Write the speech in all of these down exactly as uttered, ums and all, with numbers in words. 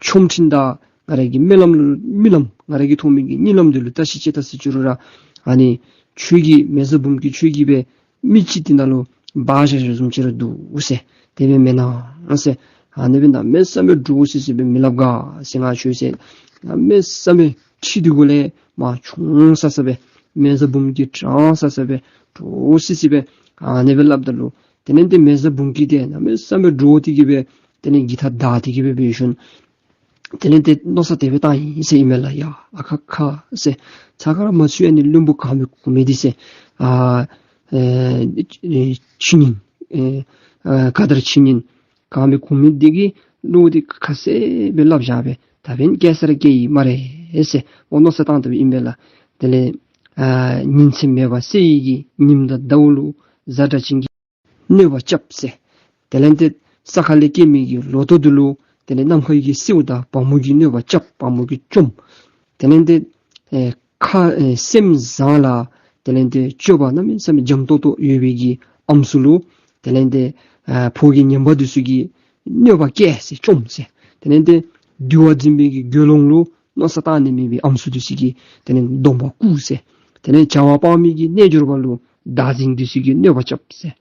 ཆོ་འཕྲུལ་དང་ང་ར་གི་རྨི་ལམ་ལུ་རྨི་ལམ་ང་ར་གི་མཐོང་མི་གི་གཉིད་ལམ་འདི་ལུ་བལྟ་ཤིག་ཅིག་བལྟ་ཤིག་ཅིག་རུང་ར་ཨ་ནི་ཁྱོད་ཀྱིས་མེ་བཟའ་འབུམ་སྐྱིད་ཁྱོད་ཀྱིས་སྦེ་མི་ཅིག་འདི་ནང་ལུ་འབག་བཞག་བཞགཔ་བཟུམ་ཅིག་ར་འདུག་ཟེར། དེ་སྦེ་མེན་ན་ཟེར། ཨ་ནི་སྦེ་གནམ་མེད་ས་མེད་འདྲོག་སི་སི་སྦེ་མི་སླབ་ག་ཟེར། ང་ཁྱོད་ཟེར་གནམ་མེད་ས་མེད་ཁྲི་འདི་གུ་ལས་མར་མཆོངས་ས་ས་སྦེ་མེ་བཟའ་འབུམ་སྐྱིད་དྲང་ས་ས་སྦེ་འདྲོག་སི་སི་སྦེ་ཨ་ནི་སྦེ་སླབ་ད་ལུ་དེ་ལས་ཏེ་མེ་བཟའ་འབུམ་སྐྱིད་འདི་གནམ་མེད་ས་མེད་འདྲོག་སྟེ་གི་སྦེ་དེ་ལས་གི་ཐ་བདའ་སྟེ་གི་སྦེ་འབད་ཞིནམ་དེ་ལས་ཏེ་མནོ་བསམ་དེ་སྦེ་བཏང་ཡི་ཟེར་ཨིན་མས་ལགས། ཡ་ཨ་ཁ་ཁ་ཟེར། ཚ་ཁ་ར་མ་ཚུད་ཨ་ནི་བློན་པོ་གང་མི་གོ་མི་འདི་ཟེར། ཨ་ཨེ་ཆུ་སྙིང་ཨེ་ཨ་ག་དར་ཆུ་སྙིང་གང་མི་གོ་མི་འདི་གིས་བློ་འདི་ཁ་གསལ་སྦེ་སླབ་བཞག་པས། ད་འབདན་སྐྱེ་ས་ར་སྐྱེ་ཡི་སྨ་རེ་ཟེར་ཨོ་མནོ་བསམ་བཏང་དོ་ཨིན་པས་ལགས། དེ་ལས་ཨ་ཉིན་མཚན་མེད་པར་གསལ་བའི་གི་ཉིམ་དང་ཟླཝ་ལུ་གཟའ་སྒྲ་གཅན་གྱིས་གནོད་པ་རྐྱབ་ཟེར། དེ་ལས་ཏེ་ས་ཁ་ལས་སྐྱེ་མི་གི་ལོ་ཐོག་འདི་ལུ་དེ་ལས་ནམ་མཁའ་གི་སེརཝ་དང་བ་མོ་གིས་གནོད་པ་རྐྱབ། བ་མོ་གིས་བཅོམ། དེ་ལས་ཏེ་ཨེ་ཁ་ཨེ་སེམས་བཟང་ལ་དེ་ལས་ཏེ་སྤྱོད་པ་གནམ་མེད་ས་མེད་འཇམ་ཏོང་ཏོ་ཡོད་པའི་གི་ཨམ་སྲུ་ལུ་དེ་ལས་ཏེ་ཨ་ཕོ་གི་ངན་པ་འདི་ཚུ་གིས་གནོད་པ་བཀལ་ཟེར་བཅོམ་ཟེར། དེ་ལས་ཏེ་འདུལ་བ་འཛིན་པའི་གི་དགེ་སློང་ལུ་མནོ་བསམ་བཏང་ནི་མེད་པའི་ཨམ་སྲུ་འདི་ཚུ་གིས་དེ་ལས་སྡོམ་པ་བརྐུ་ཟེར། དེ་ལས་བྱ་བ་སྤང་མི་གི་རྣལ་འབྱོར་པ་ལུ་བདག་འཛིན་འདི་ཚུ་གིས་གནོད་པ་རྐྱབ་ཟེར།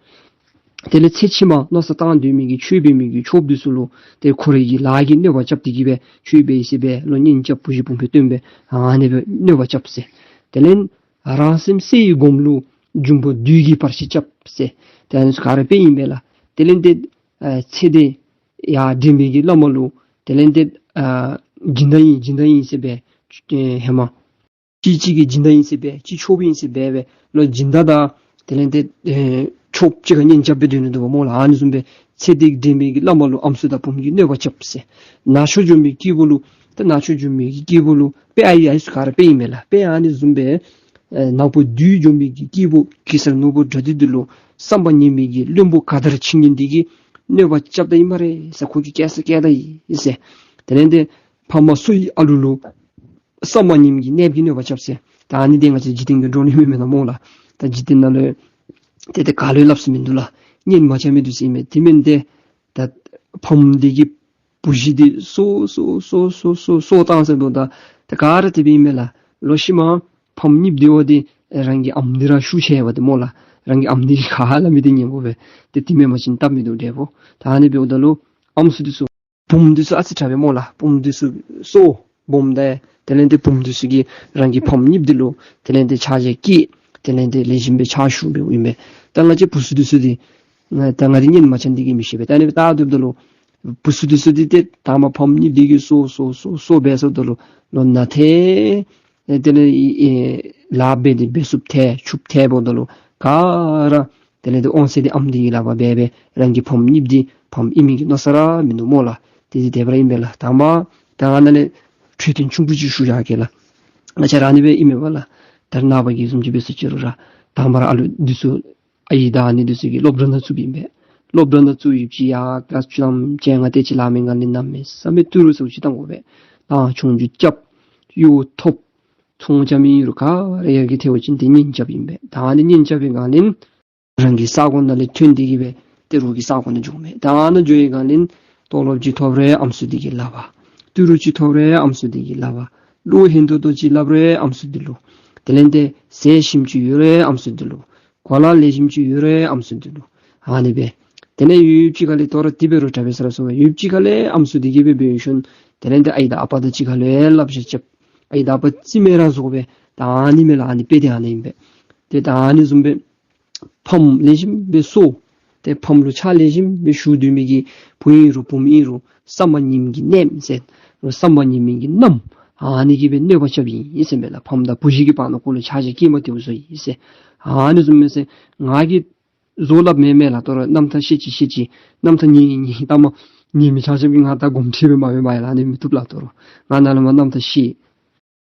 དེ་ལས་ཚེ་ཕྱི་མ་མནོ་བསམ་བཏང་སྡོད་མི་གི་ཆོས་འབད་མི་གི་ཆོསཔ་འདི་ཚུ་ལུ་ཏེ་ཁོ་རའི་གི་ལཱ་གིས་གནོད་པ་རྐྱབ་སྟེ་གི་སྦེ་ཆོས་འབད་ཡི་ཟེར་སྦེ་ལོག་གཉེན་རྐྱབ། བུ་གཞི་བུམོ་སྦེ་སྟོན་སྦེ་ཨ་ནི་སྦེ་གནོད་པ་རྐྱབ་ཟེར། དེ་ལས་རང་སེམས་གསལ་བའི་སྒོམ་ལུ་འབྱུང་པོ་བདུད་ཀྱིས་བར་ཆད་རྐྱབ་ཟེར། ཏེ་ཨ་ནི་ཚུ་ག་ར་དཔེ་ཨིན་པས་ལགས། དེ་ལས་ཏེ་ཨ་ཚེ་འདི་ཡར་འདྲེན་པའི་གི་བླ་མ་ལུ་དེ་ལས་ཏེ་ཨ་སྦྱིན་བདག་ཨིན་སྦྱིན་བདག་ཨིན་ཟེར་སྦེ་ཨེ་ཧེ་མ་གཅིག་གཅིག་གི་སྦྱིན་བདག་ཨིན་ཟེར་སྦེ་གཅིག་ཆོསཔ་ཨིན་ཟེར་སྦེ་སྦེ་ལོག་སྦྱིན་བདག་དང་དེ་ལས་ཏེ་ཨེ་ཆོསཔ་གཅིག་ཁར་གཉེན་རྐྱབ་སྦེ་སྡོད་ནི་འདུག་པ་སྨོ་ལགས། ཨ་ནི་བཟུམ་སྦེ་ཚེ་འདི་འདྲེན་པའི་གི་བླ་མ་ལུ་ཨམ་སྲུ་དང་བུམོ་གིས་གནོད་པ་རྐྱབ་ཟེར། ནག་ཕྱོགས་འཇོམས་པའི་སྐྱེས་བུ་ལུ་ཏེ་ནག་ཕྱོགས་འཇོམས་པའི་གི་སྐྱེས་བུ་ལུ་དཔེ་ཨ་ཡི་ཨ་ཡི་ཚུ་ག་ར་དཔེ་ཨིན་མས་ལགས། དཔེ་ཨ་ནི་བཟུམ་སྦེ་ཨེ་ནག་པོ་བདུད་འཇོམས་པའི་གི་སྐྱེས་བུ་གེ་སར་ནོར་བུ་དགྲ་འདུལ་འདི་ལུ་བསམ་པ་ངན་པའི་གི་བློན་པོ་ག་དར་ཆུ་སྙིང་འདི་གིས་གནོད་པ་རྐྱབ་ད་ཡི་སྨ་རེ་ཟེར། ཁོ་གིས་སྐྱེ་ས་སྐྱེ་ད་ཡི་ཟེར། དེ་ལས་ཏེ་ཕ་མ་གསོ་བའི་ཨ་ལུ་ལུ་བསམ་པ་ངན་གྱི་གནོདཔ་གིས་གནོད་པ་རྐྱབ་ཟེར། ད་ཨ་ནི་འདི་ང་བཅས་འཇིག་རྟེན་གྱི་འགྲོ་ལུགས་མེན་མེན་ན་སྨོ་ལགས། ད་འཇིག་རྟེན་ནང་ལུ་ཏེ་ཏེ་ག་ལུ་ཡང་སླབ་ས་མིན་འདུག་ལགས། གཉེན་མ་རྐྱབ་མི་འདི་ཚུ་ཨིན་མས། དེ་མེན་ཏེ་ད་ཕམ་འདི་གིས་བུ་གཞི་འདི་གསོ་གསོ་གསོ་གསོ་གསོ་བཏང་ཟེར་དོ། ད་ད་ག་ར་དེ་སྦེ་ཨིན་མས་ལགས། ལོག་ཤུལ་མ་ཕམ་གཉིསཔ་འདི་འོ་འདི་རང་གི་ཨམ་འདི་ར་ཤུགས་ཆེ་བ་འདི་སྨོ་ལགས། རང་གི་ཨམ་འདི་ག་སླབ་མི་འདི་ཉན་དགོ་པས། ཏེ་དེ་མེན་པ་ཅིན་སྟབས་མི་བདེཝ་འདྲས་པོ། ད་ཨ་ནི་འབདཝ་ད་ལུ་ཨམ་སྲུ་འདི་ཚུ་བུམོ་འདི་ཚུ་ཨ་ཙི་དྲག་པས་སྨོ་ལགས། བུམོ་འདི་ཚུ་གསོ་སྦོམ་ད་དེ་ལས་ཏེ་བུམོ་འདི་ཚུ་གིས་རང་གི་ཕམ་གཉིསཔ་འདི་ལུ་དེ་ལས་ཏེ་ཕྱག་རྗེས་བསྐྱེད། དེ་ལས་ཏེ་ལེགས་ཤོམ་སྦེ་ཕྱག་ཞུ་སྦེ་ཨིན་པས། ད་ང་བཅས་བུ་ཚུ་འདི་ཚུ་འདི་ང་ད་ང་འདི་གཉེན་མ་རྐྱབ་འདི་གིས་མི་ཤེས་པས། ད་ཨ་ནི་སྦེ་བལྟ་སྡོདཔ་ད་ལུ་བུ་ཚུ་འདི་ཚུ་འདི་ཏེ་ད་མ་ཕམ་གཉིསཔ་འདི་གིས་གསོ་གསོ་གསོ་གསོ་འབད་སོངམ་ད་ལུ་ལོག་ན་ཐལ། ཨེ་དེ་ལས་ཨེ་ལཱ་འབད་འདི་འབད་ཚུགསཔ་ཐལ་ཆུགཔ་ཐལ་འབདཝ་ད་ལུ་ག་ར་དེ་ལས་ཏེ་དབང་ཚད་འདི་ཨམ་འདི་གི་ལག་པར་འབད་འབད་རང་གི་ཕམ་གཉིསཔ་འདི་ཕམ་ཨིན་མི་གི་མནོ་བསམ་ར་མིན་འདུག་སྨོ་ལགས། དེ་འདི་དེ་སྦེ་ར་ཨིན་པས་ལགས། ད་མ་ད་ང་ནཱ་ལས་འཕྲོས་དོན་ཆུང་ཀུ་ཅིག་ཞུ་བཞག་གེ་ལགས། ང་བཅས་ར་ཨ་ནི་སྦེ་ཨིན་མས་པ་ལགས། ད་རེས་ནངས་པ་གི་བཟུམ་ཅིག་འབད་ཟེར་ཅི་རུང་ར་དང་པ་ར་ཨ་ལུ་འདི་ཚུ་ཨའི་དང་ཨ་ནེ་འདི་ཚུ་གིས་སློབ་གྲྭ་ནང་བཙུགསཔ་ཨིན་པས། སློབ་གྲྭ་ནང་བཙུགས་ཡོདཔ་ཅིག་ཡང་ཀ་ལཱསི་བཅུ་ཐམ་བཅོ་ལྔ་དེ་ཅིག་ལང་མི་སྒང་ལས་གནམ་མེད་ས་མེད་ཏི་རུ་ཟེརཝ་ཅིག་བཏང་དགོ་པས། ད་ཆུང་ཀུ་རྐྱབ་གཡོག་ཐོབ་ཚོང་རྐྱབ་མི་ཨིན་རུང་ག་ར་ཡར་རྒྱས་ཐལཝ་ཅིག་འདི་གཉེན་རྐྱབ་ཨིན་པས། ད་ཨ་ནི་གཉེན་རྐྱབ་པའི་སྒང་ལས་རང་གི་ས་གོ་ནང་ལས་ཐོན་ཏེ་གི་སྦེ་ཏེ་རོགས་ཀྱི་ས་གོ་ནང་འགྱོཝ་མས། ད་ཨ་ནཱ་འགྱོ་བའི་སྒང་ལས་ཏོ་ལོབ་ཅིག་ཐོབ་རུང་ཨམ་སྲུ་འདི་གིས་སླབ་པ། ཏི་རུ་ཅིག་ཐོབ་རུང་ཨམ་སྲུ་འདི་གིས་སླབ་པ། བློ་ཧན་ཏོང་ཏོ་ཅིག་སླབ་རུང་ཨམ་སྲུ་འདི་ལུ། དེ་ལས་ཏེ་ཟས་ཞིམ་ཅིག་ཡོད་རུང་ཨམ་སྲུ་འདི་ལུ། གོ་ལ་ལེགས་ཤོམ་ཅིག་ཡོད་རུང་ཨམ་སྲུ་འདི་ལུ། ཨ་ནི་སྦེ། དེ་ལས་ཡུདཔ་ཅིག་ཁ་ལས་ཏོ་ར་དེ་འབད་རུང་དྲག་པས་ཟེར་སོང་བས། ཡུདཔ་ཅིག་ཁ་ལས་ཨམ་སྲུ་འདི་གིས་སྦེ་འབད་ཞིནམ་དེ་ལས་ཏེ་ཨའི་དང་ཨ་པ་དང་གཅིག་ཁར་ལུ་ཡང་སླབ་བྱ་རྐྱབ། ཨའི་དང་ཨ་པ་རྩིས་མེད་ར་བཟོ་སྦེ། ད་ཨ་ནི་མས་ལགས། ཨ་ནི་དཔེ་འདི་ཨ་ནི་ཨིན་པས། ཏེ་ད་ཨ་ནི་བཟུམ་སྦེ་ཕམ་ལེགས་ཤོམ་སྦེ་གསོ། ཏེ་ཕམ་ལུ་ཕྱག་ལེགས་ཤོམ་སྦེ་ཞུ་སྡོད་མི་གི་བུ་ཨིན་རུང་བུམོ་ཨིན་རུང་བསམ་པ་ངན་གྱི་གནོདཔ་ཟེར་བསམ་པ་ངན་མི་གི་མནའམ་ཨ་ནི་གིས་སྦེ་གནོད་པ་རྐྱབ་ཨིན་ཟེར་མས་ལགས། ཕམ་དང་བུ་གཞི་གི་བར་ན་ཁོ་ལུ་ཆ་ཤས་སྐྱེལ་མ་བཏུབ་བཟོ་ཡི་ཟེར། ཨ་ནི་བཟུམ་མས་ཟེར། ང་གིས་བཟོ་སླབ་མེན་མས་ལགས། ཏོ་ར་རྣམ་ཐར་བཤད་ཅི་བཤད་ཅི་རྣམ་ཐར་ཉན་ཉན་ད་མ་ཉན་མི་ཆ་ཁྱབ་ཀྱིས་ང་ད་དགོངསམ་ཁྲེལ་སྦེ་མ་འབད་མས་ལགས། ཨ་ནི་མི་བཏུབ་ལགས། ཏོ་ར་ང་ནཱ་ལས་མར་རྣམ་ཐར་བཤད།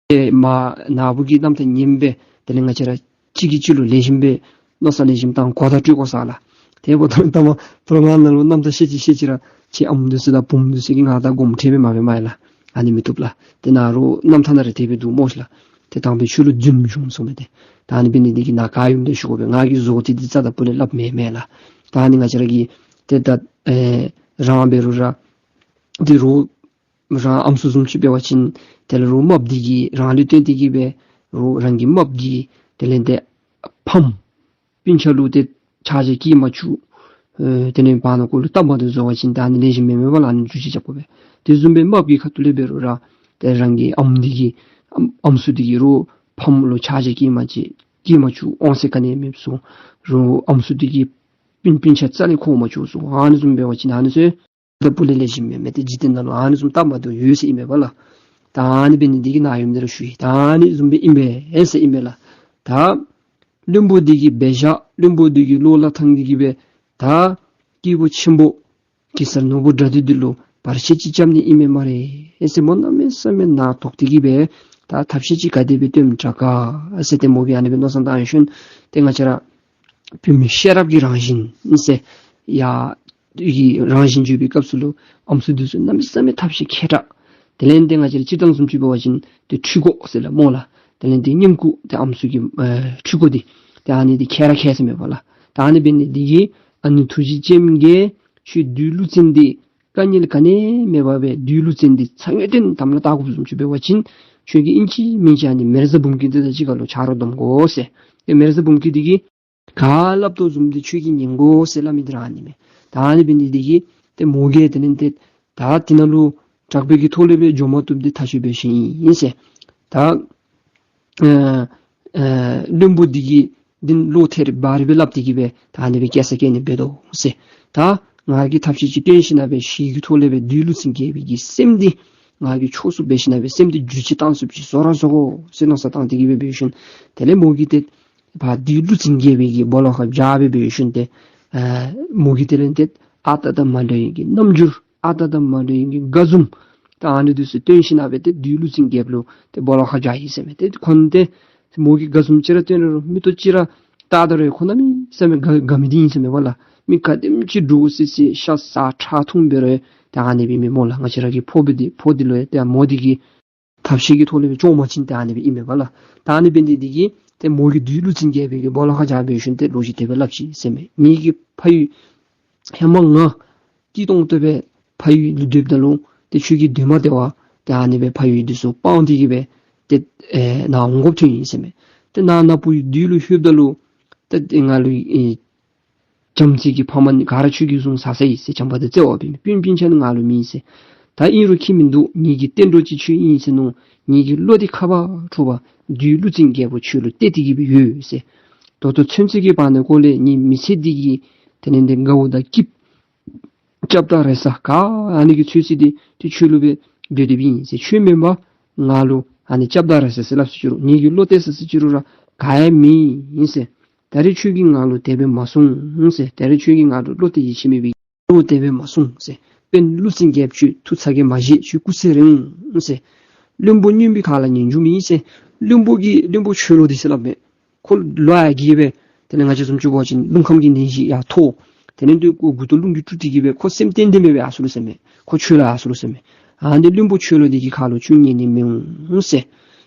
ཏེ་མར་ནཱ་བུ་གི་རྣམ་ཐར་ཉན་སྦེ་དེ་ལས་ང་བཅས་ར་གཅིག་གིས་གཅིག་ལུ་ལེགས་ཤོམ་སྦེ་མནོ་བསམ་ལེགས་ཤོམ་བཏང་གོ་བརྡ་སྤྲོད་དགོ་ས་ལགས། དེ་འབདཝ་ད་ད་མ་ཏོ་ར་ང་ནཱ་ལུ་རྣམ་ཐར་བཤད་ཅི་བཤད་ཅི་ར་ཁྱེད་ཨམ་འདི་ཚུ་དང་བུམོ་འདི་ཚུ་གིས་ང་ད་དགོངསམ་ཁྲེལ་སྦེ་མ་འབད་མས་ལགས། ཨ་ནི་མི་བཏུབ་ལགས། ཏེ་ནཱ་རོགས་རྣམ་ཐར་ནང་ར་དེ་སྦེ་འདུག་སྨོ་ཤི་ལགས། ཏེ་དང་པའི་ཆོས་ལུ་རྫུན་ཞུགས་སོང་མས་ཏེ། ད་ཨ་ནི་འབད་ནི་འདི་གིས་ནཱ་ག་ཡོདཔ་འདི་ཞུ་དགོ་པས། ང་གིས་བཟོ་སྟེ་འདི་རྩ་དང་སྤུ་ལས་སླབ་མེན་མས་ལགས། ད་ཨ་ནི་ང་བཅས་ར་གིས་ཏེ་ད་ཨེ་རང་འབད་རུང་ར་འདི་རོགས་ རང་ཨམ་སྲུ་བཟུམ་ཅིག་འབད་བ་ཅིན་དེ་ལས་རོགས་རྨགཔ་འདི་གིས་རང་ལུ་བརྟེན་ཏེ་གིས་སྦེ་རོགས་རང་གི་རྨགཔ་གིས་དེ་ལས་ཏེ་ཕམ་སྤུན་ཆ་ལུ་ཏེ་ཆགས་ཞེན་སྐྱེ་མ་བཅུག། ཨེ་དེ་ལས་བར་ན་ཀོ་ལུ་སྟབས་མ་བདེཝ་བཟོ་བ་ཅིན་ད་ཨ་ནི་ལེགས་ཤོམ་མེན་མས་པ་ལགས། ཨ་ནི་འགྱུར་བཅོས་རྐྱབ་དགོ་པས། དེ་བཟུམ་སྦེ་རྨགཔ་གི་ཁ་ཐུག་ལས་འབད་རུང་ར་ཏེ་རང་གི་ཨམ་འདི་གིས་ཨམ་ཨམ་སྲུ་འདི་གིས་རོགས་ཕམ་ལུ་ཆགས་ཞེན་སྐྱེ་མ་བཅུག། སྐྱེ་མ་བཅུག། དབང་ཚད་ག་ནི་ཡང་མེདཔ་བཟོ། རོགས་ཨམ་སྲུ་འདི་གི་སྤུན་སྤུན་ཆ་རྩ་ལས་ཁོག་མ་བཅུག་བཟོ། ཨ་ནི་བཟུམ་འབད་བ་ཅིན་ཨ་ནི་ཚུ་ད་སྤུ་ལས་ལེགས་ཤོམ་མེན་མས། ཏེ་འཇིག་རྟེན་ནང་ལུ་ཨ་ནི་བཟུམ་སྟབས་མ་བདེཝ་ཡོད་ཟེར་ཨིན་མས་པ་ལགས། ད་ཨ་ནི་འབད་ནི་འདི་གིས་ནཱ་ཡོད་མི་འདི་ར་ཞུ་ཡི། ད་ཨ་ནི་བཟུམ་སྦེ་ཨིན་པས་ཟེར་ཨིན་མས་ལགས། ད་བློན་པོ་འདི་གིས་འབད་བཞག། བློན་པོ་འདི་གིས་བློ་སླབ་ཐངས་འདི་གིས་སྦེ་ད་སྐྱེས་བུ་ཆེན་པོ་གེ་སར་ནོར་བུ་དགྲ་འདུལ་འདི་ལུ་བར་ཆད་ཅིག་རྐྱབ་ནི་ཨིན་མས་སྨ་རེ་ཟེར་མོ་གནམ་མེད་ས་མེད་ནང་དོག་སྟེ་གིས་སྦེ་ད་ཐབས་ཤེས་ཅིག་ག་དེ་སྦེ་སྟོནམ་དྲག་ག་ཟེར་ཏེ་མོ་གིས་ཨ་ནི་སྦེ་མནོ་བསམ་བཏང་ཡོད་ཤུལ་ཏེ་ང་བཅས་ར་བུད་མེད་ཤེས་རབ་ཀྱི་རང་བཞིན་ཟེར་ཡ་གི་རང་བཞིན་བརྗོད་པའི་སྐབས་སུ་ལུ་ཨམ་སྲུ་འདི་ཚུ་གནམ་མེད་ས་མེད་ཐབས་ཤེས་མཁས་དྲགས། དེ་ལས་ཏེ་ང་བཅས་ར་སྤྱིར་བཏང་བཟུམ་ཅིག་འབད་བ་ཅིན་ཏེ་འཕྲུལ་འཁོར་ཟེར་སླབ་མོ་ལགས། དེ་ལས་ཏེ་བསྙེན་བཀུར་ཏེ་ཨམ་སྲུ་གི་ཨེ་འཕྲུལ་འཁོར་འདི་ཏེ་ཨ་ནི་འདི་མཁས་ར་མཁས་ཟེར་མས་པ་ལགས། ད་ཨ་ནི་འབད་ནི་འདི་གིས་ཨ་ནི་ཐུགས་རྗེ་ཅན་གྱིས་ཁྱོད་བདུད་ཀླུ་བཙན་འདི་དཀའ་ངལ་ག་ནི་ཡང་མེད་པར་སྦེ་བདུད་ཀླུ་བཙན་འདི་ཚ་ངོས་བསྟན་དམ་ལ་བཏགས་དགོཔ་བཟུམ་ཅིག་འབད་བ་ཅིན་ཁྱོད་ཀྱིས་ཨིན་ཅི་མིན་ཅི་ཨ་ནི་མེ་བཟའ་འབུམ་སྐྱིད་འདི་དང་གཅིག་ཁར་ལུ་ཆ་རོགས་སྡོམ་དགོ་ཟེར། ཏེ་མེ་བཟའ་འབུམ་སྐྱིད་འདི་གིས་ག་སླབ་དོ་བཟུམ་འདི་ཁྱོད་ཀྱིས་ཉན་དགོ་ཟེར་སླབ་མི་འདི་ར་ཨ་ནི་མས། ད་ཨ་ནི་འབད་ནི་འདི་གིས་ཏེ་མོ་གིས་དེ་ལས་ཏེ་ད་དེ་ནང་ལུ་དྲག་པོའི་གི་ཐོག་ལས་སྦེ་འགྱོ་མ་བཏུབ་འདི་ཐག་ཆོད་སྦེ་ཤེས་ཨིན་ཟེར། ད་ཨ་ཨ་བློན་པོ་འདི་གིས་འདི་བློ་ཐེར་འབར་སྦེ་སླབ་སྟེ་གིས་སྦེ་ད་ཨ་ནི་སྦེ་སྐྱེ་ས་སྐྱེ་ནི་འབད་དོ་ཟེར། ད་ང་གིས་ཐབས་ཤེས་ཅིག་སྟོན་ཞིན་ན་སྦེ་ཞི་གི་ཐོག་ལས་སྦེ་བདུད་ཀླུ་བཙན་རྒྱལ་པོའི་གི་སེམས་འདི་ང་གིས་ཆོས་སུ་འབད་ཞིན་ན་སྦེ་སེམས་འདི་འགྱུར་བཅོས་བཏང་ཚུགསཔ་ཅིག་བཟོ་ར་བཟོ་དགོ་ཟེར་མནོ་བསམ་བཏང་སྟེ་གིས་སྦེ་འབད་ཞིན་དེ་ལས་མོ་གིས་ཏེ་ཕར་བདུད་ཀླུ་བཙན་རྒྱལ་པོའི་གི་སྦོ་ལོགས་ཁར་བཅར་སྦེ་འབད་ཞིན་ཏེ་ཨ་མོ་གིས་དེ་ལས་ཏེ་ཨ་རྟག་དང་མ་འདྲ་བའི་གི་རྣམ་འགྱུར་ཨ་རྟག་དང་མ་འདྲ་བའི་གི་དགའ་འཛུམ་ད་ཨ་ནི་འདི་ཚུ་སྟོན་ཞིན་ན་སྦེ་ཏེ་བདུད་ཀླུ་བཙན་རྒྱལཔོ་ལུ་ཏེ་སྦོ་ལོགས་ཁར་བཅར་ཡི་ཟེར་མས། ཏེ་ཁོ་ནི་ཏེ་མོ་གིས་དགའ་འཛུམ་ཅིག་ར་སྟོན་རུང་མིག་ཏོ་ཅིག་ར་བལྟ་ད་རུང་ཁོ་གནམ་མེད་ས་མེད་དགའ་དགའ་མི་འདི་ཨིན་ཟེར་མས་པ་ལགས། མི་ག་དེམ་ཅིག་འདྲོག་སི་སི་ཤ་ཟ་ཁྲག་འཐུང་འབད་རུང་ཏེ་ཨ་ནི་སྦེ་མས་མོ་ལགས། ང་བཅས་ར་གི་ཕོ་འབད་འདི་ཕོ་འདི་ལུ་ཡང་ཏེ་མོ་འདི་གིས་ཐབས་ཤེས་ཀྱི་ཐོག་ལས་སྦེ་སྐྱོང་མ་བྱིན་ཏེ་ཨ་ནི་སྦེ་ཨིན་མས་པ་ལགས། ད་ཨ་ནི་འབད་ནི་འདི་གིས་ཏེ་མོ་གིས་བདུད་ཀླུ་བཙན་རྒྱལ་པོའི་གི་སྦོ་ལོགས་ཁར་བཅར་འབད་ཞིན་ཏེ་ལོ་རྒྱུས་དེ་སྦེ་སླབ་ཅི་ཟེར་མས། ངེ་གི་ཕ་ཡུལ་ཧེ་མ་ང་སྐྱིད་ཏོང་ཏོ་སྦེ་ཕ་ཡུལ་ལུ་སྡོདཔ་ད་ལུ་ཏེ་ཁྱོད་ཀྱི་འདུན་མ་བདེ་བར་ཏེ་ཨ་ནི་སྦེ་ཕ་ཡུལ་འདི་ཚུ་སྤང་སྟེ་གིས་སྦེ་ཏེ་ཨེ་ནཱ་འོང་དགོཔ་ཐོན་ཡི་ཟེར་མས། ཏེ་ནཱ་ནཱ་བུ་ཡུལ་འདི་ལུ་ལྷོདཔ་ད་ལུ་ཏེ་ཏེ་ང་ལུ་ཨེ་བྱམས་བརྩེ་གི་ཕ་མ་ནི་ག་ར་ཁྱོད་ཀྱིས་བཟུང་ཟ་ཟ་ཡི་ཟེར། བྱམས་པ་དང་བརྩེ་བ་འབད་མི་སྤུན་སྤུན་ཆ་ནི་ང་ལུ་མེད་ཟེར། ད་ཨིན་རུང་ཁྱད་མིན་འདུག། ངེ་གི་གཏན་གྲོགས་ཅིག་ཁྱོད་ཨིན་ཟེར་མནོ། ངེ་གི་བློ་འདི་ཁ་བ་འཁྲུགས་པ་བདུད་ཀླུ་བཙན་རྒྱལ་པོ་ཁྱོད་ལུ་གཏད་དེ་གིས་སྦེ་ཡོད་ཟེར། ད་ལྟོ་ཚུན་ཚོད་ཀྱི་བར་ན་ཀོ་ལས་ངེ་མི་ཚེ་འདི་གི་དེ་ལས་ཏེ་དགའ་བོ་དང་སྐྱིད་སྐྱབས་དང་རེ་ས་ག་ཨ་ནི་གི་ཚོད་བསྲེ་འདི་ཏེ་ཁྱོད་ལུ་སྦེ་སྡོད་དེ་སྦེ་ཨིན་ཟེར། ཁྱོད་མེན་པར་ང་ལུ་ཨ་ནི་སྐྱབས་དང་རེ་ས་ཟེར་སླབ་ཟེར་ཅི་རུང་ངེ་གི་བློ་གཏད་ས་ཟེར་ཅི་རུང་ར་ག་ཡང་མེད་ཨིན་ཟེར། ད་རེས་ཁྱོད་ཀྱིས་ང་ལུ་དེ་སྦེ་མ་གསུངས་ཟེར། ད་རེས་ཁྱོད་ཀྱིས་ང་ལུ་བློ་གཏད་ཡིད་ཆེས་མེད་པའི་བློ་དེ་སྦེ་མ་གསུངས་ཟེར། དཔོན་ཀླུ་བཙན་རྒྱལཔོ་ཁྱོད་ཐུགས་ཚ་གྱང་མ་བཞེས། ཁྱོད་སྐུ་ཚེ་རིང་ཟེར། བློན་པོ་སྨྱོན་པའི་ཁ་ལ་ཉན་རྒྱུ་མེད་ཟེར། བློན་པོ་གི་བློན་པོ་ཆོས་ལོག་འདི་ཟེར་སླབ་མས། ཁོ་ལོག་ཡར་གྱི་སྦེ་དེ་ལས་ང་བཅས་བཟུམ་ཅིག་འབད་བ་ཅིན་རླུང་ཁམས་ཀྱི་ནད་གཞི་ཡར་ཐོབ། དེ་ལས་ཏེ་ཁོ་མགུ་ཏོ་རླུང་གིས་དཀྲུགས་ཏེ་གིས་སྦེ་ཁོ་སེམས་ཏན་ཏན་སྦེ་ཡར་སོང་ལོ་ཟེར་མས། ཁོ་ཆོས་ལོག་ཡར་སོང་ལོ་ཟེར་མས། ཨ་ནི་བློན་པོ་ཆོས་ལོག་འདི་གི་ཁ་ལུ་ཁྱོད་ཉན་ནི་མི་འོང་ཟེར།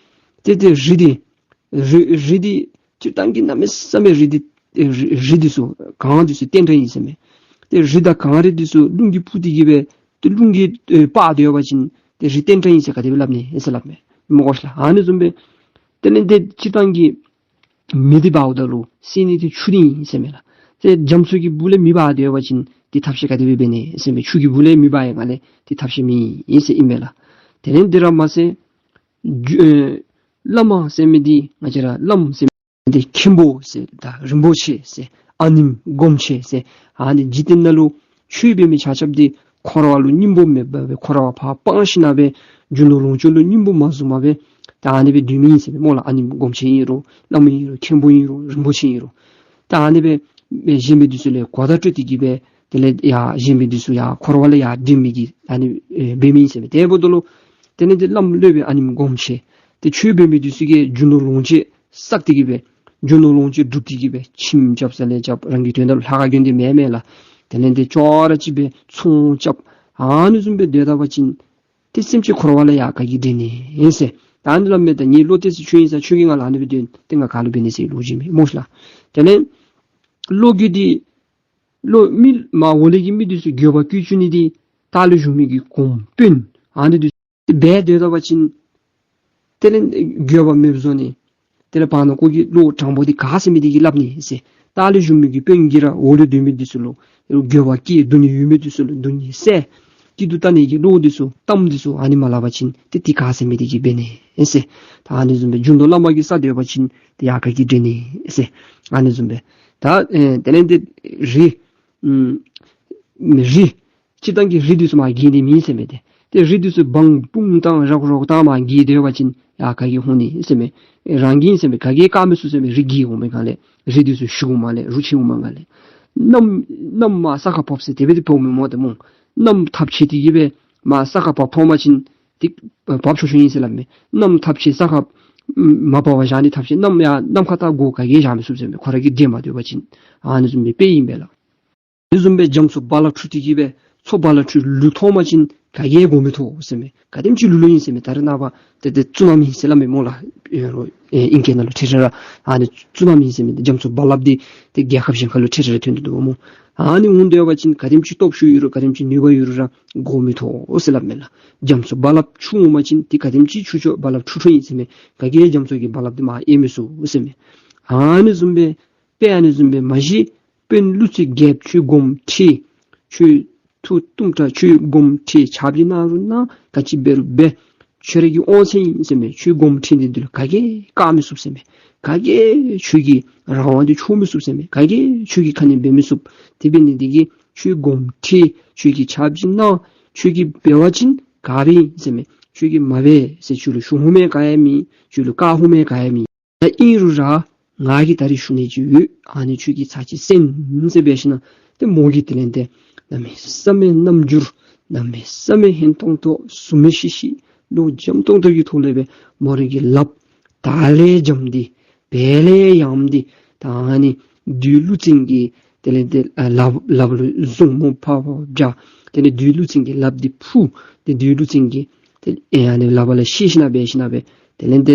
ཏེ་ཏེ་རི་འདི་རི་རི་འདི་སྤྱིར་བཏང་གི་གནམ་མེད་ས་མེད་རི་འདི་ཨེ་རི་རི་འདི་ཚུ་གངས་འདི་ཚུ་བརྟན་དྲགས་ཨིན་ཟེར་མས། ཏེ་རི་དང་གངས་རི་འདི་ཚུ་རླུང་གིས་ཕུ་སྟེ་གིས་སྦེ་ཏེ་རླུང་གིས་ཨེ་སྤར་སྡོད་པ་ཅིན་ཏེ་རི་བརྟན་དྲགས་ཨིན་ཟེར་ག་དེ་སྦེ་སླབ་ནི་ཨིན་ཟེར་སླབ་མས། མི་གོ་ཤ་ལགས། ཨ་ནི་བཟུམ་སྦེ་དེ་ལས་ཏེ་སྤྱིར་བཏང་གི་མེ་འདི་འབརཝ་ད་ལུ་བསད་ནི་འདི་ཆུ་འདི་ཨིན་ཟེར་མས་ལགས། ཏེ་རྒྱ་མཚོ་གི་སྦུག་ལས་མེ་འབར་སྡོད་པ་ཅིན་ཏེ་ཐབས་ཤེས་ག་དེ་སྦེ་འབད་ནི་ཨིན་ཟེར་མས། ཆུ་གི་སྦུག་ལས་མེ་འབར་ཡི་ག་ལས་ཏེ་ཐབས་ཤེས་མེད་ཨིན་ཟེར་ཨིན་མས་ལགས། དེ་ལས་འདི་ར་མ་ཟད་རྒྱུ་ཨེ་བླ་མ་ཟེར་མི་འདི་ང་བཅས་ར་བླམ་ཟེར་མི་འདི་མཁན་པོ་ཟེར་དང་རིན་པོ་ཆེ་ཟེར་ཨ་ནེམོ་སྒོམ་ཆེན་ཟེར་ཨ་ནི་འཇིག་རྟེན་ནང་ལུ་ཆོས་འབད་མི་ཆ་ཁྱབ་འདི་འཁོར་བ་ལུ་སྙིང་པོ་མེད་པར་སྦེ་འཁོར་བ་ཕར་སྤང་ཞིན་ན་སྦེ་རྒྱུ་ནོར་ལོངས་སྤྱོད་ལུ་སྙིང་པོ་མ་བཟུང་བར་སྦེ་ད་ཨ་ནི་སྦེ་སྡོད་མི་ཨིན་ཟེར་མས་སྨོ་ལགས། ཨ་ནེམོ་སྒོམ་ཆེན་ཨིན་རུང་བླམ་ཨིན་རུང་མཁན་པོ་ཨིན་རུང་རིན་པོ་ཆེ་ཨིན་རུང་ད་ཨ་ནི་སྦེ་གཞན་མི་འདི་ཚུ་ལས་གོ་བརྡ་སྤྲོད་དེ་གིས་སྦེ་དེ་ལས་ཡར་གཞན་མི་འདི་ཚུ་ཡར་འཁོར་བ་ལས་ཡར་འདྲེན་མི་གི་ཨ་ནི་ཨེ་འབད་མི་ཨིན་ཟེར་མས། དེ་འབདཝ་ད་ལུ་དེ་ལས་ཏེ་བླམ་སློབ་དཔོན་ཨ་ནེམོ་སྒོམ་ཆེན་ཏེ་ཆོས་འབད་མི་འདི་ཚུ་གིས་རྒྱུ་ནོར་ལོངས་སྤྱོད་བསགས་ཏེ་གིས་སྦེ་རྒྱུ་ནོར་ལོངས་སྤྱོད་སྒྲུབ་སྟེ་གིས་སྦེ་ཁྱིམ་རྐྱབ་ས་ལས་རྐྱབ་རང་གི་དོན་དག་ལྷ་ཁང་དགོན་སྡེ་མེན་མས་ལགས། དེ་ལས་ཏེ་ཅོག་ར་གཅིག་སྦེ་ཚོང་རྐྱབ་ཨ་ནི་བཟུམ་སྦེ་སྡོད་ད་པ་ཅིན་ཏེ་སེམས་ཅན་འཁོར་བ་ལས་ཡར་ག་གིས་འདྲེན་ནི་ཨིན་ཟེར། ད་ཨ་ནི་སླབ་མས། ད་ངེའི་བློ་གཏད་ས་ཁྱོད་ཨིན་ས། ཁྱོད་ཀྱིས་ང་ལུ་ཨ་ནི་སྦེ་སྟོན་ཏེ་ང་ག་ལུ་འབད་ནི་ཟེར་ལོ་རྒྱུས་མས་སྨོ་ལགས། དེ་ལས་བློ་འགྱོད་འདི་བློ་མི་མར་འོག་ལས་ཀྱི་མི་འདི་ཚུ་འགྱོད་པ་སྐྱེ་བཅུག་ནི་འདི་ལྟག་ལུ་བཞུགས་མི་གི་གོང་དཔོན་ ཨ་ནི་འདི་འབད་སྡོད་ད་པ་ཅིན་དེ་ལས་འགྱོད་པ་མེདཔ་བཟོ་ནི། དེ་ལས་བར་ན་ཁོ་གིས་བློ་དྲང་པོ་འདི་ག་ཟེར་མི་འདི་གིས་སླབ་ནི་ཟེར། ལྟག་ལས་བཞུགས་མི་གི་དཔོན་གྱིས་ར་འོག་ལུ་སྡོད་མི་འདི་ཚུ་ལུ་འགྱོད་པ་སྐྱེ་སྡུག་བསྔལ་ཡོད་མི་འདི་ཚུ་ལུ་སྡུག་བསྔལ་སེལ། སྐྱིད་སྡུག་བལྟ་ནི་གི་བློ་འདི་ཚུ་གཏམ་འདི་ཚུ་ཨ་ནི་མ་སླབ་པ་ཅིན་ཏེ་འདི་ག་ཟེར་མི་འདི་གིས་འབད་ནི་ཟེར། ད་ཨ་ནི་བཟུམ་སྦེ་རྒྱུ་ནོར་བླ་མ་གིས་བསགས་སྡོད་པ་ཅིན་ཏེ་ཡར་ག་གིས་འདྲེན་ནི་ཟེར། ཨ་ནི་བཟུམ་སྦེ་ད་ཨེ་དེ་ལས་འདི་རི་ཨམ་རི་སྤྱིར་བཏང་གི་རི་འདི་ཚུ་མར་འགྱེལ་ནི་མེད་ཟེར་མས་ཏེ། ཏེ་རི་འདི་ཚུ་བང་བུང་བཏང་རོག་རོག་བཏང་མར་འགྱེལ་སྡོད་པ་ཅིན་ཡར་ག་གིས་འོང་ནི་ཟེར་མས། རང་གིས་ཟེར་མས། ག་གིས་བཀག་མི་ཚུགས་ཟེར་མས། རི་འགྱེལ་འོང་པའི་སྒང་ལས་རི་འདི་ཚུ་ཞུ་འོང་མ་ལས་རུ་ཆེ་འོང་མ་སྒང་ལས་གནམ་གནམ་མར་ས་ཁར་བབས་ཟེར་དེ་སྦེ་འདི་འབོ་མི་སྨོ་ཏེ་སྨོ། གནམ་ཐབས་ཆེ་འདི་གིས་སྦེ་མར་ས་ཁར་བབས་ཐོབ་པ་ཅིན་ཏེ་བབས་ཆོག་ཆོག་ཨིན་ཟེར་སླབ་མས། གནམ་ཐབས་ཆེ་ས་ཁར་མ་བབས་པར་བཞག་ནི་ཐབས་ཆེ། གནམ་ཡར་གནམ་ཁར་ད་སྒོ་ག་གིས་བཞག་མི་ཚུགས་ཟེར་མས། ཁོ་ར་གིས་འདྲེན་མ་སྡོད་པ་ཅིན། ཨ་ནི་བཟུམ་སྦེ་དཔེ་ཨིན་པས་ལགས། དེ་བཟུམ་སྦེ་རྒྱ་མཚོ་རྦ་རླབས་འཁྲུགས་ཏེ་གིས་སྦེ་མཚོ་རྦ་རླབས་འཁྲུགས་ལུད་ཐོབ་པ་ཅིན་ག་གིས་སྒོ་མི་ཐོབ་ཟེར་མས། ག་དེམ་ཅིག་ལུད་ལུད་ཨིན་ཟེར་མས། ད་རེས་ནངས་པ་ཏེ་ཏེ་ཙུ་ན་མི་ཟེར་སླབ་མས་སྨོ་ལགས། ཨེ་ཨིང་སྐད་ནང་ལུ་ཐེ་རེ་ར་ཨ་ནི་ཙུ་ན་མི་ཟེར་མི་འདི་རྒྱ་མཚོ་རྦ་རླབས་འདི་ཏེ་རྒྱལ་ཁབ་གཞན་ཁ་ལུ་ཐེ་རེ་ར་ཐོན་དོ་འདུག་སྨོ། ཨ་ནི་འོང་སྡོད་པ་ཅིན་ག་དེམ་ཅིག་སྟོབས་ཤུགས་ཡོད་རུང་ག་དེམ་ཅིག་ནུས་པ་ཡོད་རུང་ར་སྒོ་མི་ཐོབ་ཟེར་སླབ་མས་ལགས། རྒྱ་མཚོ་རྦ་རླབས་འཁྲུགས་འོང་པ་ཅིན་ཏེ་ག་དེམ་ཅིག་ཆུ་ཚོད་རྦ་རླབས་འཁྲུགས་འཁྲུགས་ཨིན་ཟེར་མས། ག་གིས་རྒྱ་མཚོ་གི་རྦ་རླབས་འདི་མར་ཡལ་མི་ཚུགས་ཟེར་མས། ཨ་ནི་བཟུམ་སྦེ་དཔེ་ཨ་ནི་བཟུམ་སྦེ་མ་གཞི་དཔོན་ཀླུ་བཙན་རྒྱལཔོ་ཁྱོད་དགོངསམ་ཁྲེལ། ཁྱོད་ཐུགས་གཏུམ་དྲག། ཁྱོད་དགོངསམ་ཁྲེལ། ཆརཔ་ཅིག་གནང་རུང་གནང་། ག་ཅི་འབད་རུང་འབད། ཁྱོད་ར་གི་དབང་ཚད་ཨིན་ཟེར་མས། ཁྱོད་དགོངསམ་ཁྲེལ་ནི་འདི་ལུ་ག་གིས་བཀག་མི་ཚུགས་ཟེར་མས། ག་གིས་ཁྱོད་ཀྱི་རང་དབང་འདི་འཕྱོག་མི་ཚུགས་ཟེར་མས། ག་གིས་ཁྱོད་ཀྱི་ཁ་ནང་འབད་མི་ཚུགས། དེ་འབད་ནི་འདི་གིས་ཁྱོད་དགོངསམ་ཁྲེལ། ཁྱོད་ཀྱིས་ཆརཔ་ཅིག་གནང་། ཁྱོད་ཀྱིས་འབད་བ་ཅིན་ག་འབད་ཨིན་ཟེར་མས། ཁྱོད་ཀྱིས་མ་འབད་ཟེར་ཁྱོད་ལུ་ཞུ་ནི་མེད་ག་ཡང་མེད། ཁྱོད་ལུ་བཀག་ནི་མེད་ག་ཡང་མེད། ད་ཨིན་རུང་ར་ང་གིས་ད་རིས་ཞུ་ནི་ཅིག་ཡོད། ཨ་ནི་ཁྱོད་ཀྱིས་ཚར་གཅིག་གསན་ཟེར་འབད་ཞིནམ་ལས་ཏེ་མོ་གིས་དེ་ལས་ཏེ་གནམ་མེད་ས་མེད་རྣམ་འགྱུར་གནམ་མེད་ས་མེད་ཧན་ཏོང་ཏོ་ཟུར་མིག་ཤིག་ཤིག་བློ་འཇམ་ཏོང་ཏོ་གི་ཐོག་ལས་སྦེ་མོ་ར་གི་ལགཔ་དར་ལས་འཇམ་སྟེ་བལ་ལས་ཡངམ་སྟེ་ད་ཨ་ནི་བདུད་ཀླུ་བཙན་གྱི་དེ་ལས་ཏེ་ཨ་ལགཔ་ལགཔ་ལུ་བཟུང་མོ་ཕར་ཕར་བྱ། དེ་ལས་བདུད་ཀླུ་བཙན་གྱི་ལགཔ་འདི་འཕུར་ཏེ་བདུད་ཀླུ་བཙན་གྱི་ཏེ་ཨ་ནི་ལགཔ་ལས་བཤེད་ཞིནམ་ལས་འབད་ཞིནམ་ལས་སྦེ་དེ་ལས་ཏེ་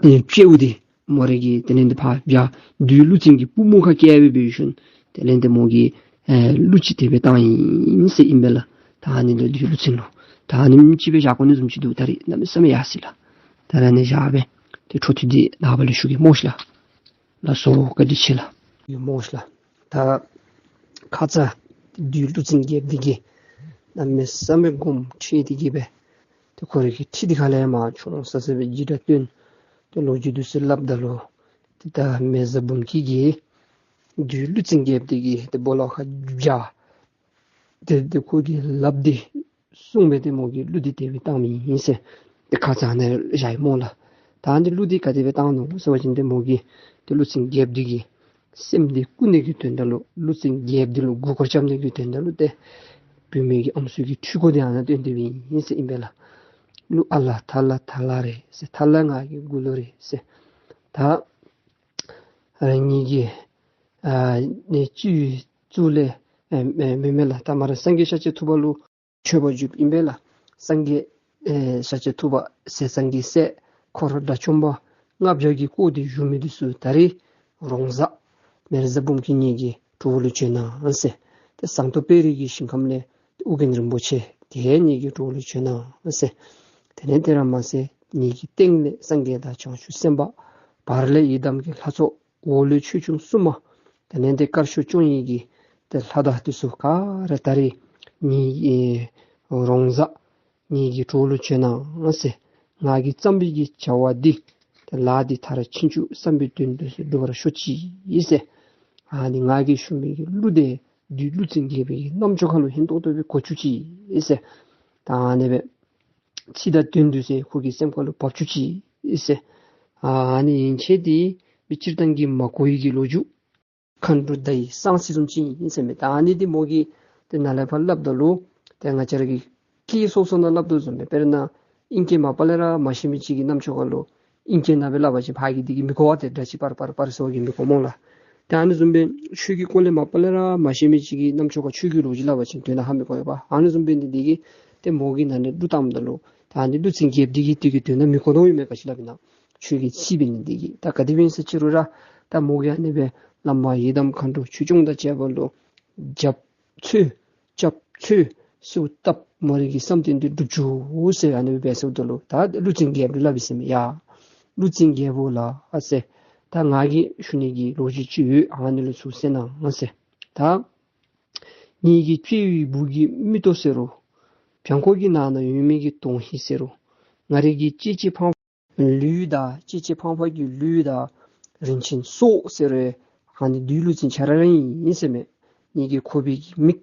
ཨེ་དཔྱལཝ་འདི་མོ་ར་གིས་དེ་ལས་ཏེ་ཕར་བྱ། བདུད་ཀླུ་བཙན་གྱི་པུས་མོ་ཁར་བཀལ་སྦེ་འབད་ཞིནམ་དེ་ལས་ཏེ་མོ་གིས་ཨེ་གླུ་ཅིག་དེ་སྦེ་བཏང་ཡི་ཟེར་ཨིན་པས་ལགས། ད་ཨ་ནི་ལུ་བདུད་ཀླུ་བཙན་ལུ་ད་ཨ་ནི་ཅིག་སྦེ་བཞག་དགོ་ནི་བཟུམ་ཅིག་འདུག། ད་རིས་གནམ་མེད་ས་མེད་ཡར་སོ་ཡི་ལགས། ད་རིས་ཨ་ནི་བཞག་སྦེ་ཏེ་འཕྲོ་མཐུད་དེ་ནངས་པ་ལུ་ཞུ་གེ་སྨོ་ཤིག་ལགས། ལགས་སོ། བཀའ་དྲིན་ཆེ་ལགས། ཡོད་སྨོ་ཤིག་ལགས། ད་ཁ་ཙ་བདུད་ཀླུ་བཙན་རྒྱལཔོ་འདི་གིས་གནམ་མེད་ས་མེད་དགོངསམ་ཁྲེལ་ཏེ་གིས་སྦེ་ཏེ་ཁོ་ར་གི་ཁྲི་འདི་ཁ་ལས་མར་མཆོངས་ས་ཟེར་སྦེ་འཇིགས་སྐྲག་སྟོན་ཏེ་ལོ་རྒྱུས་འདི་ཚུ་སླབ་ད་ལུ་ཏེ་ད་མེ་བཟའ་འབུམ་སྐྱིད་ཀྱིས་བདུད་ཀླུ་བཙན་རྒྱལཔོ་འདི་གི་ཏེ་སྦོ་ལོགས་ཁར་བྱ། ཏེ་ཏེ་ཁོ་གི་ལགཔ་འདི་བཟུང་སྦེ་ཏེ་མོ་གིས་གླུ་འདི་དེ་སྦེ་བཏང་མི་ཨིན་ཟེར་ཏེ་ཁ་ཙ་ཨ་ནཱ་བཞག་ཡི་སྨོ་ལགས། ད་ཨ་ནི་གླུ་འདི་ག་དེ་སྦེ་བཏང་ནུག་ཟེར་བ་ཅིན་ཏེ་མོ་གིས་ཏེ་ཀླུ་བཙན་རྒྱལཔོ་འདི་གི་སེམས་འདི་བཀུག་ནི་གི་དོན་དག་ལུ་ཀླུ་བཙན་རྒྱལཔོ་འདི་ལུ་མགུ་སྐོར་རྐྱབ་ནི་གི་དོན་དག་ལུ་ཏེ་བུད་མེད་ཀྱི་ཨམ་སྲུ་གི་འཕྲུལ་འཁོར་འདི་ཨ་ནཱ་བཏོན་ཏེ་སྦེ་ཨིན་ཟེར་ཨིན་པས་ལགས། གླུ་ཨ་ལ་ཐ་ལ་ཐ་ལ་རེད་ཟེར། ཐ་ལ་ང་གི་མགུ་ལོ་རེད་ཟེར། ད་རང་ཉིད་ཀྱི་ཨ་ནི་སྤྱི་བོའི་གཙུག་ལས་ཨེ་མེན་མེན་ལགས། ད་མ་ར་སངས་རྒྱས་ཤཱཀྱ་ཐུབ་པ་ལུ་མཆོད་པ་བརྗོདཔ་ཨིན་པས་ལགས། སངས་རྒྱས་ཨེ་ཤཱཀྱ་ཐུབ་པ་ཟས་གཙང་གི་སྲས་འཁོར་དགྲ་བཅོམ་པ་ལྔ་བརྒྱ་གིས་བསྐོར་ཏེ་བཞུགས་མི་འདི་ཚུ་ད་རིས་རོང་བཟའ་མེ་བཟའ་འབུམ་སྐྱིད་ངེ་གི་གྲོགས་ལུ་བྱོན་གནང་ཟེར། ཏེ་ཟངས་མདོག་དཔལ་རི་གི་ཞིང་ཁམས་ལས་ཏེ་ཨོ་རྒྱན་རིན་པོ་ཆེ་དེ་ངེ་གི་གྲོགས་ལུ་བྱོན་གནང་ཟེར། དེ་ལས་དེ་ར་མ་ཚད་ངེ་གི་སྟེང་ལས་སངས་རྒྱས་དང་བྱང་ཆུབ་སེམས་དཔའ། བར་ལས་ཡི་དམ་གྱི་ལྷ་ཚོགས། འོག་ལས་ཆོས་སྐྱོང་སྲུང་མ། དེ་ལས་ཏེ་དཀར་ཕྱོགས་སྐྱོང་ཡི་གི་ཏེ་ལྷ་དང་འདི་ཚུ་ག་ར་ད་རིས་ངེ་གི་རོང་བཟའ་ངེ་གི་གྲོགས་ལུ་བྱོན་གནང་ཟེར། ང་གིས་བརྩམས་པའི་གི་བྱ་བ་འདི་ཏེ་ལཱ་འདི་མཐར་ཕྱིན་བཅུག། བསམ་པའི་དོན་འདི་ཚུ་འགྲུབ་པར་ཤོག་ཅིག་ཟེར། ཨ་ནི་ང་གིས་ཞུ་མི་གི་གླུ་འདི་བདུད་ཀླུ་བཙན་རྒྱལ་པོའི་གི་རྣམ་ཅོ་ཁ་ལུ་ཧན་ཏོང་ཏོ་སྦེ་གོ་བཅུག་ཅིག་ཟེར། ད་ཨ་ནི་སྦེ་ཚིག་དང་དོན་འདི་ཚུ་ཁོ་གི་སེམས་ཁ་ལུ་བབས་བཅུག་ཅིག་ཟེར། ཨ་ནི་ཡན་ཆད་འདི་སྤྱིར་བཏང་གི་མ་གོ་བའི་གི་ལོ་རྒྱུས་མཁའ་འགྲོ་དང་གསང་ཚིག་བཟུམ་ཅིག་ཨིན་ཟེར་མས། ད་ཨ་ནི་འདི་མོ་གིས་ཏེ་ནཱ་ལས་ཕར་སླབ་ད་ལུ་ཏེ་ང་བཅས་ར་གི་སྐད་སོ་སོ་ནང་སླབ་དོ་བཟུམ་སྦེ་དཔེར་ན་ཨིང་སྐད་མ་པ་ལས་ར་མ་ཤེས་མི་ཅིག་གི་རྣམ་ཅོ་ཁ་ལུ་ཨིང་སྐད་ནང་སྦེ་སླབ་པ་ཅིན་ཕར་གི་འདི་གིས་མི་གོ་བ། ཏེ་སྒྲ་ཅིག་པར་པར་པར་ཟེར་བ་གིས་མི་གོ་སྨོ་ལགས། ཏེ་ཨ་ནི་བཟུམ་སྦེ་ཆོས་ཀྱི་སྐོར་ལས་མ་པ་ལས་ར་མ་ཤེས་མི་ཅིག་གི་རྣམ་ཅོ་ཁ་ཆོས་ཀྱི་ལོ་རྒྱུས་སླབ་པ་ཅིན་དོན་དག་ཧ་མི་གོ་བས་པ། ཨ་ནི་བཟུམ་སྦེ་ནི་འདི་གིས་ཏེ་མོ་གིས་ནཱ་ལས་གླུ་བཏངམ་ད་ལུ་ད་ཨ་ནི་ཀླུ་བཙན་རྒྱལཔོ་འདི་གིས་དེ་གི་དོན་དག་མི་གོ་དོ་ཡོད་མེད་ག་ཅི་སླབ་ཨིན་ན། ཆོས་ཀྱི་ཚིག་འབད་ནི་འདི་གིས་ད་ག་དེ་སྦེ་ཨིན་ཟེར་ཅི་རུང་ར་ད་མོ་གིས་ཨ་ནི་སྦེ་བླ་མ་ཡི་དམ་མཁའ་འགྲོ་ཆོས་སྐྱོང་དང་བཅས་པ་ལུ་རྒྱབ་འཚོལ་ལྕག་འཚོལ་གསོལཝ་བཏབ། མོ་རའི་གི་བསམ་དོན་འདི་འགྲུབ་བཅུག་ཟེར། ཨ་ནི་སྦེ་ཟེརཝ་ད་ལུ་ད་ཀླུ་བཙན་རྒྱལཔོ་ལུ་སླབ་ཡི་ཟེར་མས། ཡ་ཀླུ་བཙན་རྒྱལཔོ་ལགས་ཟེར། ད་ང་གིས་ཞུ་ནི་གི་ལོ་རྒྱུས་ཅིག་ཡོད། ཨ་ནི་ལུ་ཚུར་གསན་གནང་ཟེར། ད་ངེ་གི་སྤྱི་བོའི་སྦུག་གི་མིག་ཏོ་ཟེར་རུང་། བྱང་ཁོག་གི་ནང་ན་ཡོད་མི་གི་དོན་ཧིང་ཟེར་རུང་། ང་རའི་གི་གཅེས་གཅེས་ཕངས་ལུས་དང་གཅེས་གཅེས་ཕངས་ཕངས་ཀྱི་ལུས་དང་རིན་ཆེན་སྲོག་ཟེར་རུང་ཨ་ནི་བདུད་ཀླུ་བཙན་ཁྱོད་ར་ར་ཨིན་ཟེར་མས། ངེ་གི་ཁོག་པའི་གི་མིག་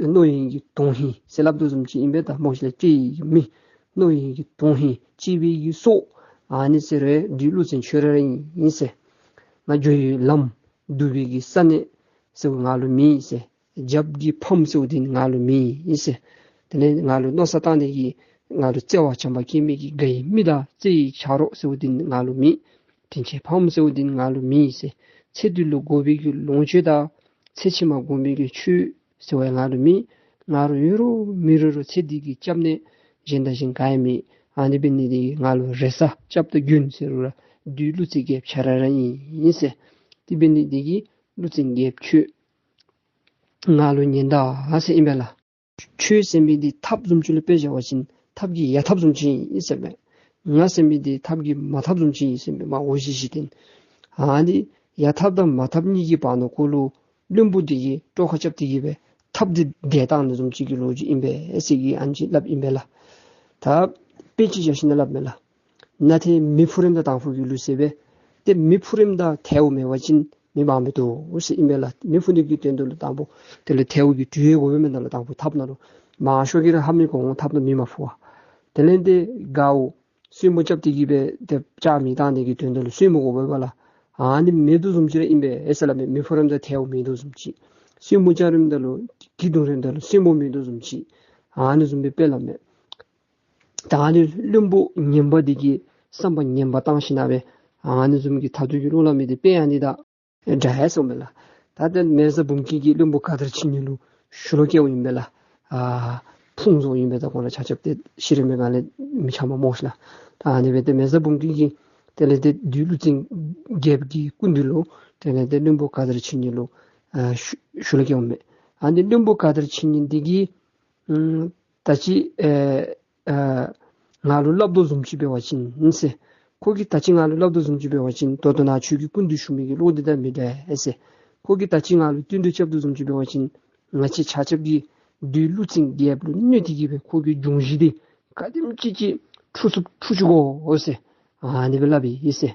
རྣོ་ཡིན་གྱི་དོན་ཧིང་ཟེར་སླབ་དོ་བཟུམ་ཅིག་ཨིན་པས། ད་མོ་ཤིག་ལས་སྤྱི་བོའི་གི་མིག་རྣོ་ཡིན་གྱི་དོན་ཧིང་གཅེས་པའི་གི་སྲོག་ཨ་ནི་ཟེར་རུང་བདུད་ཀླུ་བཙན་ཁྱོད་ར་ར་ཨིན་ཟེར། ང་འགྱོ་བའི་ལམ་འདུག་པའི་གི་ས་གནས་ཟེར་བ་ང་ལུ་མེད་ཟེར། རྒྱབ་ཀྱི་ཕམ་ཟེར་བ་འདི་ང་ལུ་མེད་ཟེར། དེ་ལས་ང་ལུ་མནོ་བསམ་བཏང་ནི་གི་ང་ལུ་བརྩེ་བ་བྱམས་པ་སྐྱེ་མི་གི་དགའ་བའི་མི་དང་བརྩེ་བའི་ཆ་རོགས་ཟེར་བ་འདི་ང་ལུ་མེད། དྲིན་ཆེན་ཕམ་ཟེར་བ་འདི་ང་ལུ་མེད་ཟེར། ཚེ་འདི་ལུ་དགོ་པའི་གི་ལོངས་སྤྱོད་དང་ཚེ་ཕྱི་མ་དགོ་མི་གི་ཆོས་ཟེར་བ་ང་ལུ་མེད། ང་ལུ་ཡོད་རུང་མེད་རུང་རུང་ཚེ་འདི་གི་སྐྱབས་གནས་གཞན་དང་གཞན་ག་ཡང་མེད། ཨ་ནི་འབད་ནི་འདི་གིས་ང་ལུ་རེ་ས་སྐྱབས་དང་མགོན་ཟེར་རུང་ར་བདུད་ཀླུ་བཙན་རྒྱལཔོ་ཁྱོད་ར་ར་ཨིན་ཟེར། དེ་འབད་ནི་འདི་གིས་ཀླུ་བཙན་རྒྱལཔོ་ཁྱོད་ང་ལུ་ཉན་ད་ཟེར་ཨིན་པས་ལགས། ཁྱོད་ཟེར་མི་འདི་ཐགཔ་བཟུམ་ཅིག་ལུ་དཔེ་བཞག་པ་ཅིན་ཐགཔ་གི་ཡ་ཐགཔ་བཟུམ་ཅིག་ཨིན་ཟེར་མས། ང་ཟེར་མི་འདི་ཐགཔ་གི་མ་ཐགཔ་བཟུམ་ཅིག་ཨིན་ཟེར་མས། མར་འོང་ཤིག་ཤིག་སྟེ། ཨ་ནི་ཡ་ཐགཔ་དང་མ་ཐགཔ་གཉིས་ཀྱི་བར་ན་ཁོ་ལུ་བློན་པོ་འདི་གིས་དཀྲོག་ཁ་རྐྱབ་སྟེ་གི་སྦེ་ཐགཔ་འདི་བརྡལ་བཏང་ནི་བཟུམ་ཅིག་གི་ལོ་རྒྱུས་ཨིན་པས་ཟེར་གི་ཨ་ནི་ཅིག་སླབ་ཨིན་པས་ལགས། ད་དཔེ་ཅིག་བཞག་ཞིནམ་ལས་སླབ་མས་ལགས། ནཱ་ཏེ་མེ་ཕུ་རེནམ་ད་དང་ཕུ་གི་ལུགས་ཟེར་སྦེ་ཏེ་མེ་ཕུ་རེནམ་ད་ཐལཝ་མེད་པ་ཅིན་མེ་འབར་མི་བཏུབ་ཟེར་ཨིན་པས་ལགས། མེ་ཕུ་ནི་གི་དོན་དུ་ལུ་དང་ཕུ་དེ་ལས་ཐལཝ་གི་དྲི་ཡོད་དགོ་པས་མེན་ན་ལགས། དང་ཕུ་ཐགཔ་ནང་ལུ་མང་ཤོས་ཀྱིས་ར་ཧ་མི་གོ་འོང་། ཐགཔ་ནང་མེ་མ་ཕུ་བར། དེ་ལས་ཏེ་དགའཝ་སོལ་མོ་རྐྱབ་སྟེ་གི་སྦེ་ཏེ་ལྕགས་མེ་བཏང་ནི་གི་དོན་དུ་ལུ་སོལ་མོ་དགོ་པས་ལགས། ཨ་ནི་མེད་དོ་བཟུམ་ཅིག་ར་ཨིན་པས་ཟེར་སླབ་མས། མེ་ཕུ་རེནམ་ད་ཐལཝ་མེད་དོ་བཟུམ་ཅིག། སོལ་མོ་རྐྱབ་རེནམ་ད་ལུ་གྱི་དུང་རེནམ་ད་ལུ་སོལ་མོ་མེད་དོ་བཟུམ་ཅིག། ཨ་ནི་བཟུམ་སྦེ་དཔེ་སླབ་མས། ད་ཨ་ནི་བློན་པོ་ངན་པ་འདི་གིས་བསམ་པ་ངན་པ་བཏང་ཞིནམ་ལས་ཨ་ནི་བཟུམ་གྱི་ཐ་དད་ཀྱི་བློ་སླབ་མི་འདི་དཔེ་ཨ་ནི་དང་འདྲ་ཡ་སོང་མས་ལགས། ད་ཏེ་མེ་བཟའ་འབུམ་སྐྱིད་ཀྱིས་བློན་པོ་ག་དར་ཕྱིན་ཉིན་ལུ་ཤུལ་ལུ་བཀལཝ་ཨིན་པས་ལགས། ཨ་ཕུང་བཟོཝ་ཨིན་པས། ད་ཁོང་ར་ཆ་ཁྱབ་ཏེ་ཤི་རན་མི་ག་ལས་མི་ཆ་མ་མོ་ཤིག་ལགས། ད་ཨ་ནི་སྦེ་ཏེ་མེ་བཟའ་འབུམ་སྐྱིད་ཀྱིས་དེ་ལས་ཏེ་བདུད་ཀླུ་བཙན་རྒྱལཔོ་གི་སྐུ་མདུན་ལུ་དེ་ལས་ཏེ་བློན་པོ་ག་དར་ཕྱིན་ཉིན་ལུ་ཨ་ཤུ་ཤུལ་ལུ་བཀལཝ་མས། ཨ་ནི་བློན་པོ་ག་དར་ཕྱིན་ཉིན་འདི་གིས་ཨམ་ད་ཅི་ཨེ་ཨ་ང་ལུ་སླབ་དོ་བཟུམ་ཅིག་འབད་བ་ཅིན་ཨིན་ཟེར། ཁོ་གིས་ད་ཅི་ང་ལུ་སླབ་དོ་བཟུམ་ཅིག་འབད་བ་ཅིན་ད་ལྟོ་ནཱ་ཁྱོད་ཀྱི་སྐུ་མདུན་ཞུ་མི་གི་བློ་འདི་དང་མི་འདྲ་ཨེ་ཟེར། ཁོ་གིས་ད་ཅི་ང་ལུ་བསྟུན་གྲོས་རྐྱབ་དོ་བཟུམ་ཅིག་འབད་བ་ཅིན་ང་བཅས་ཆ་ཁྱབ་ཀྱིས་བདུད་ཀླུ་བཙན་རྒྱལཔོ་ལུ་གནོད་དེ་གི་སྦེ་ཁོ་གི་འབྱུང་བཞི་འདི་ག་དེམ་ཅིག་ཅིག་འཁྲུག་ཚུགསཔ་འཁྲུག་བཅུག་དགོ་ཟེར་ཨ་ནི་སྦེ་སླབ་ཨིན་ཟེར།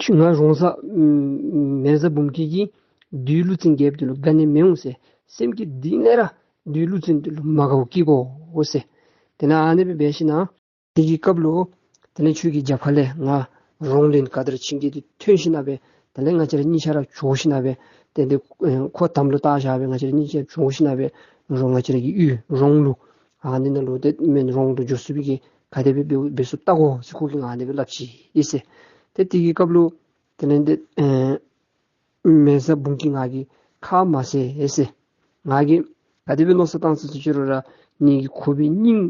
ཁྱོད་ང་རོང་བཟའ་ཨམ་མེ་བཟའ་འབུམ་སྐྱིད་ཀྱིས་བདུད་ཀླུ་བཙན་རྒྱལཔོ་འདི་ལུ་དགའ་ནི་མི་འོང་ཟེར། སེམས་ཀྱི་གཏིང་ལས་ར་བདུད་ཀླུ་བཙན་འདི་ལུ་མ་དགའཝ་བསྐྱེད་དགོ་ཟེར། དེ་ལས་ཨ་ནི་སྦེ་འབད་ཞིནམ་ལས་དེ་གི་སྐབས་ལུ་དེ་ལས་ཁྱོད་ཀྱི་རྒྱབ་ཁ་ལས་ང་རོང་བློན་ག་དར་ཕྱིན་སྐྱིད་འདི་ཐོན་ཞིནམ་ལས་དེ་ལས་ང་བཅས་ར་གཉིས་ཆ་ར་འགྱོ་ཞིནམ་ལས་དེ་ལས་ཨེ་ཁོ་དམ་ལུ་བཏགས་བཞག་སྦེ་ང་བཅས་ར་གཉིས་ཆ་ར་འགྱོ་ཞིནམ་ལས་རོང་ང་བཅས་ར་གི་ཡུལ་རོང་ལུ་ཨ་ནི་ནང་ལུ་ཏེ་མེན་རོང་ལུ་འགྱོ་ཚུགས་པའི་གི་ག་དེ་སྦེ་འབད་འབད་ཚུགས་བལྟ་དགོ་ཟེར་ཁོ་གིས་ང་ཨ་ནི་སྦེ་སླབ་ཅི་ཨིན་ཟེར། ཏེ་དེ་གི་སྐབས་ལུ་དེ་ལས་ཏེ་ཨེ་མེ་བཟའ་འབུམ་སྐྱིད་ང་གིས་ཁ་མ་བཟེད་ཟེར། ང་གིས་ག་དེ་སྦེ་མནོ་བསམ་བཏང་ས་ཅི་ཅི་རུང་ར་ངེ་གི་ཁོག་པའི་སྙིང་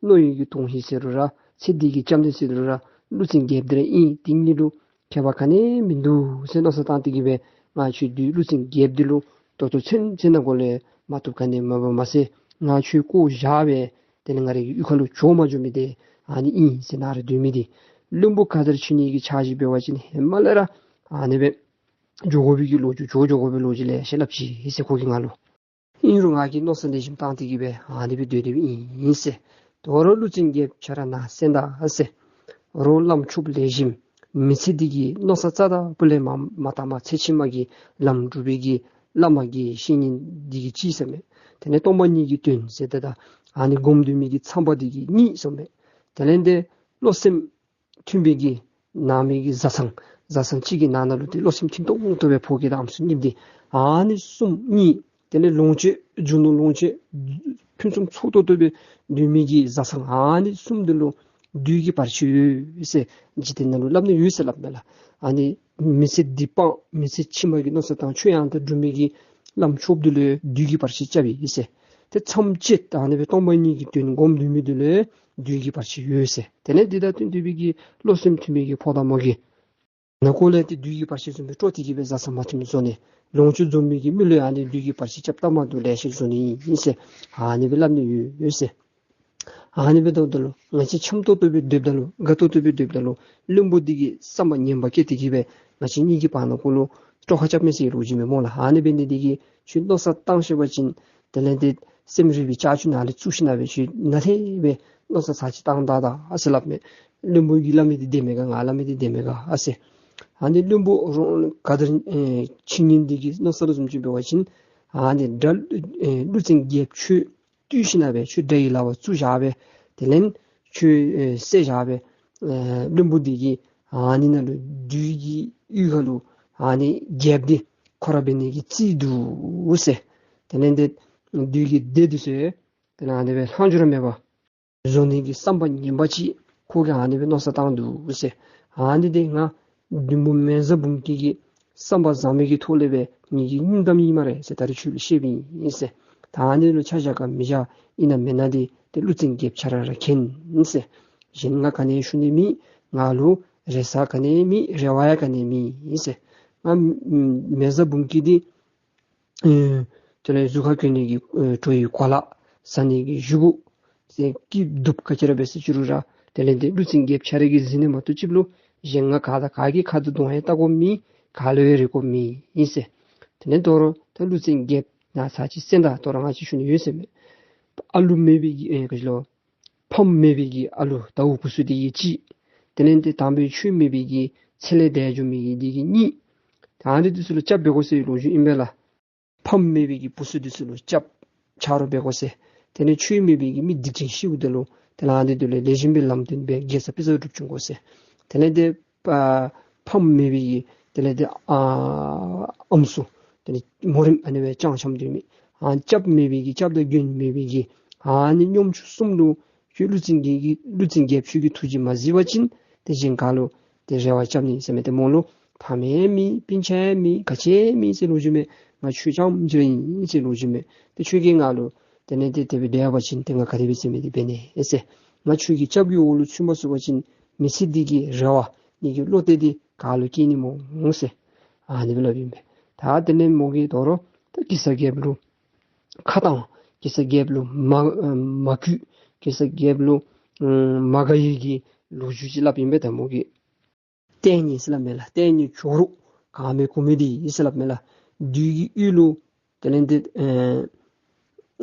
རྣོ་ཡིན་གྱི་དོན་ཧིང་ཟེར་རུང་ར་ཚེ་འདི་གི་སྐྱབས་གནས་ཟེར་རུང་ར་ཀླུ་བཙན་རྒྱལཔོ་འདི་ར་ཨིན། དེ་གཉིས་ལུ་ཁྱད་པར་ག་ནི་མིན་འདུག་ཟེར་མནོ་བསམ་བཏང་སྟེ་གི་སྦེ་ང་ཁྱོད་བདུད་ཀླུ་བཙན་རྒྱལཔོ་འདི་ལུ་ད་ལྟོ་ཚུན་ཚོད་ནང་འཁོད་ལས་མ་བཏུབ་ག་ནི་མེད་པ་མ་ཚད་ང་ཁྱོད་བཀོ་བཞག་སྦེ་དེ་ལས་ང་རའི་གཡུས་ཁ་ལུ་འགྱོ་མ་འགྱོ་མི་འདི་ཨ་ནི་ཨིན་ཟེར། ནཱ་ར་སྡོད་མི་འདི་བློན་པོ་ག་དར་ཕྱིན་ནི་གི་ཆ་ཅིག་འབད་བ་ཅིན་ཧེ་མ་ལས་ར་ཨ་ནི་སྦེ་འགྱོ་དགོ་པའི་གི་ལོ་རྒྱུས་འགྱོ་འགྱོ་དགོ་པའི་ལོ་རྒྱུས་ལེ་ཤ་སླབ་ཅི་ཨིན་ཟེར་ཁོ་གིས་ང་ལུ། ཨིན་རུང་ང་གིས་མནོ་བསམ་ལེགས་ཤོམ་བཏང་སྟེ་གི་སྦེ་ཨ་ནི་སྦེ་སྡོད་སྡོདཔ་ཨིན་ཟེར། དོ་རུང་ཀླུ་བཙན་རྒྱལཔོ་ཁྱོད་ར་ནཱ་གསན་ད་ཨ་ཟེར། རོགས་བླམ་ཆོསཔ་ལེགས་ཤོམ་མི་ཚེ་འདི་གི་མནོ་བསམ་རྩ་དང་པོ་ལས་མ་མ་བཏང་མ་ཚེ་ཕྱི་མ་གི་ལམ་སྒྲུབ་པའི་གི་བླ་མ་གི་བཤེས་གཉེན་འདི་གིས་གཅིག་ཟེར་མས། དེ་ལས་སྟོང་པ་ཉིད་ཀྱི་དོན་ཟེར་ཏེ་ད་ཨ་ནི་སྒོམ་སྡོད་མི་གི་མཚམས་པ་འདི་གིས་གཉིས་ཟེར་མས། དེ་ལས་ཏེ་བློ་སེམས་མཐུན་པའི་གི་ནང་མི་གི་བཟའ་ཚང་བཟའ་ཚང་གཅིག་གི་ནང་ན་ལུ་ཏེ་བློ་སེམས་མཐུན་ཏོག་ཏོ་སྦེ་ཕོ་སྐྱེས་དང་ཨམ་སྲུ་གཉིས་འདི་ཨ་ནི་གསུམ་གཉིས། དེ་ལས་ལོངས་སྤྱོད་རྒྱུ་ནོར་ལོངས་སྤྱོད་ཕུན་སུམ་ཚོགས་ཏོག་ཏོ་སྦེ་སྡོད་མི་གི་བཟའ་ཚང་ཨ་ནི་གསུམ་འདི་ལུ་བདུད་ཀྱི་བར་ཆད་ཡོད་ཟེར་འཇིག་རྟེན་ནང་ལུ་སླབ་ནི་ཡོད་ཟེར་སླབ་མས་ལགས། ཨ་ནི་མི་ཚེ་འདི་སྤང་མི་ཚེ་ཕྱི་མ་གི་མནོ་བསམ་བཏང་ཆོས་ཡང་དག་སྒྲུབ་མི་གི་བླམ་ཆོསཔ་འདི་ལུ་བདུད་ཀྱི་བར་ཆད་རྐྱབ་ཨིན་ཟེར། ཏེ་མཚམས་བཅད་ཨ་ནི་སྦེ་སྟོང་པ་ཉིད་ཀྱི་དོན་སྒོམ་སྡོད་མི་འདི་ལུ་བདུད་ཀྱི་བར་ཆད་ཡོད་ཟེར། དེ་ལས་འདི་དང་བསྟུན་ཏེ་སྦེ་གི་བློ་སེམས་མཐུན་མི་གི་ཕོ་དང་མོ་གི་ནང་འཁོད་ལས་ཏེ་བདུད་ཀྱི་བར་ཆད་བཟུམ་སྦེ་དཀྲོགས་ཏེ་གི་སྦེ་བཟའ་ཚང་མ་མཐུན་བཟོ་ནི། ལོངས་སྤྱོད་འཛོམས་མི་གི་མི་ལུ་ཡང་ཨ་ནི་བདུད་ཀྱིས་བར་ཆད་རྐྱབ་ད་མ་བཏུབ་ལེ་ཤ་བཟོ་ནི་ཨིན་ཟེར་ཨ་ནི་སྦེ་སླབ་ནི་ཡོད་ཟེར། ཨ་ནི་སྦེ་འབདཝ་ད་ལུ་ང་བཅས་འཆམ་ཏོག་ཏོ་སྦེ་སྡོདཔ་ད་ལུ་དགའ་ཏོག་ཏོ་སྦེ་སྡོདཔ་ད་ལུ་བློན་པོ་འདི་གིས་བསམ་པ་ངན་པ་བསྐྱེད་དེ་གིས་སྦེ་ང་བཅས་གཉིས་ཀྱི་བར་ན་ཀོ་ལུ་དཀྲོག་ཁ་རྐྱབ་མས་ཟེར་ལོ་རྒྱུས་མས་སྨོ་ལགས། ཨ་ནི་འབད་ནི་འདི་གིས་ཁྱོད་མནོ་བསམ་བཏང་ཤེས་པ་ཅིན་དེ་ལས་འདི་སེམས་རིག་པའི་ལྕགས་ཀྱུ་ནང་ལས་བཙུགས་ཞིན་ན་སྦེ་ཁྱོད་ནཱ་ལས་སྦེ་མནོ་བསམ་ཚར་གཅིག་བཏང་ད་ད་ཨ་ཟེར་སླབ་མས། བློན་པོ་གིས་སླབ་མི་འདི་བདེན་མས་ག། ང་སླབ་མི་འདི་བདེན་མས་ག་ཨ་ཟེར། ཨ་ནི་བློན་པོ་རོགས་ག་དར་ཨེ་ཕྱི་ཉིན་འདི་གི་མནོ་བསམ་བཟུམ་ཅིག་འབད་བ་ཅིན་ཨ་ནི་དགྲ་ཨེ་ཀླུ་བཙན་རྒྱལཔོ་ཁྱོད་བཏུལ་ཞིན་ན་སྦེ་ཁྱོད་དགྲ་ཡི་ལག་པར་བཙུགས་བཞག་སྦེ་དེ་ལས་ཁྱོད་ཨེ་བསད་བཞག་སྦེ་ཨེ་བློན་པོ་འདི་གིས་ཨ་ནི་ནང་ལུ་བདུད་ཀྱི་གཡུས་ཁ་ལུ་ཨ་ནི་རྒྱལཔོ་འདི་ཁོ་ར་འབད་ནི་གི་རྩིས་འདུག་ཟེར། དེ་ལས་འདི་བདུད་ཀྱི་སྡེ་འདི་ཚུ་དེ་ལས་ཨ་ནི་སྦེ་ལྷག་འགྱུར་མེད་པར་བཟོ་ནི་གི་བསམ་པ་ངན་པ་ཅིག་ཁོ་གིས་ཨ་ནི་སྦེ་མནོ་བསམ་བཏང་འདུག་ཟེར། ཨ་ནི་འདི་ང་བདུད་མོ་མེ་བཟའ་འབུམ་སྐྱིད་ཀྱི་བསམ་པ་བཟང་མི་གི་ཐོག་ལས་སྦེ་ངེ་གི་སྙིང་གཏམ་ཨིན་སྨ་རེ་ཟེར། ད་རིས་ཁྱོད་ལུ་བཤདཔ་ཨིན་ཟེར། ད་ཨ་ནི་ལུ་ཆ་བཞག་ག་མི་བཞག་ཨིན་ན་མེན་ན་འདི་ཏེ་ཀླུ་བཙན་རྒྱལཔོ་ཁྱོད་ར་ར་མཁྱེན་ཟེར། གཞན་ང་ག་ནི་ཞུ་ནི་མེད། ང་ལུ་རེ་ས་ག་ནི་མེད། རེ་བ་ཡང་ག་ནི་མེད་ཟེར། ང་མེ་བཟའ་འབུམ་སྐྱིད་འདི་ཨེ་དེ་ལས་གཟུགས་ཁར་གྱོན་ནི་གི་ཨེ་བྲོ་བའི་གོ་ལ་ཟ་ནི་གི་བཞེས་སྒོ་ཟེར་སྐྱིད་སྡུག་ག་ཅི་ར་འབད་ཟེར་ཅི་རུང་ར་དེ་ལས་འདི་ཀླུ་བཙན་རྒྱལཔོ་ཁྱོད་ར་གིས་གཟིགས་ནི་མ་གཏོགས་ཅིག་ལུ་གཞན་ང་ག་དང་ག་གི་ཁ་དང་གདོང་ཡང་བལྟ་དགོཔ་མེད། ག་ལུ་ཡང་རེ་དགོཔ་མེད་ཨིན་ཟེར། དེ་ལས་དོ་རུང་ད་ཀླུ་བཙན་རྒྱལཔོ་ནཱ་ཚར་གཅིག་གསན་ད། དོ་རུང་ང་ཅིག་ཞུ་ནི་ཡོད་ཟེར་མས། ཨ་ལུ་མེད་པའི་གི་ཨེ་ག་ཅི་ལོ་ཕམ་མེད་པའི་གི་ཨ་ལུ་དྭ་བོ་བུ་ཚུ་འདི་གིས་གཅིག། དེ་ལས་འདི་དམ་པའི་ཆོས་མེད་པའི་གི་ཚེ་ལས་འདས་འགྱོ་མི་གི་འདི་གིས་གཉིས། ད་ཨ་ནི་འདི་ཚུ་ལུ་སྐྱབས་འབད་དགོ་ཟེར་ལོ་རྒྱུས་ཨིན་པས་ལགས། ཕམ་མེད་པའི་གི་བུ་ཚུ་འདི་ཚུ་ལུ་སྐྱབས་ཆ་རོགས་འབད་དགོ་ཟེར། དེ་ལས་ཆོས་མེད་པའི་གི་མི་སྡིག་ཅན་ཤིཝ་ད་ལུ་དེ་ལས་ཨ་ནི་འདི་ལུ་ལེགས་ཤོམ་སྦེ་ལམ་སྟོན་འབད་དགེ་རྩ་བསགས་སྒྲུབ་བྱུང་དགོ་ཟེར། དེ་ལས་འདི་ཨ་ཕམ་མེད་པའི་གི་དེ་ལས་འདི་ཨ་ཨམ་སྲུ་དེ་ལས་མོ་རེངམ་ཨ་ནི་སྦེ་བྱང་ཤམ་སྡོད་མི་ཨ་སྐྱབས་མེད་པའི་གི་སྐྱབས་དང་མགོན་མེད་པའི་གི་ཨ་ནི་སྙོམ་ཆུང་གསུམ་ལུ་ཁྱོད་ཀླུ་བཙན་གྱི་གི་ཀླུ་བཙན་རྒྱལཔོ་ཁྱོད་ཀྱིས་ཐུགས་རྗེ་མ་གཟིགས་པ་ཅིན་ཏེ་གཞན་ག་ལུ་ཏེ་རེ་བ་རྐྱབ་ནི་ཟེར་མས། ཏེ་མོ་ལུ་ཕམ་ཡང་མེད། སྤུན་ཆ་ཡང་མེད། ག་ཅི་ཡང་མེད་ཟེར་ལོ་རྒྱུས་མས། ང་ཁྱོད་རྐྱངམ་ཅིག་ར་ཨིན་ཟེར་ལོ་རྒྱུས་མས། ཏེ་ཁྱོད་ཀྱིས་ང་ལུ་དེ་ལས་ཏེ་དེ་སྦེ་སྡོད་པ་ཅིན་ཏེ་ང་ག་དེ་སྦེ་ཟེར་མི་འདི་འབད་ནི་ཨིན་ཟེར། ང་ཁྱོད་ཀྱི་སྐྱབས་ཀྱི་འོག་ལུ་ཚུད་མ་ཚུགས་པ་ཅིན་མི་ཚེ་འདི་གི་རེ་བ་ངེ་གི་བློ་གཏད་འདི་ག་ལུ་སྐྱེ་ནི་སྨོ་ཟེར་ཨ་ནི་སྦེ་སླབ་ཨིན་པས། ད་དེ་ལས་མོ་གིས་དོ་རུང་ད་གེ་སར་རྒྱལཔོ་ལུ་ཁ་བཏང་། གེ་སར་རྒྱལཔོ་ལུ་མ་མ་གུས། གེ་སར་རྒྱལཔོ་ལུ་མ་དགའ་བའི་གི་ལོ་རྒྱུས་ཅིག་སླབ་ཨིན་པས། ད་མོ་གིས་ལྟས་ངན་ཟེར་སླབ་མས་ལགས། ལྟས་ངན་ཇོ་རུ་གང་མེད་གོ་མེད་འདི་ཨིན་ཟེར་སླབ་མས་ལགས། བདུད་ཀྱི་གཡུས་ལུ་དེ་ལས་འདི་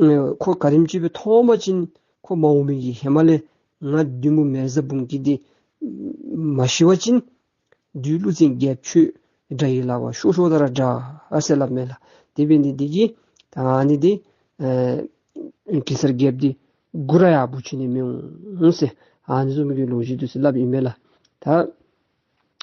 ཨེ་ཁོ་ག་དེམ་ཅིག་སྦེ་མཐོང་པ་ཅིན་ཁོ་མ་འོང་མི་གི་ཧེ་མ་ལས་ང་བདུད་མོ་མེ་བཟའ་འབུམ་སྐྱིད་འདི་མ་ཤི་བ་ཅིན་བདུད་ཀླུ་བཙན་རྒྱལཔོ་ཁྱོད་དགྲ་ཡི་ལག་པར་ཤོར་ཤོརཝ་དང་ར་འདྲ་ཨ་ཟེར་སླབ་མས་ལགས། དེ་འབད་ནི་འདི་གིས་ད་ཨ་ནི་འདི་ཨེ་གེ་སར་རྒྱལཔོ་འདི་མགུ་ར་ཡང་འབུ་ཆུ་ནི་མི་འོང་ཟེར་ཨ་ནི་བཟུམ་གྱི་ལོ་རྒྱུས་འདི་ཚུ་སླབ་ཨིན་མས་ལགས།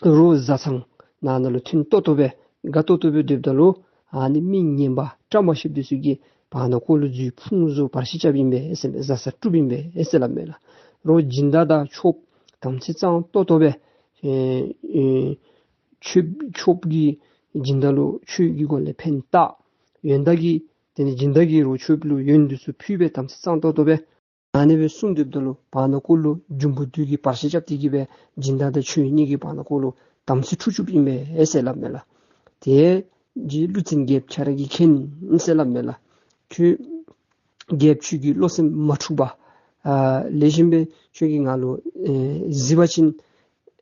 ད་རོགས་བཟའ་ཚང་ནང་ན་ལུ་མཐུན་ཏོག་ཏོ་སྦེ་དགའ་ཏོག་ཏོ་སྦེ་སྡོདཔ་ད་ལུ་ཨ་ནི་མི་ངན་པ་བཀྲ་མ་ཤིསཔ་འདི་ཚུ་གིས་བར་ན་ཀོ་ལུ་རྫུས་ཕུང་བཟོ་བར་ཆད་རྐྱབ་ཨིན་པས་ཟེར་མས། བཟའ་ཚང་དཀྲུགཔ་ཨིན་པས་ཟེར་སླབ་མས་ལགས། རོགས་སྦྱིན་བདག་དང་ཆོསཔ་དམ་ཚིག་གཙང་ཏོག་ཏོ་སྦེ་ཨེ་ཨེ་ཆོསཔ་ཆོསཔ་གི་སྦྱིན་བདག་ལུ་ཆོས་ཀྱི་སྒོ་ལས་ཕན་བཏགས། ཡོན་བདག་གིས་དེ་ནི་སྦྱིན་བདག་གིས་རོགས་ཆོསཔ་ལུ་ཡོན་འདི་ཚུ་ཕུལ་སྦེ་དམ་ཚིག་གཙང་ཏོག་ཏོ་སྦེ་ཨ་ནི་སྦེ་གསུངས་སྡོདཔ་ད་ལུ་བར་ན་ཀོ་ལུ་འབྱུང་པོ་བདུད་ཀྱིས་བར་ཆད་རྐྱབ་སྟེ་གིས་སྦེ་སྦྱིན་བདག་དང་ཆོས་གཉིས་ཀྱི་བར་ན་ཀོ་ལུ་དམ་ཚིག་འཁྲུགས་བཅུགཔ་ཨིན་པས་ཟེར་སླབ་མས་ལགས། དེ་རྗེས་ཀླུ་བཙན་རྒྱལཔོ་ཁྱོད་ར་གིས་མཁྱེན་ཟེར་སླབ་མས་ལགས། ཁྱོད་རྒྱལཔོ་ཁྱོད་ཀྱི་བློ་སེམས་མ་འཁྲུགས་པར་ཨ་ལེགས་ཤོམ་སྦེ་ཁྱོད་ཀྱིས་ང་ལུ་ཨེ་གཟིགས་པ་ཅིན་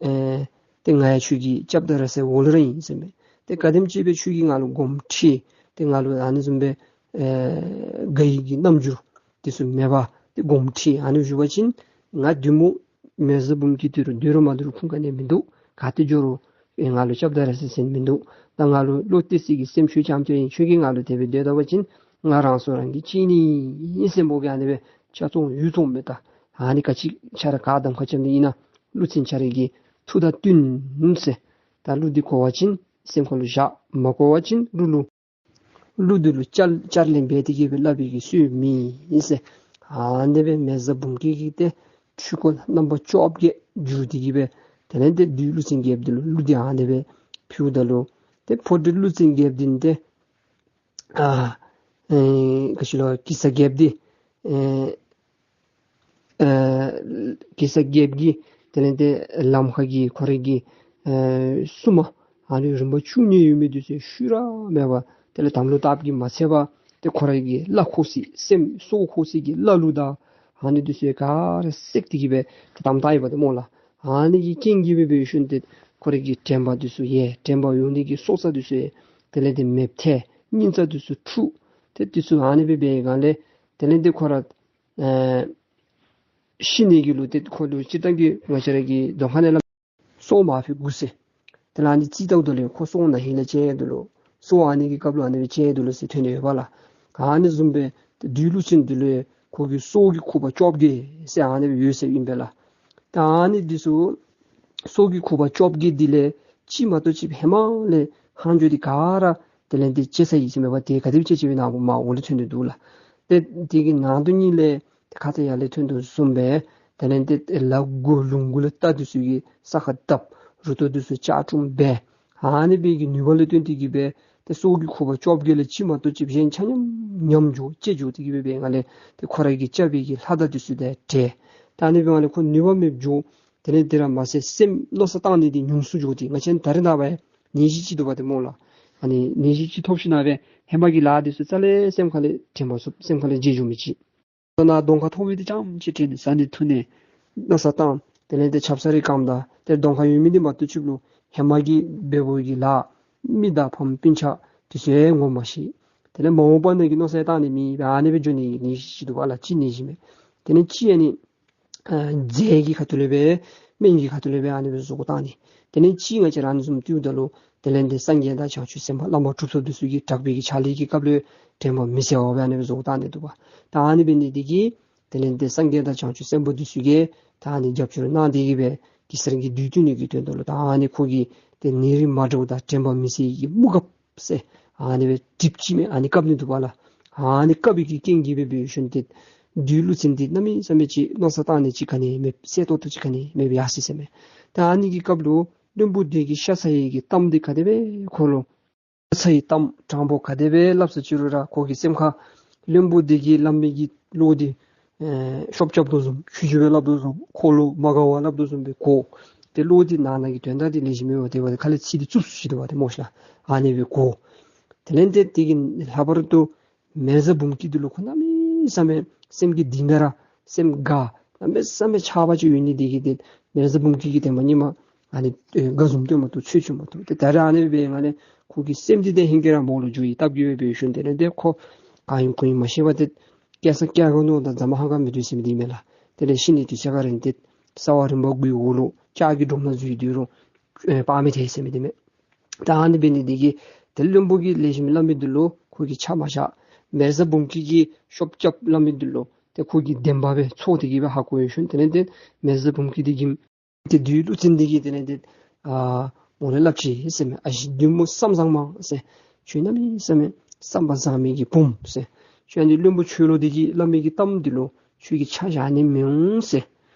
ཨེ་ཏེ་ང་ཡང་ཁྱོད་ཀྱི་སྐྱབས་དང་ར་སྲས་འོག་ལུ་ར་ཨིན་ཟེར་མས། ཏེ་ག་དེམ་ཅིག་སྦེ་ཁྱོད་ཀྱིས་ང་ལུ་དགོངསམ་ཁྲེལ། ཏེ་ང་ལུ་ཨ་ནི་བཟུམ་སྦེ་ཨེ་དགའ་བའི་གི་རྣམ་འགྱུར་འདི་ཚུ་མེད་པར་ཏེ་དགོངསམ་ཁྲེལ་ཨ་ནི་བཞུགས་པ་ཅིན་ང་བདུད་མོ་མེ་བཟའ་འབུམ་སྐྱིད་འདི་རུ་སྡོད་རུང་མ་སྡོད་རུང་ཁུངས་ག་ནི་མིན་འདུག། ག་ཏེ་འགྱོ་རུང་ཨེ་ང་ལུ་སྐྱབས་དང་ར་སྲས་ཟེར་མིན་འདུག། ད་ང་ལུ་བློ་གཏད་ས་གི་སེམས་ཁྱོད་རྐྱངམ་ཅིག་ཨིན། ཁྱོད་ཀྱིས་ང་ལུ་དེ་སྦེ་སྡོད་ད་པ་ཅིན་ང་རང་སྲོག་རང་གིས་བཅད་ནི་ཨིན་ཟེར་མོ་གིས་ཨ་ནི་སྦེ་ཆ་ཚང་ཡུད་ཚང་མས། ད་ཨ་ནི་ག་ཅི་ཁྱོད་ར་ག་གདམ་ཁ་རྐྱབ་ནི་ཨིན་ན་ཀླུ་བཙན་ཁྱོད་ར་གི་ཐུགས་དང་བསྟུན་ཟེར། ད་གླུ་འདི་གོ་བ་ཅིན་སེམས་ཁ་ལུ་བཞག། མ་གོ་བ་ཅིན་གླུ་ལུ་གླུ་འདི་ལུ་བསྐྱར་བསྐྱར་ལེན་འབད་དེ་གིས་སྦེ་སླབ་པའི་གི་སྲོལ་མེད་ཟེར། ཨ་ནི་སྦེ་མེ་བཟའ་འབུམ་སྐྱིད་ཀྱིས་ཏེ་འཁྲུལ་འཁོར་རྣམ་པ་བཅོ་བརྒྱད་བསྒྱུར་ཏེ་གིས་སྦེ་དེ་ལས་ཏེ་བདུད་ཀླུ་བཙན་རྒྱལཔོ་འདི་ལུ་གླུ་འདི་ཨ་ནི་སྦེ་ཕུལཝ་ད་ལུ་ཏེ་ཕོ་བདུད་ཀླུ་བཙན་རྒྱལཔོ་འདི་ནི་ཏེ་ཨ་ཨེ་ག་ཅི་ལོ་གེ་སར་རྒྱལཔོ་འདི་ཨེ་ཨེ་གེ་སར་རྒྱལཔོ་གིས་དེ་ལས་ཏེ་ལམ་ཁ་གི་ཁོ་རའི་གི་ཨེ་སྲུང་མ་ ཨ་ནི་རིམ་པ་བཅུ་གཉིས་ཡོད་མི་འདི་ཚུ་ཤུལ་ར་མེད་པར་དེ་ལས་དམ་ལུ་བཏགས་ཀྱིས་མ་ཚད་པར་ཏེ་ཁོ་རའི་གི་བླ་འཁོར་སའི་སེམས་སྲོག་འཁོར་སའི་གི་བླ་ལུག་དང་ཨ་ནི་འདི་ཚུ་ག་ར་བསྲེགས་ཏེ་གི་སྦེ་དམ་བཏགས་ཡི་པ་ཏེ་སྨོ་ལགས། ཨ་ནི་གི་རྐྱེན་གྱིས་སྦེ་འབད་ཞིནམ་ཏེ་ཁོ་རའི་གི་དྲན་པ་འདི་ཚུ་ཡལ། དྲན་པ་ཡོད་ནི་གི་སྲོག་རྩ་འདི་ཚུ་ཡལ། དེ་ལས་ཏེ་མེདཔ་ཐལ། སྙིང་རྩ་འདི་ཚུ་འཁྲུགས། ཏེ་འདི་ཚུ་ཨ་ནི་སྦེ་འབད་བའི་སྒང་ལས་དེ་ལས་ཏེ་ཁོ་ར་ཨེ་ཤི་ནི་གི་ལུ་ཏེ་ཁོ་ལུ་སྤྱིར་བཏང་གི་ང་བཅས་ར་གི་གདོང་ཁ་ནང་ལས་སྲོག་མ་ཕུད་དགོ་ཟེར། དེ་ལས་ཨ་ནི་རྩིས་བལྟཝ་ད་ལུ་ཁོ་སྲོག་ན་ཧིང་ལས་བཅད་དོ་ལོ། སྲོག་ཨ་ནི་གི་སྐབས་ལུ་ཨ་ནི་སྦེ་བཅད་དོ་ལོ་ཟེར་ཐོན་ཏེ་ཡོདཔ་ལགས། ཨ་ནི་བཟུམ་སྦེ་ཏེ་བདུད་ཀླུ་བཙན་འདི་ལུ་ཁོ་གི་སྲོག་གི་ཁུག་པ་བཅོ་བརྒྱད་ཟེར་ཨ་ནི་སྦེ་ཡོད་ཟེར་ཨིན་པས་ལགས། ད་ཨ་ནི་འདི་ཚུ་སྲོག་གི་ཁུག་པ་བཅོ་བརྒྱད་འདི་ལས་གཅིག་མ་གཏོགས་ཅིག་ཧེ་མ་ལས་ཧང་འགྱོ་སྟེ་ག་ར་དེ་ལས་ཏེ་བཅད་ཚར་ཡི་ཟེར་མས་པ། ཏེ་ག་དེ་སྦེ་བཅད་བཅདཔ་ཨིན་ན་མ་འོག་ལུ་ཐོན་ཏེ་འདུག་ལགས། ཏེ་དེ་གི་ནང་དོན་གཉིས་ལས་ཏེ་ཁ་ཙ་ཡར་ལས་ཐོན་དོ་བཟུམ་སྦེ་དེ་ལས་ཏེ་ལ་དགུ་ལུང་དགུ་ལུ་རྟ་འདི་ཚུ་གིས་ས་ཁར་བརྡབ། རུ་ཏོ་འདི་ཚུ་ལྕགས་སྒྲོམ་སྦེ་ཨ་ནི་སྦེ་གི་ནུས་པ་ལུ་བརྟེན་ཏེ་གི་སྦེ་ཏེ་སྲོག་གི་ཁུག་པ་བཅོ་བརྒྱད་ལས་གཅིག་མ་གཏོགས་ཅིག་གཞན་ཆ་མཉམ་ཉམས་འགྱོ་བཅད་འགྱོ་སྟེ་གི་སྦེ་འབད་བའི་སྒང་ལས་ཏེ་ཁོ་ར་གིས་རྐྱབ་པའི་གི་ལྷ་དར་འདི་ཚུ་དང་བྲལ། ད་ཨ་ནི་འབད་བའི་སྒང་ལས་ཁོ་ནུས་པ་མེདཔ་འགྱོ། དེ་ལས་དེ་ར་མ་ཚད་སེམས་མནོ་བསམ་བཏང་ནི་འདི་ཉུང་སུ་འགྱོ་སྟེ་ང་བཅས་ད་རེས་ནངས་པ་ནད་གཞི་ཅིག་འདུག་པ་ཏེ་སྨོ་ལགས། ཨ་ནི་ནད་གཞི་ཅིག་ཐོབ་ཞིནམ་ལས་ཧེ་མ་གི་ལཱ་འདི་ཚུ་རྩ་ལས་སེམས་ཁ་ལས་དྲན་པ་སོ་སེམས་ཁ་ལས་བརྗེད་འགྱོ་མི་ཅིག། ད་ནཱ་གདོང་ཁར་མཐོང་མི་འདི་རྐྱངམ་ཅིག་དྲན་ནི་བཟའ་ནི་འཐུང་ནི་མནོ་བསམ་བཏང་། དེ་ལས་ཏེ་ཆབ་གསང་རེ་བཀངམ་ད་ཏེ་གདོང་ཁར་ཡོད་མི་འདི་མ་གཏོགས་ཅིག་ལུ་ཧེ་མ་གི་འབད་བའི་གི་ལཱ་མི་དང་ཕམ་སྤུན་ཆ་འདི་ཚུ་ཡང་ངོ་མ་ཤེས། དེ་ལས་མ་འོངས་པ་ནང་གི་མནོ་བསམ་བཏང་ནི་མེད་པར་ཨ་ནི་སྦེ་འགྱོ་ནི་ནད་གཞི་ཅིག་འདུག་པ་ལགས། གཅིག་ནད་གཞི་མས། དེ་ལས་གཅིག་ཨ་ནི་ཨ་རྫས་ཀྱི་ཁ་ཐུག་ལས་སྦེ་སྨན་གྱི་ཁ་ཐུག་ལས་སྦེ་ཨ་ནི་སྦེ་བཟོ་བཏང་ནི། དེ་ལས་གཅིག་ང་བཅས་ར་ཨ་ནི་བཟུམ་བཏུལཝ་ད་ལུ་དེ་ལས་ཏེ་སངས་རྒྱས་དང་བྱང་ཆུབ་སེམས་དཔའ་བླ་མ་གྲུབ་ཐོབ་འདི་ཚུ་གིས་དྲག་པོའི་གི་ཕྱག་ལས་ཀྱི་སྐབས་ལུ་དྲན་པ་མི་གསལ་བ་སྦེ་ཨ་ནི་སྦེ་བཟོ་བཏང་ནི་འདུག་པ། ད་ཨ་ནི་འབད་ནི་འདི་གིས་དེ་ལས་ཏེ་སངས་རྒྱས་དང་བྱང་ཆུབ་སེམས་དཔའ་འདི་ཚུ་གིས་ད་ཨ་ནི་རྒྱབ་སྐྱོར་གནང་སྟེ་གི་སྦེ་གེ་སར་གྱི་བདུད་བཏུལ་ནི་གི་དོན་དག་ལུ་ད་ཨ་ནི་ཁོ་གིས་ཏེ་ནད་རིགས་མ་འདྲཝ་དང་དྲན་པ་མི་གསལ་གྱི་དམུ་གབ་ཟེར་ཨ་ནི་སྦེ་གྲིབ་ཅིག་མས། ཨ་ནི་བཀབ་ནི་འདུག་པ་ལགས། ཨ་ནི་བཀབ་པའི་གི་རྐྱེན་གྱིས་སྦེ་འབད་ཞིནམ་ཏེ་བདུད་ཀླུ་བཙན་འདི་གནམ་མེད་ས་མེད་ཅིག་མནོ་བསམ་བཏང་ནི་ཅིག་ག་ནི་མེད། གསལ་ཏོག་ཏོ་ཅིག་ག་ནི་མེད་པར་ཡར་སོ་ཡི་ཟེར་མས། ད་ཨ་ནི་གི་སྐབས་ལུ་བློན་པོ་འདི་གིས་ཤ་ཚ་ཡི་གི་གཏམ་འདི་ག་དེ་སྦེ་ཁོ་ལུ་ཤ་ཚ་ཡི་གཏམ་དྲང་པོ་ག་དེ་སྦེ་སླབ་ས་ཅི་རུང་ར་ཁོ་གི་སེམས་ཁར་བློན་པོ་འདི་གིས་སླབ་མི་གི་བློ་འདི་ཨེ་ཤོབ་རྐྱབ་དོ་བཟུམ་ཆུ་ཆུ་སྦེ་སླབ་དོ་བཟུམ་ཁོ་ལུ་མ་དགའ་བར་སླབ་དོ་བཟུམ་སྦེ་གོ། ཏེ་བློ་འདི་ནང་ན་གི་དོན་དག་འདི་ལེགས་ཤོམ་མེད་པར་དེ་བ་ཁ་ལས་ཚིག་འདི་རྩུབ་སུ་ཅིག་འདུག་པ་ཏེ་སྨོ་ཤ་ལགས། ཨ་ནི་སྦེ་གོ། དེ་ལས་ཏེ་དེ་གི་ལྷག་པར་དུ་མེ་བཟའ་འབུམ་སྐྱིད་འདི་ལུ་ཁོ་གནམ་མེད་ས་མེད་སེམས་ཀྱི་གཏིང་ཁ་ར་སེམས་དགའ། གནམ་མེད་ས་མེད་ཆགས་པ་ཅིག་ཡོད་ནི་འདི་གིས་ཏེ་མེ་བཟའ་འབུམ་སྐྱིད་ཀྱིས་ཏེ་མ་ཉི་མ་ཨ་ནི་ཨེ་དགའ་འཛུམ་སྟོན་མ་བཏུབ་ཚུལ་འཆོས་མ་བཏུབ། ཏེ་ད་རེས་ཨ་ནི་སྦེ་ང་ལས་ཁོ་གི་སེམས་འདི་ཏེ་ཧིང་གིས་ར་མོ་ལུ་འགྱོ་ཡི་སྟབས་ཀྱིས་སྦེ་འབད་ཞིནམ་དེ་ལས་ཏེ་ཁོ་གང་ཡིན་གུ་ཡིན་མ་ཤེས་པར་ཏེ་སྐྱེ་ས་སྐྱེ་གོ་ནོ་དང་རྫ་མ་ཧང་ག་མི་སྡོད་ཟེར་མི་འདི་མས་ལགས། དེ་ལས་ཤི་ནི་དུས་ཚོད་ཁར་རན་ཏེ་ས་བ་རིམ་པ་དགུའི་འོག་ལུ་ལྕགས་ཀྱི་སྒྲོམ་ནང་འཛུལ་སྡོད་རུང་ཨེ་དཔག་མི་ཐལ་ཟེར་མི་འདི་མས། ད་ཨ་ནི་འབད་ནི་འདི་གིས་ཏེ་བློན་པོ་གིས་ལེགས་ཤོམ་སླབ་མི་འདི་ལུ་ཁོ་གིས་ཆ་མ་བཞག། མེ་བཟའ་འབུམ་སྐྱིད་ཀྱིས་ཤོབ་རྐྱབ་སླབ་མི་འདི་ལུ་ཏེ་ཁོ་གིས་བདེན་པ་སྦེ་ཚོར་ཏེ་གི་སྦེ་ཧ་གོ་ཡོད་ཞིནམ་དེ་ལས་ཏེ་མེ་བཟའ་འབུམ་སྐྱིད་འདི་གིས་ཏེ་བདུད་ཀླུ་བཙན་འདི་གིས་དེ་ལས་ཏེ་ཨ་མོ་ལུ་སླབ་ཅི་ཟེར་མས། ཨ་ཞེ་བདུད་མོ་བསམ་བཟང་མ་ཟེར། ཁྱོད་གནམ་མེད་ས་མེད་བསམ་པ་བཟང་མི་གི་བུམོ་ཟེར། ཁྱོད་ཨ་ནི་བློན་པོ་ཆོས་ལོ་འདི་གིས་སླབ་མི་གི་གཏམ་འདི་ལུ་ཁྱོད་ཀྱིས་ཆ་བཞག་ནི་མི་འོང་ཟེར།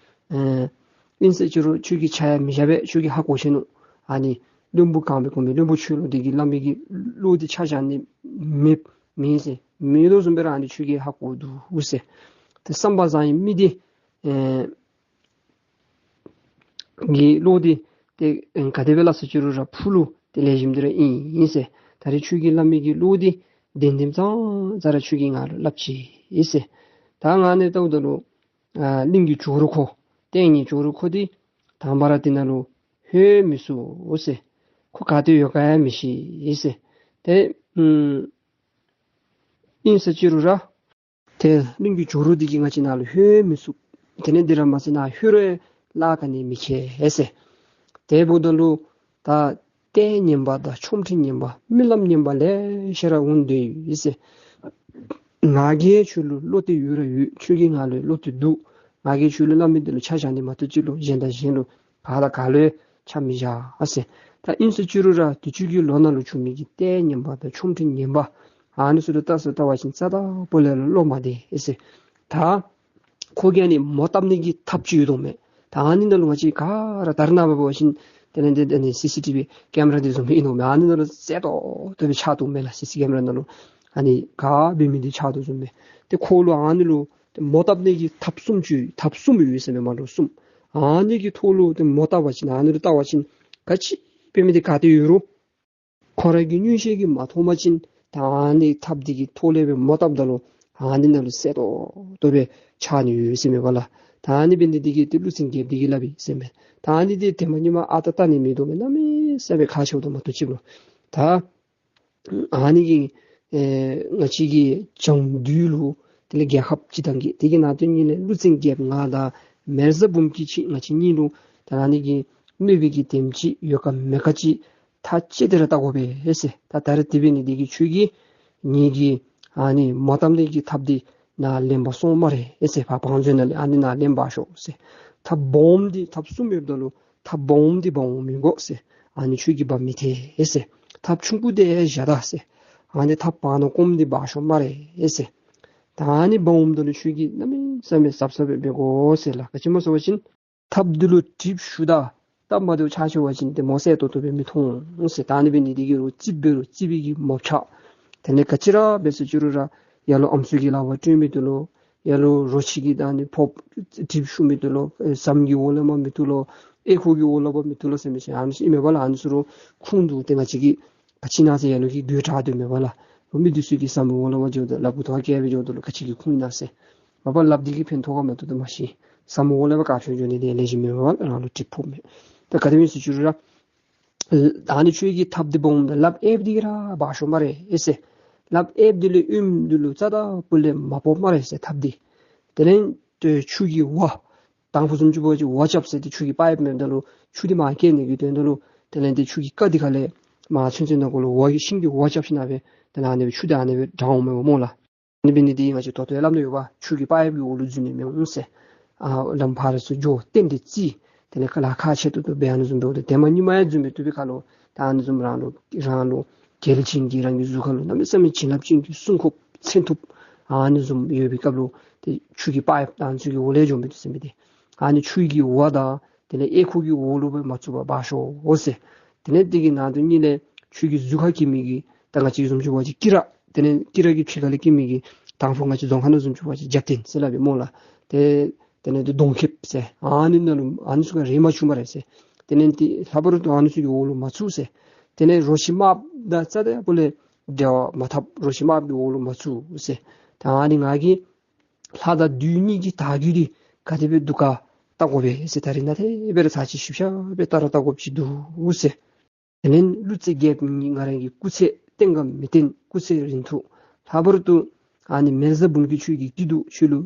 ཨེ་ཨིན་ཟེར་ཅི་རུང་ཁྱོད་ཀྱིས་ཆ་ཡང་མི་བཞག་པས། ཁྱོད་ཀྱིས་ཧ་གོ་ཤེས་ནུག། ཨ་ནི་བློན་པོ་གང་སྦེ་གོ་མི་བློན་པོ་ཆོས་ལོ་འདི་གིས་སླབ་མི་གི་བློ་འདི་ཆ་བཞག་ནི་མེད་མེད་ཟེར། མེད་དོ་བཟུམ་སྦེ་ར་ཨ་ནི་ཁྱོད་ཀྱིས་ཧ་གོ་འདུག་ཟེར། ཏེ་བསམ་པ་བཟང་ཡི་མི་འདི་ཨེ་གི་བློ་འདི་ཏེ་ཨེ་ག་དེ་སྦེ་སླབ་ས་ཅི་རུང་ར་ཕུགས་ལུ་ཏེ་ལེགས་ཤོམ་འདི་ར་ཨིན་ཨིན་ཟེར། ད་རེས་ཁྱོད་ཀྱིས་སླབ་མི་གི་བློ་འདི་བདེན་བདེན་ཙང་ཙང་ར་ཁྱོད་ཀྱིས་ང་ལུ་སླབ་ཅི་ཨིན་ཟེར། ད་ང་ནི་ལྟཝ་ད་ལུ་ཨ་གླིང་གི་ཇོ་རུ་ཁོ་ལྟས་ངན་ཇོ་རུ་ཁོ་འདི་དང་པ་ར་འདི་ནང་ལུ་ལྷོད་མི་ཚུགས་ཟེར། ཁོ་ག་ཏེ་ཡོད་ག་ཡང་མི་ཤེས་ཟེར། ཏེ་ཨམ་ཨིན་ཟེར་ཅི་རུང་ར་ཏེ་གླིང་གི་ཇོ་རུ་འདི་གིས་ང་བཅས་ནཱ་ལུ་ལྷོད་མི་ཚུགས། དེ་ལས་འདི་ར་མ་ཚད་ནཱ་ལྷོད་རུང་ལཱ་ག་ནི་མི་ཁེལ་ཟེར། དེ་འབདཝ་ད་ལུ་ད་ལྟས་ངན་པ་དང་ཆོ་འཕྲུལ་ངན་པ་རྨི་ལམ་ངན་པ་ལེ་ཤ་ར་འོང་སྡོད་ཡི་ཟེར། ང་གིས་ཁྱོད་ལུ་བློ་གཏད་ཡོད་ར་ཡོད། ཁྱོད་ཀྱིས་ང་ལུ་བློ་གཏད་འདུག། ང་གིས་ཁྱོད་ལུ་སླབ་མི་འདི་ལུ་ཆ་བཞག་ནི་མ་གཏོགས་ཅིག་ལུ་གཞན་དང་གཞན་ལུ་ག་དང་ག་ལུ་ཡང་ཆ་མི་བཞག་ཟེར། ད་ཨིན་ཟེར་ཅི་རུང་ར་དུས་ཅི་གི་ལོ་ནང་ལུ་བྱུང་མི་གི་ལྟས་ངན་པ་དང་ཆོ་འཕྲུལ་ངན་པ་ཨ་ནི་ཚུ་ལུ་བལྟ་ས་བལྟ་བ་ཅིན་རྩ་དང་པོ་ལས་ལུ་བློ་མ་བདེ་ཟེར། ད་ཁོ་གིས་ཨ་ནི་མོ་བཏབ་ནི་གི་ཐབས་ཅིག་ཡོད་དོ་མས། ད་ཨ་ནི་ནང་ལུ་ང་བཅས་ག་ར་ད་རེས་ནངས་པ་འབད་བ་ཅིན་དེ་ལས་འདི་ཨ་ནི་སི་སི་ཊི་བི་ཀེམ་ར་འདི་བཟུམ་ཨིན་དོ་མས། ཨ་ནི་ནང་ལུ་གསལ་ཏོག་ཏོ་སྦེ་ཆགས་དོ་མས་ལགས། སི་སི་ཀེམ་ར་ནང་ལུ་ཨ་ནི་ག་འབད་མི་འདི་ཆགས་དོ་བཟུམ་མས། ཏེ་ཁོ་ལུ་ཨ་ནི་ལུ་ཏེ་མོ་བཏབ་ནི་གི་ཐབས་གསུམ་ཅིག་ཐབས་གསུམ་ཡོད་ཟེར་མས། མ་འདྲཝ་གསུམ། ཨ་ནི་གི་ཐོག་ལུ་ཏེ་མོ་བཏབ་པ་ཅིན་ཨ་ནི་ལུ་བལྟ་བ་ཅིན་ག་ཅི་འབད་མི་འདི་ག་ཏེ་ཡོད་རུང་ ཁོ་ར་གི་མངོན་ཤེས་ཀྱིས་མ་མཐོང་པ་ཅིན་ད་ཨ་ནི་ཐགཔ་འདི་གི་ཐོག་ལས་སྦེ་མོ་བཏབ་ད་ལུ་ཨ་ནི་ནང་ལུ་གསལ་ཏོག་ཏོ་སྦེ་འཆར་ནི་ཡོད་ཟེར་མས་པ་ལགས། ད་ཨ་ནི་འབད་ནི་འདི་གིས་ཏེ་ཀླུ་བཙན་རྒྱལཔོ་འདི་གིས་སླབ་ཨིན་ཟེར་མས། ད་ཨ་ནི་འདི་ཏེ་མ་ཉི་མ་ཨ་རྟག་རྟག་ནི་མིན་འདུག་མེན་ན་མི་ས་སྦེ་ཁག་ཆེཝ་དང་མ་གཏོགས་ཅིག་ལུ། ད་ཨ་ནི་གི་ཨེ་ང་བཅས་ཀྱི་བྱང་དུས་ལུ་དེ་ལས་རྒྱལ་ཁབ་སྤྱི་བཏང་གི་དེ་གི་ནང་དོན་ཉིད་ལས་ཀླུ་བཙན་རྒྱལཔོ་ང་དང་མེ་བཟའ་འབུམ་སྐྱིད་ཅིག་ང་བཅས་གཉིས་ལུ་ད་ཨ་ནི་གི་གནོད་པའི་གི་དེམ་ཅིག་ཡོད་ག་མེད་ག་ཅིག་ཐག་བཅད་དེ་ར་བལྟ་དགོ་པས་ཟེར། ད་ད་རེས་དེ་འབད་ནི་འདི་གིས་ཁྱོད་ཀྱིས་ངེ་གི་ཨ་ནི་མོ་བཏབ་ནི་གི་ཐགཔ་འདི་ནཱ་ལེན་པར་སོང་སྨ་རེ་ཟེར། ཕར་བང་མཛོད་ནང་ལས་ཨ་ནི་ནཱ་ལེན་པར་ཤོག་ཟེར། ཐགཔ་སྦོམ་འདི་ཐགཔ་གསུམ་ཡོདཔ་ད་ལུ་ཐགཔ་སྦོམ་འདི་འབག་འོང་མི་དགོ་ཟེར། ཨ་ནི་ཁྱོད་ཀྱིས་འབག་མི་ཐེག་ཟེར། ཐགཔ་ཆུང་ཀུ་འདི་བཞག་ད་ཟེར། ཨ་ནི་ཐགཔ་བར་ན་ཀོམ་འདི་འབག་ཤོག་སྨ་རེ་ཟེར། ད་ཨ་ནི་འབག་འོངམ་ད་ལུ་ཁྱོད་ཀྱིས་གནམ་མེད་ས་མེད་གཟབ་གཟབ་སྦེ་འབད་དགོ་ཟེར་ལགས། ག་ཅི་སྨོ་ཟེར་བ་ཅིན་ཐགཔ་འདི་ལུ་གྲིབ་ཞུགས་ད་སྟབས་མ་བདེཝ་ཆགས་ཆི་བ་ཅིན་ཏེ་མོ་གསལ་ཏོག་ཏོ་སྦེ་མི་མཐོང་ཟེར། ད་ཨ་ནི་འབད་ནི་འདི་གིས་རོགས་རྩིགཔ་འབད་རུང་རྩིགཔ་གི་མོ་ཆགས། དེ་ལས་ག་ཅི་ར་འབད་ཟེར་ཅི་རུང་ར་ཡར་ལུ་ཨམ་སྲུ་གིས་ལག་པར་སྤྲོད་མི་བཏུབ་ལོ། ཡར་ལུ་རོ་ཁྱི་གིས་ད་ཨ་ནི་ཕོགཔ་གྲིབ་ཞུགས་མི་བཏུབ་ལོ། ཨེ་ཟམ་གྱི་འོག་ལས་མར་མི་བཏུབ་ལོ། ཨེ་ཁུག་གི་འོག་ལས་མར་མི་བཏུབ་ལོ་ཟེར་མི་ཟེར་ཨ་ནི་ཚུ་ཨིན་མས་པ་ལགས། ཨ་ནི་ཚུ་རོགས་ཁུངས་འདུག། ཏེ་ང་བཅས་ཀྱིས་ག་ཅི་ཨིན་ན་ཟེར་ཡར་ལུ་གིས་རྒོད་དྲགས་དོ་མས་པ་ལགས། རོགས་མི་འདི་ཚུ་གིས་ཟམ་འོག་ལས་མར་འགྱོཝ་ད་ལགཔ་གུ་ཐོག་བཀལ་སྦེ་འགྱོཝ་ད་ལུ་ག་ཅི་གི་ཁུངས་ཨིན་ན་ཟེར། མ་པ་ལགཔ་འདི་གིས་ཕན་ཐོགས་ག་མ་ཐོགས་ད་མ་ཤེས། ཟམ་འོག་ལས་མར་བཀག་ཕྱོགས་འགྱོ་ནི་འདི་ལེགས་ཤོམ་མེད་པས་པ་ལགས། རང་ལུ་གྲིབ་ཕོག་མས། ད་ག་དེ་སྦེ་ཟེར་ཅི་རུང་ར་ཨ་ནི་ཁྱོད་ཀྱིས་ཐགཔ་འདི་འབག་འོངམ་ད་ལགཔ་གཡསཔ་འདི་ར་འབག་ཤོག་སྨ་རེ་ཨེ་ཟེར། ལགཔ་གཡསཔ་འདི་ལས་གཡོནམ་འདི་ལུ་རྩ་དང་སྤུ་ལས་མ་ཕོག་སྨ་རེ་ཟེར་ཐགཔ་འདི། དེ་ལས་ཏེ་ཆུ་གི་ཝ་དང་ཕུ་བཟུམ་ཅིག་འབད་བ་ཅིན་ཝ་རྐྱབ་ཟེར་ཏེ་ཆུ་གི་པའིཔ་མེདཔ་ད་ལུ་ཆུ་འདི་མར་བསྐྱལ་ནི་གི་དོན་དག་ལུ་དེ་ལས་ཏེ་ཆུ་གི་རྐ་འདི་ཁ་ལས་མར་ཚུན་ཚོད་ནང་འཁོད་ལུ་ཝ་གི་ཤིང་གི་ཝ་རྐྱབ་ཞིན་ན་སྦེ་དེ་ལས་ཨ་ནི་སྦེ་ཆུ་འདི་ཨ་ནི་སྦེ་དྲང་འོང་མས་པ་སྨོ་ལགས། ཨ་ནི་འབད་ནི་འདི་ང་བཅས་ད་ལྟོ་ཡང་སླབ་ནི་ཡོད་པ། ཆུ་གི་པའིཔ་གི་འོག་ལུ་འཛུལ་ནི་མི་འོང་ཟེར། ཨ་ལམ་ཕར་ཚུར་འགྱོ་སྟེང་འདི་བརྩིགས། དེ་ལས་ཁ་ལས་ཁག་ཆེ་ཏོག་ཏོ་སྦེ་ཨ་ནི་བཟུམ་འབདཝ་ད་ཏེ་མ་ཉི་མ་ཡང་འཛུལ་མི་བཏུབ་པའི་ཁར་ལུ་ད་ཨ་ནི་བཟུམ་རང་ལུ་རང་ལུ་གལ་ཆེན་གྱི་རང་གི་གཟུགས་ཁར་ལུ་གནམ་མེད་ས་མེད་བྱིན་རླབས་ཅན་གྱི་སྲུང་འཁོརཔ་མཚོན་ཐུབ་ཨ་ནི་བཟུམ་ཡོད་པའི་སྐབས་ལུ་ཏེ་ཆུ་གི་པའིཔ་ད་ཨ་ནི་ཚུ་གི་འོག་ལས་འགྱོ་མི་བཏུབ་ཟེར་མི་འདི། ཨ་ནི་ཆུ་གི་ཝ་དང་དེ་ལས་གཡས་ཁུག་གི་འོག་ལུ་སྦེ་མ་བཙུགས་པར་འབག་ཤོག་ཟེར། དེ་ལས་དེ་གི་ནང་དོན་ཉིད་ལས་ཁྱོད་ཀྱི་གཟུགས་ཁར་འཁྱིལ་མི་གི་ད་ང་བཅས་བཟུམ་ཅིག་འབད་བ་ཅིན་དཀྱི་ར་དེ་ལས་དཀྱི་ར་གི་ཕྱི་ཁ་ལས་འཁྱིལ་མི་གི་དང་ཕུ་ང་བཅས་རྫོང་ཁ་ནང་བཟུམ་ཅིག་འབད་བ་ཅིན་རྒྱབ་རྟེན་ཟེར་སླབ་པས་སྨོ་ལགས། ཏེ་དེ་ལས་ཏེ་གདོང་ཁེབས་ཟེར་ཨ་ནི་ནང་ལུ་ཨ་ནི་ཚུ་ཁར་རེག་མ་བཅུག་སྨ་རེ་ཟེར། དེ་ལས་ཏེ་ལྷག་པར་དུ་ཨ་ནི་ཚུ་གི་འོག་ལུ་མ་བཙུགས་ཟེར། དེ་ལས་རོ་ཁྱི་དམརཔོ་དང་རྩ་དང་སྤུ་ལས་འབྲེལ་བ་མ་འཐབ། རོ་ཁྱི་དམརཔོ་གི་འོག་ལུ་མ་བཙུགས་ཟེར། ད་ཨ་ནི་ང་གིས་ལྷ་དང་བདུད་གཉིས་ཀྱི་དར་རྒུད་འདི་ག་དེ་སྦེ་འདུག་ག་བལྟ་དགོ་པས་ཟེར། ད་རིས་ནཱ་དེ་སྦེ་ར་ཚར་གཅིག་ཞིབ་ཆ་སྦེ་བལྟ་ར་བལྟ་དགོཔ་ཅིག་འདུག་ཟེར། དེ་ལས་ཀླུ་བཙན་རྒྱལཔོ་ང་རང་གི་སྐུ་ཚེ་བརྟན་ག་མི་བརྟན་སྐུ་ཚེ་རིང་ཐུང་ལྷག་པར་དུ་ཨ་ནི་མེ་བཟའ་འབུམ་སྐྱིད་ཁྱོད་ཀྱི་སྐྱིད་སྡུག་ཁྱོད་ལུ་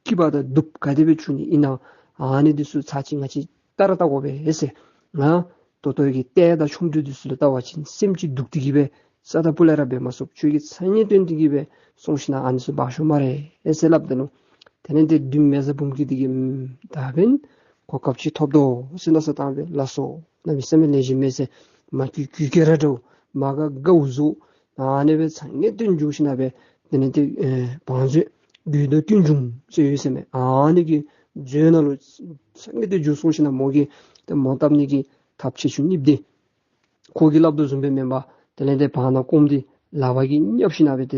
སྐྱིད་པ་དང་སྡུག་ག་དེ་སྦེ་འབྱུང་ནི་ཨིན་ན་ཨ་ནི་འདི་ཚུ་ཚར་གཅིག་ང་བཅས་བལྟ་ར་བལྟ་དགོ་པས་ཟེར། ང་ད་ལྟོ་གི་ལྟས་དང་ཆོ་འཕྲུལ་འདི་ཚུ་ལུ་བལྟ་བ་ཅིན་སེམས་ཅིག་སྡུག་སྟེ་གི་སྦེ་རྩ་དང་སྤུ་ལས་ར་འབད་མ་ཚུགས། ཁྱོད་ཀྱིས་ཚ་ཉེན་བཏོན་ཏེ་གི་སྦེ་སོང་ཞིན་ན་ཨ་ནི་ཚུ་འབག་ཤོག་སྨ་རེ་ཨེ་ཟེར་སླབ་ད་ལུ་དེ་ལས་ཏེ་བདུད་མེ་བཟའ་འབུམ་སྐྱིད་འདི་གིས་ཨམ་ད་འབདན་གོ་སྐབས་ཅིག་ཐོབ་དོ་ཟེར་མནོ་བསམ་བཏང་སྦེ་ལགས་སོ་གནམ་མེད་ས་མེད་ལེགས་ཤོམ་མས་ཟེར་མ་གུས་གུས་སྐད་ར་འདྲཝ་མ་དགའ་དགའཝ་བཟོ་ཨ་ནི་སྦེ་ཚ་ཉེན་བཏོན་འགྱོ་ཞིན་ན་སྦེ་དེ་ལས་ཏེ་ཨེ་བང་མཛོད་རྒོད་དང་ཀུན་འབྱུང་ཟེར་ཡོད་ཟེར་མས། ཨ་ནི་གི་མཛོད་ནང་ལུ་ཚ་ཉེན་བཏོན་འགྱོ་སོང་ཞིན་ན་མོ་གིས་ཏེ་མོ་བཏབ་ནི་གི་ཐགཔ་ཆེ་ཆུང་གཉིས་འདི་ཁོ་གིས་སླབ་དོ་བཟུམ་སྦེ་མེན་པར་དེ་ལས་ཏེ་བར་ན་ཀོམ་འདི་ལག་པ་གིས་བརྙབ་ཞིན་ན་སྦེ་ཏེ་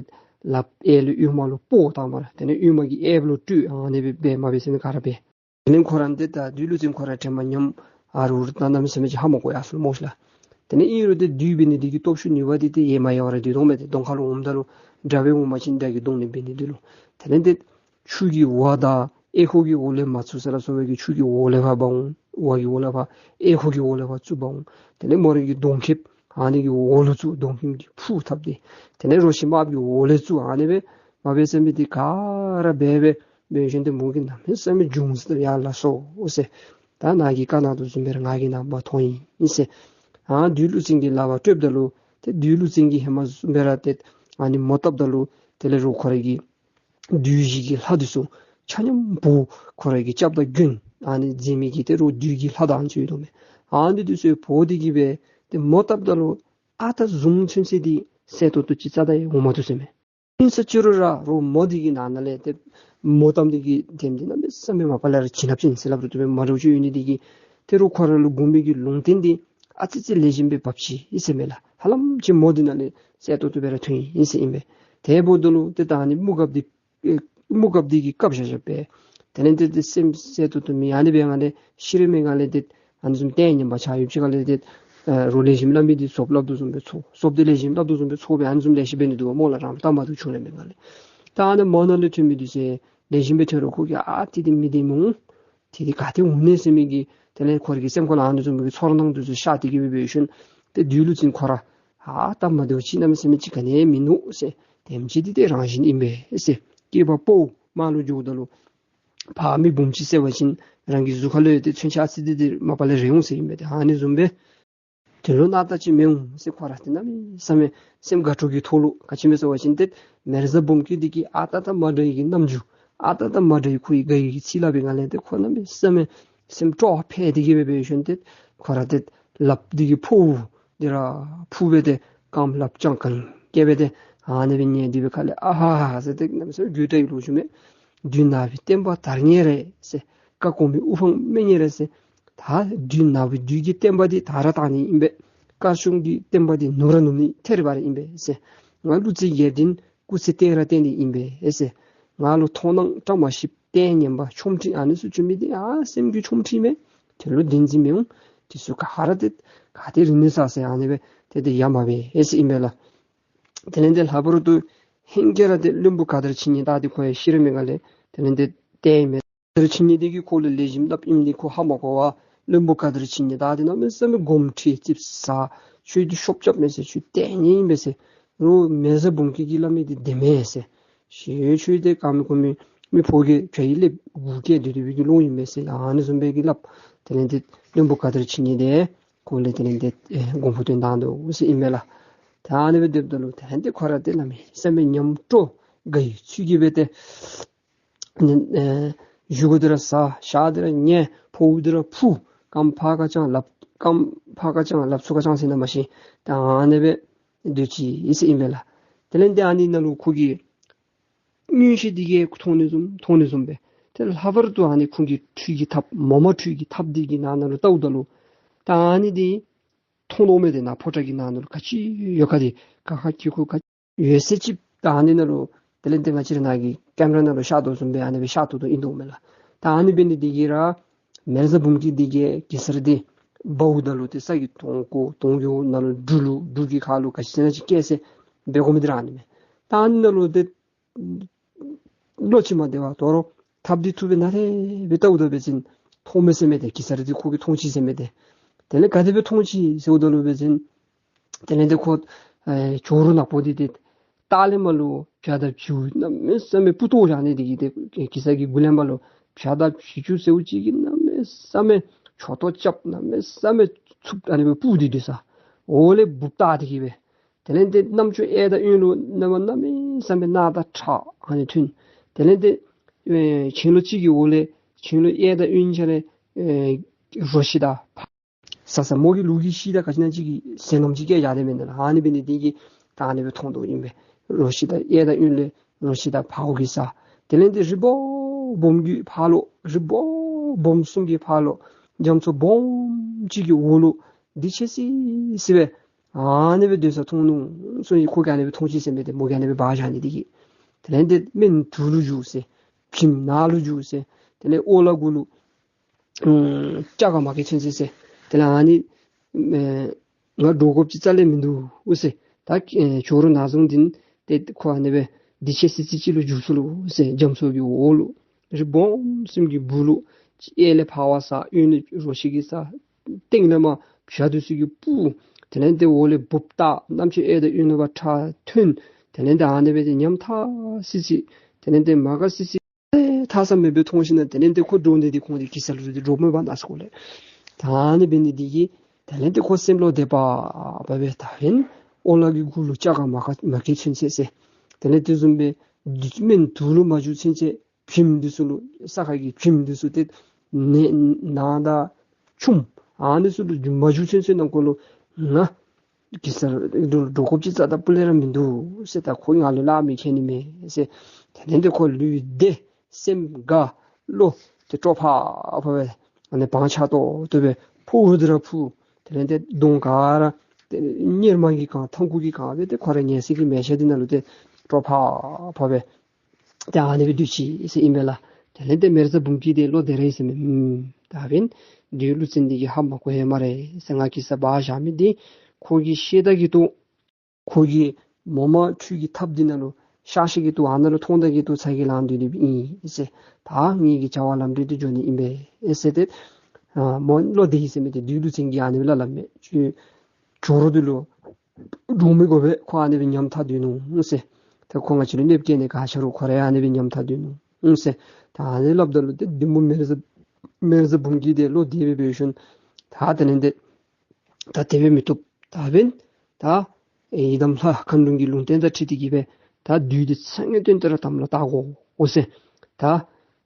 ལགཔ་གཡས་ལས་གཡོན་མ་ལུ་སྤོ་བཏང་སྨ་རེ། དེ་ལས་གཡོན་མ་གིས་གཡསཔ་ལུ་སྤྲོད། ཨ་ནི་སྦེ་འབད་མ་འབད་ཟེར་ན་ག་ར་འབད། དེ་ལས་ཁོ་ར་འདི་ད་བདུད་ཀླུ་བཙན་ཁོ་ར་དྲན་པ་ཉམས་ཨ་རུ་རུ་ད་གནམ་མེད་ས་མེད་ཅིག་ཧ་མ་གོ་ཡར་སོང་སྨོ་ཤི་ལགས། དེ་ལས་ཨིན་རུང་ཏེ་བདུད་འབད་ནི་འདི་གི་སྟོབས་ཤུགས་ནུས་པ་འདི་ཏེ་ཡེ་མ་ཡལ་བར་ར་སྡོད་དོ་མས། ཏེ་གདོང་ཁ་ལུ་འོངམ་ད་ལུ་དགྲ་སྦེ་འོང་པ་ཅིན་དགྲ་གི་གདོང་ལེན་འབད་ནི་འདི་ལུ། དེ་ལས་ཏེ་ཆུ་གི་ཝ་དང་གཡས་ཁུག་གི་འོག་ལས་མ་བཙུགས་ཟེར་སླབ་སོང་བའི་གི་ཆུ་གི་འོག་ལས་ཕར་འབག་འོང་། ཝ་གི་འོག་ལས་ཕར་གཡས་ཁུག་གི་འོག་ལས་ཕར་བཙུགས་འབག་འོང་། དེ་ལས་མོ་རའི་གི་གདོང་ཁེབས་ཨ་ནི་གི་འོག་ལུ་བཙུགས། གདོང་ཁེབས་ཀྱི་ཕུ་བཏབ་སྟེ་དེ་ལས་རོ་ཁྱི་དམརཔོ་གི་འོག་ལས་བཙུགས། ཨ་ནི་སྦེ་མ་འབད་ཟེར་མི་འདི་ག་ར་འབད་འབད་འབད་ཞིནམ་ཏེ་མོ་གིས་གནམ་མེད་ས་མེད་འབྱུང་ཟེར་ཡ་ལགས་སོ་ཟེར། ད་ནཱ་གིས་བཀའ་གནང་དོ་བཟུམ་སྦེ་ར་ང་གིས་ནཱ་འབག་འཐོན་ཡི་ཟེར། ཨ་བདུད་ཀླུ་བཙན་གྱི་ལག་པར་སྤྲོདཔ་ད་ལུ་ཏེ་བདུད་ཀླུ་བཙན་གྱིས་ཧེ་མ་བཟུམ་སྦེ་ར་ཏེ་ཨ་ནི་མོ་བཏབ་ད་ལུ་དེ་ལས་རོགས་ཁོ་རའི་གི་བདུད་བཞི་གི་ལྷ་འདི་ཚུ་ཆ་མཉམ་འབོ། ཁོ་རའི་གི་སྐྱབས་དང་མགོན་ཨ་ནི་མཛད་མི་གི་ཏེ་རོགས་བདུད་ཀྱི་ལྷ་དང་ཨ་ནི་ཚུ་ཡོད་དོ་མས། ཨ་ནི་འདི་ཚུ་འབོ་སྟེ་གི་སྦེ་ཏེ་མོ་བཏབ་ད་ལུ་ཨ་རྟག་བཟུམ་ཚུན་ཚོད་འདི་གསལ་ཏོག་ཏོ་ཅིག་རྩ་དང་ཡང་འོང་མ་བཏུབ་ཟེར་མས། ཨིན་ཟེར་ཅི་རུང་ར་རོགས་མོ་འདི་གི་ནང་ན་ལས་ཏེ་མོ་བཏབ་ནི་གི་དེམ་འདི་གནམ་མེད་ས་མེད་མ་པ་ལས་ར་བྱིན་རླབས་ཅན་ཟེར་སླབ་རུང་བཏུབ་པས། མ་འདྲཝ་ཅིག་ཡོད་ནི་འདི་གིས་ཏེ་རོགས་ཁོ་ར་ལུ་དགོ་མི་གི་ལུང་བསྟན་འདི་ཨ་ཙི་ཙི་ལེགས་ཤོམ་སྦེ་འབག་ཅི་ཨིན་ཟེར་མས་ལགས། ཧ་ལམ་ཅིག་མོ་འདི་ནང་ལས་གསལ་ཏོག་ཏོ་སྦེ་ར་ཐོན་ཡི་ཨིན་ཟེར་ཨིན་པས། དེ་འབདཝ་ད་ལུ་ཏེ་ད་ཨ་ནི་དམུ་གབ་འདི་ཨེ་དམུ་གབ་འདི་གིས་བཀབ་བཞག་བཞགཔ་སྦེ། དེ་ལས་ཏེ་ཏེ་སེམས་གསལ་ཏོག་ཏོ་མེད། ཨ་ནི་སྦེ་ང་ལས་ཤི་རན་མི་ང་ལས་ཏེ་ཨ་ནི་བཟུམ་ལྟས་ངན་པ་ཆགས་ཡོད་ཅི་ག་ལས་ཏེ་ ཨ་རོགས་ལེགས་ཤོམ་སླབ་མི་འདི་ཚོགས་སླབ་དོ་བཟུམ་སྦེ་ཚོགས། ཚོགས་འདི་ལེགས་ཤོམ་སླབ་དོ་བཟུམ་སྦེ་ཚོགས་སྦེ་ཨ་ནི་བཟུམ་ལེ་ཤ་འབད་ནི་འདུག་པ་སྨོ་ལགས། རང་སྟབས་མ་བདེཝ་བྱུང་རན་མས་ལགས། ད་ཨ་ནི་མ་ནང་ལས་ཐོན་མི་འདི་ཚུ་ལེགས་ཤོམ་སྦེ་ཐོན་རུང་ཁོ་གིས་ཨ་ཏི་འདི་མི་བདེ་མི་འོང་། ཏེ་འདི་ག་ཏེ་འོང་ནི་ཟེར་མི་གི་དེ་ལས་ཁོ་ར་གི་སེམས་ཁ་ལུ་ཨ་ནི་བཟུམ་གྱི་ཚོར་སྣང་འདི་ཚུ་ཤར་ཏེ་གི་སྦེ་འབད་ཞིནམ་ཏེ་དེ་ལུ་བརྟེན་ཁོ་ར་ཨ་སྟབས་མ་བདེཝ་ཅིག་གནམ་མེད་ས་མེད་ཅིག་ག་ནི་ཡང་མིན་ནུག་ཟེར། དེམ་ཅིག་འདི་ཏེ་རང་བཞིན་ཨིན་པས་ཟེར། སྐྱེས་པ་ཕོ་མ་ལུ་འགྱོཝ་ད་ལུ་ཕར་མི་སྦོམ་ཅིག་བསད་པ་ཅིན་རང་གི་གཟུགས་ཁ་ལུ་ཡང་ཏེ་མཚོན་ཆ་ཨ་ཙི་འདི་འདི་མ་པ་ལས་རེག་འོང་ཟེར་ཨིན་པས། ཏེ་ཨ་ནི་བཟུམ་སྦེ་དེ་ལུ་སྣང་དག་ཅིག་མི་འོང་ཟེར། ཁོ་ར་ཏེ་གནམ་མེད་ས་མེད་སེམས་དགའ་སྤྲོ་གི་ཐོག་ལུ། ག་ཅི་སྨོ་ཟེར་བ་ཅིན་ཏེ་མེ་བཟའ་འབུམ་སྐྱིད་འདི་གིས་ཨ་རྟག་རྟག་མ་འདྲ་བའི་གི་རྣམ་འགྱུར་ཨ་རྟག་རྟག་མ་འདྲ་བའི་ཁོ་གི་དགའ་བའི་གི་ཚིག་སླབ་པའི་སྒང་ལས་ཏེ་ཁོ་གནམ་མེད་ས་མེད་སེམས་སྤྲོ་བ་འཕེལ་ཏེ་གི་སྦེ་འབད་ཞིནམ་ཏེ་ཁོ་ར་ཏེ་ལགཔ་འདི་གིས་ཕོཝ་འདི་ར་ཕུ་སྦེ་ཏེ་རྐངམ་ལགཔ་ཅང་གང་བཀལ་སྦེ་ཏེ་ཨ་ནི་སྦེ་ཉལ་ཏེ་སྦེ་ཁ་ལས་ཨ་ཧ་ཧ་ཟེར་ཏེ་གནམ་མེད་ས་མེད་དགོད་བྲ་ཡི་ལོ་ཞུ་མས། བདུད་ནག་པོའི་བསྟན་པ་དར་ནི་རེད་ཟེར། བཀའ་དགོངས་པའི་དབུ་འཕང་སྨད་ནི་རེད་ཟེར། ད་བདུད་ནག་པོའི་བདུད་ཀྱི་བསྟན་པ་འདི་དར་ར་དར་ནི་ཨིན་པས། དཀར་གཞུང་གི་བསྟན་པ་འདི་ནུབ་ར་ནུབ་ནི་ཐད་རི་བ་རི་ཨིན་པས་ཟེར། ང་ལུག་རྫིའི་རྒྱལ་མཚན་སྐུ་ཚེ་བརྟན་ར་བརྟན་ནི་ཨིན་པས་ཟེར། ང་ལུ་མཐོང་སྣང་བཀྲ་མ་ཤིསཔ་ལྟས་ངན་པ་ཆོམ་རྐྱེན་ཨ་ནི་ཚུ་བྱུང་མི་འདི་ཨ་སེམས་ཀྱི་ཆོམ་རྐྱེན་མས། དེ་ལུ་བདེན་འཛིན་མི་འོང་། དེ་ཚུ་ག་ར་ཏེ་ག་ཏེ་རིང་ནི་ས་ཟེར་ཨ་ནི་སྦེ་ཏེ་ཏེ་ཡ་མ་བས་ཟེར་ཨིན་པས་ལགས། དེ་ལས་ཏེ་ལྷག་པར་དུ་ཧེང་སྐལ་ར་ཏེ་བློན་པོ་ག་དར་ཆི་ཉི་ད་འདི་ཁོ་ཡང་ཤི་ར་མི་ག་ལས་དེ་ལས་ཏེ་བལྟ་ཡི་མས། ག་དར་ཆི་ཉི་འདི་གིས་ཁོ་ལུ་ལེགས་ཤོམ་སླབ་ཨིནམ་འདི་ཁོ་ཧ་མ་གོ་བར་བློན་པོ་ག་དར་ཆི་ཉི་ད་འདི་གནམ་མེད་ས་མེད་དགོངསམ་ཁྲེལ་ཙིགཔ་ཟ། ཁྱོད་འདི་ཤོབ་རྐྱབ་མས་ཟེར། ཁྱོད་ལྟས་ངན་ཨིན་པས་ཟེར། རོགས་མེ་བཟའ་འབུམ་སྐྱིད་ཀྱིས་སླབ་མི་འདི་བདེན་མས་ཟེར། ཞེས་ཁྱོད་འདི་ག་མི་གོ་མི་མི་ཕོ་གི་བྱ་ཡི་ལེབ་གུ་སྐྱེས་སྡོད་སྡོད་པའི་གི་ལོ་ཨིན་མས་ཟེར། ཨ་ནི་བཟུམ་སྦེ་གི་སླབ། དེ་ལས་ཏེ་བློན་པོ་ག་དར་ཆི་ཉི་འདི་ཁོ་ལས་དེ་ལས་ཏེ་ཨེ་དགོངས་པ་སྟོན་བཏང་དོ་ཟེར་ཨིན་མས་ལགས། ད་ཨ་ནི་སྦེ་སྡོདཔ་ད་ལུ་དེ་ལས་ཏེ་ཁོ་ར་ཏེ་གནམ་མེད་ས་མེད་ཉམས་སྤྲོ་དགའ་བའི་ཚུལ་གྱིས་སྦེ་ཏེ་ཨེ་བཞེས་སྒོ་འདི་ར་ཟ། ཞག་འདི་ར་ཉལ། ཕོཝ་འདི་ར་ཕུ། རྐངམ་ཕར་ཁ་བརྐྱང་ལགཔ་རྐངམ་ཕར་ཁ་བརྐྱང་ལགཔ་ཚུར་ཁ་བརྐྱང་ཟེར་ན་མ་ཤེས། ད་ཨ་ནི་སྦེ་སྡོད་ཅི་ཟེར་ཨིན་མས་ལགས། དེ་ལས་ཏེ་ཨ་ནི་ནང་ལུ་ཁོ་གིས་མངོན་ཤེས་འདི་གིས་མཐོང་ནི་བཟུམ་མཐོང་ནི་བཟུམ་སྦེ། ཏེ་ལྷག་པར་དུ་ཨ་ནི་ཁོང་གི་ཁྲུས་ཀྱི་ཐབས་མོ་མ་ཁྲུས་ཀྱི་ཐབས་འདི་གི་ནང་ན་ལུ་བལྟཝ་ད་ལུ་ད་ཨ་ནི་འདི་མཐོང་དོ་མས། ཏེ་ནཱ་ཕོ་བྲང་གི་ནང་ན་ལུ་ག་ཅི་ཡོད་ག་འདི་ག་ཁ་གི་ཁུ་ག་ཡོད་ཟེར་ཅིག་ད་ཨ་ནི་ནང་ལུ་དེ་ལས་ཏེ་ང་བཅས་ར་ནཱ་གི་ཀེམ་ར་ནང་ལུ་ཤར་དོ་བཟུམ་སྦེ་ཨ་ནི་སྦེ་ཤར་དོ་དོ་ཨིན་དོ་མས་ལགས། ད་ཨ་ནི་འབད་ནི་འདི་གིས་ར་མེ་བཟའ་འབུམ་སྐྱིད་འདི་གིས་གེ་སར་འདི་འབགཔ་ད་ལུ་ཏེ་ས་གི་དོང་ཀོ་དོང་གི་ནང་ལུ་འབྲུ་ལུ་འབྲུ་གི་ཁ་ལུ་ག་ཅི་ཟེར་ན་ཅིག་བཀལ་ཟེར་འབད་དགོ་མི་འདི་ར་ཨ་ནི་མས། ད་ཨ་ནི་ནང་ལུ་ཏེ་བློ་ཅིག་མ་བདེ་བར་དོ་རུང་ཐབས་འདི་ཐུབ་པའི་ནང་ར་སྦེ་བལྟཝ་ད་འབད་བ་ཅིན་མཐོང་མས་ཟེར་མས། ཏེ་གེ་སར་འདི་ཁོ་གིས་མཐོང་ཅི་ཟེར་མས། ཏེ་དེ་ལས་ག་དེ་སྦེ་མཐོང་ཅི་ཟེརཝ་ད་ལུ་འབད་བ་ཅིན་དེ་ལས་ཏེ་ཁོ་ཨེ་ཇོ་རུ་ནག་པོ་འདི་ཏེ་ལྟག་ལས་མར་ལུ་བྱ་དང་བྱིའུ་གནམ་མེད་ས་མེད་སྤུ་ཏོག་ར་ཨ་ནི་འདི་གིས་ཏེ་གེ་སར་གྱི་མགུ་ལས་མར་ལུ་བྱ་དང་བྱི་ཅུང་ཟེརཝ་ཅིག་གིས་གནམ་མེད་ས་མེད་ཁྱོ་ཏོ་རྐྱབ་གནམ་མེད་ས་མེད་འཚུབ་ཨ་ནི་སྦེ་སྤུ་འདི་འདི་ས་འོག་ལས་འབུཔ་བཏགས་ཏེ་གི་སྦེ། དེ་ལས་ཏེ་རྣམ་ཅོ་གཡས་དང་གཡོན་ལུ་གནམ་མེད་ས་མེད་གནག་དང་ཁྲ་ཨ་ནི་ཐོན། དེ་ལས་ཏེ་ཨེ་གྱེན་ལོགས་གཅིག་གི་འོག་ལས་གྱེན་ལོགས་གཡས་དང་གཡོན་ཆ་ར་ཨེ་རོ་ཁྱི་དང་ཕག་ས་ས་མོ་གི་ལུག་གི་ཤི་དང་ག་ཅི་ཨིན་ན་ཅིག་གི་ཟེར་སྣམ་ཅིག་བཀལ་བཞག་སྟེ་མེན་ན་ལགས། ཨ་ནི་འབད་ནི་འདི་གིས་ད་ཨ་ནི་སྦེ་མཐོང་དོ་ཨིན་པས། རོ་ཁྱི་དང་གཡས་དང་གཡོན་ལས་རོ་ཁྱི་དང་ཕག་གི་ས། དེ་ལས་ཏེ་རི་བོ་སྦོམ་གྱི་ཕར་ལུ་རི་བོ་སྦོམ་གསུམ་གྱི་ཕར་ལུ་རྒྱ་མཚོ་སྦོམ་ཅིག་གི་འོག་ལུ་འདི་ཅི་ཟེར་ཟེར་སྦེ་ཨ་ནི་སྦེ་སྡོད་ས་མཐོང་ནུག་ཟེར་ཁོ་གིས་ཨ་ནི་སྦེ་མཐོང་ཅི་ཟེར་མས། ཏེ་མོ་གིས་ཨ་ནི་སྦེ་འབག་བཞག་ནི་འདི་གིས། དེ་ལས་ཏེ་སྨན་དུག་ལུ་འགྱུར་ཟེར། བྱེམ་ནག་ལུ་འགྱུར་ཟེར། དེ་ལས་ཨོ་ལ་གུ་ལུ་ཨམ་སྐྱ་ཀ་མ་ཀའི་ཚོན་ཚོད་ཟེར། དེ་ལས་ཨ་ནི་ཨེ་ང་འདྲོག་དགོཔ་ཅིག་རྩ་ལས་མིན་འདུག་ཟེར། ད་ཨེ་ཇོ་རུ་ནག་རྫོང་འདི་ནི་ཏེ་ཁོ་ཨ་ནི་སྦེ་འདི་ཅི་ཟེར་ཅིག་ལུ་འགྱུར་སོ་ལོ་ཟེར། རྒྱ་མཚོ་གི་འོག་ལུ་རི་སྦོམ་གསུམ་གྱི་སྦུག་ལུ་གཡས་ལས་ཕར་བ་ས་གཡོན་ལས་རོ་ཁྱི་གི་ས་སྟེང་ལས་མར་བྱ་འདི་ཚུ་གི་སྤུ། དེ་ལས་ཏེ་འོག་ལས་འབུཔ་བཏགས། རྣམ་ཅོ་གཡས་དང་གཡོན་ལུ་ཕར་ཁྲ་ཐོན། དེ་ལས་ཏེ་ཨ་ནི་སྦེ་ཏེ་ཉམ་ཐག་སི་སི། དེ་ལས་ཏེ་མ་དགའ་སི་སི། ཐག་ས་མེད་པའི་མཐོང་ཞིན་ན་དེ་ལས་ཏེ་ཁོ་འདྲོག་ནི་འདི་ཁོང་འདི་གེ་སར་ལུ་འདི་འདྲོག་མི་བ་ན་སྐོར་ལས། ད་ཨ་ནི་འབད་ནི་འདི་གིས་དེ་ལས་ཏེ་ཁོ་སེམས་ལུ་དད་པ་འབད་བའི་ད་ཨིན་ཨོ་ལ་གི་གུ་ལུ་སྐྱ་ཀ་མ་ཀ་མ་ཀའི་ཚོན་ཚོད་ཟེར། དེ་ལས་ཏེ་བཟུམ་སྦེ་སྨན་དུག་ལུ་མ་འགྱུར་ཚུན་ཚོད་བྱེམ་འདི་ཚུ་ལུ་ས་ཁ་གི་བྱེམ་འདི་ཚུ་ཏེ་ནད་ནག་དང་ཆུམ་ཨ་ནི་ཚུ་ལུ་མ་འགྱུར་ཚུན་ཚོད་ནང་འཁོད་ལུ་ང་གེ་སར་འདྲོག་དགོཔ་ཅིག་རྩ་དང་སྤུ་ལས་ར་མིན་འདུག་ཟེར། ད་ཁོ་ང་ལུ་ལཱ་མི་ཁེལ་ནི་མས་ཟེར། དེ་ལས་ཏེ་ཁོ་ལུས་བདེ་སེམས་དགའ་བློ་ཏེ་སྤྲོ་ཕག་ཕག་སྦེ་ཨ་ནི་བང་ཆགས་ཏོག་ཏོ་སྦེ་ཕོཝ་འདི་ར་ཕུ། དེ་ལས་ཏེ་གདོང་ག་ར་ཏེ་གཉེར་མ་གིས་གང་ཐང་ཀོ་གིས་གང་སྦེ་ཏེ་ཁོ་ར་ཉལ་ས་གི་མལ་ཆ་འདི་ནང་ལུ་ཏེ་སྤྲོ་ཕག་ཕག་སྦེ་ཏེ་ཨ་ནི་སྦེ་སྡོད་ཅི་ཟེར་ཨིན་པས་ལགས། དེ་ལས་ཏེ་མེ་བཟའ་འབུམ་སྐྱིད་དེ་བློ་བདེ་ར་ཡི་ཟེར་མས། ཨུམ། ད་འབདན་བདུད་ཀླུ་བཙན་འདི་གིས་ཧ་མ་གོ་ཡི་སྨ་རེ་ཟེར། ང་གེ་སར་འབག་བཞག་མི་འདི་ཁོ་གིས་ཤེས་ད་གི་འདུག། ཁོ་གིས་མོ་མ་ཁྲུས་ཀྱི་ཐབ་འདི་ནང་ལུ་ཤར་ཤར་གི་འདུག། ཨ་ནཱ་ལུ་མཐོང་ད་གི་འདུག། ཚ་གྱང་ལང་སྡོད་སྡོདཔ་ཨིན་ཟེར། ད་ངེ་གི་བྱ་བ་ལམ་འགྲོ་འདི་འགྱོ་ནི་ཨིན་པས་ཟེར་ཏེ། ཨ་མོ་བློ་བདེ་ཡི་ཟེར་མི་འདི་བདུད་ཀླུ་བཙན་གྱིས་ཨ་ནི་སྦེ་སླབ་སླབ་མས། ཁྱོད་ཇོ་རུ་འདི་ལུ་འདྲོག་མི་དགོ་པས། ཁོ་ཨ་ནི་སྦེ་ཉམས་ཐག་སྡོད་ནུག་ཟེར། ད་ཁོ་ང་བཅས་ལུ་གནོདཔ་བཀལ་ནི་ག་ཅི་རུང་ཁོ་ར་ཨ་ནི་སྦེ་ཉམས་ཐག་སྡོད་ནུག་ཟེར། ད་ཨ་ནི་སླབ་ད་ལུ་ཏེ་བདུད་མོ་མེ་བཟའ་མེ་བཟའ་འབུམ་སྐྱིད་དེ་བློ་བདེ་སྦེ་འབད་ཞིནམ་ད་དེ་ལས་ཏེ་ད་དེ་སྦེ་མི་བཏུབ། ད་འབདན་ད་ཨེ་ཡི་དམ་ལྷ་མཁའ་འགྲོ་གི་ལུང་བསྟན་དང་འཁྲིལ་ཏེ་གི་སྦེ་ད་བདུད་འདི་ཚ་ངེས་བཏོན་ཏེ་ར་དམ་ལ་བཏགས་དགོ་ཟེར། ད་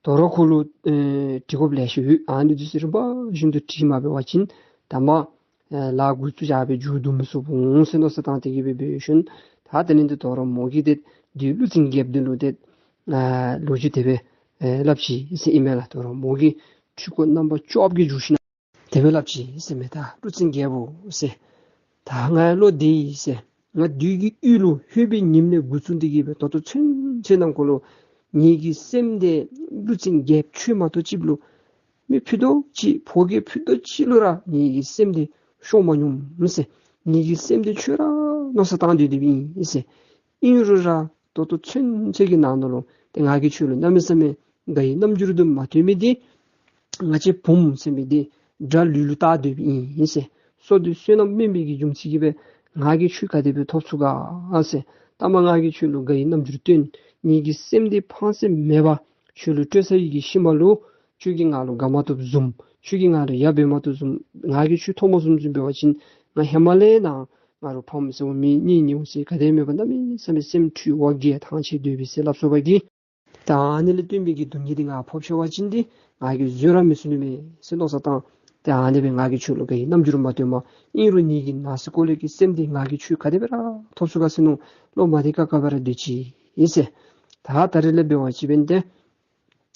དོ་རུང་ཁོ་ལུ་ཨེ་དྲི་དགོཔ་ལེ་ཤ་ཡོད། ཨ་ནི་འདི་ཚུ་རིམ་པ་བཞིན་དུ་དྲི་མ་འབད་བ་ཅིན་ད་མ་ཨེ་ལཱ་འགོ་བཙུགས་བཞག་སྦེ་མཇུག་བསྡུ་མི་ཚུགས་འོང་ཟེར་མནོ་བསམ་བཏང་སྟེ་གི་སྦེ་འབད་ཞིནམ་ད་དེ་ལས་ཏེ་དོ་རུང་མོ་གིས་ཏེ་བདུད་ཀླུ་བཙན་རྒྱལཔོ་འདི་ལུ་ཏེ་ཨ་ལོ་རྒྱུས་དེ་སྦེ་ཨེ་སླབ་ཅི་ཟེར་ཨིན་མས་ལགས། དོ་རུང་མོ་གིས་འཁྲུལ་འཁོར་རྣམ་པ་བཅོ་བརྒྱད་བསྒྱུར་ཞིནམ་དེ་སྦེ་སླབ་ཅི་ཟེར་མས། ད་ཀླུ་བཙན་རྒྱལཔོ་ཟེར། ད་ང་བློ་བདེ་ཡི་ཟེར། ང་བདུད་ཀྱི་ཡུལ་ལུ་ལྷོད་པའི་ཉིནམ་ལས་འགོ་བཙུགས་ཏེ་གི་སྦེ་ད་ལྟོ་ཚུན་ཚོད་ནང་འཁོད་ལུ་ངེ་གི་སེམས་འདི་ཀླུ་བཙན་རྒྱལཔོ་ཁྱོད་མ་གཏོགས་ཅིག་ལུ་མི་ཕུད་རྡོག་གཅིག་ཕོ་རྒྱས་ཕུད་རྡོག་གཅིག་ལུ་ར་ངེ་གི་སེམས་འདི་ཤོར་མ་མྱོང་ཟེར། ངེ་གི་སེམས་འདི་ཁྱོད་ར་མནོ་བསམ་བཏང་སྡོད་སྡོདཔ་ཨིན་ཟེར། ཨིན་རུང་ར་ད་ལྟོ་ཚུན་ཚོད་ཀྱི་ནང་ན་ལུ་ཏེ་ང་གིས་ཁྱོད་ལུ་གནམ་མེད་ས་མེད་དགའ་བའི་རྣམ་འགྱུར་འདི་མ་སྟོན་མི་འདི་ང་བཅས་བུམོ་ཟེར་མི་འདི་དགྲ་ལུས་ལུ་བཏགས་སྡོདཔ་ཨིན་ཟེར། སྲོག་འདི་བསོད་ནམས་དམན་པའི་གི་རྒྱུ་མཚན་གྱིས་སྦེ་ང་གིས་ཁྱོད་ག་དེ་སྦེ་ཐོབ་ཚུགས་ག་ཟེར། ད་མ་ང་གིས་ཁྱོད་ལུ་དགའ་བའི་རྣམ་འགྱུར་སྟོན། ངེ་གི་སེམས་འདི་ཕངས་སེམས་མེད་པར་ཁྱོད་ལུ་སྤྲོད་ཚར་བའི་གི་ཤུལ་མ་ལུ་ཁྱོད་ཀྱིས་ང་ལུ་དགའ་མ་བཏུབ་བཟུམ། ཁྱོད་ཀྱིས་ང་ལུ་ཡ་འབད་མ་བཏུབ་བཟུམ། ང་གིས་ཁྱོད་མཐོང་མ་བཟུམ་བཟུམ་འབད་བ་ཅིན་ང་ཧེ་མ་ལས་ནཱ་ང་རུ་ཕམ་ཟེར་འོང་མི་གཉེན་ཉེཝ་ཟེར་ག་དེ་མེད་པར་གནམ་མེད་ས་མེད་སེམས་འཁྲུལ་བ་རྒྱལ་ཐང་ཆད་སྡོད་པས་ཟེར་སླབ་སོ་བ་གིས། ད་ཨ་ནི་ལས་བརྟེན་པའི་གི་སྡུག་བསྔལ་འདི་ང་ཕོག་ཤོར་བ་ཅིན་ཏེ་ང་གིས་བཟོད་ར་མི་ཚུགས་ནི་མས་ཟེར་མནོ་བསམ་བཏང་། ཏེ་ཨ་ནི་སྦེ་ང་གིས་ཁྱོད་ལུ་དགའ་བའི་རྣམ་འགྱུར་མ་སྟོནམ་ཨིན་རུང་ངེ་གི་ནང་སེམས་ཁོག་ལས་ཀྱི་སེམས་འདི་ང་གིས་ཁྱོད་ག་དེ་སྦེ་ར་ཐོབ་ཚུགས་ག་ཟེར་མནོ་བློ་མ་བདེ་ཁག་ཁ་སྦེ་ར་སྡོད་ཅི་ཨིན་ཟེར། ད་ད་རེས་ལས་འབད་བ་ཅིན་འབདན་ཏེ་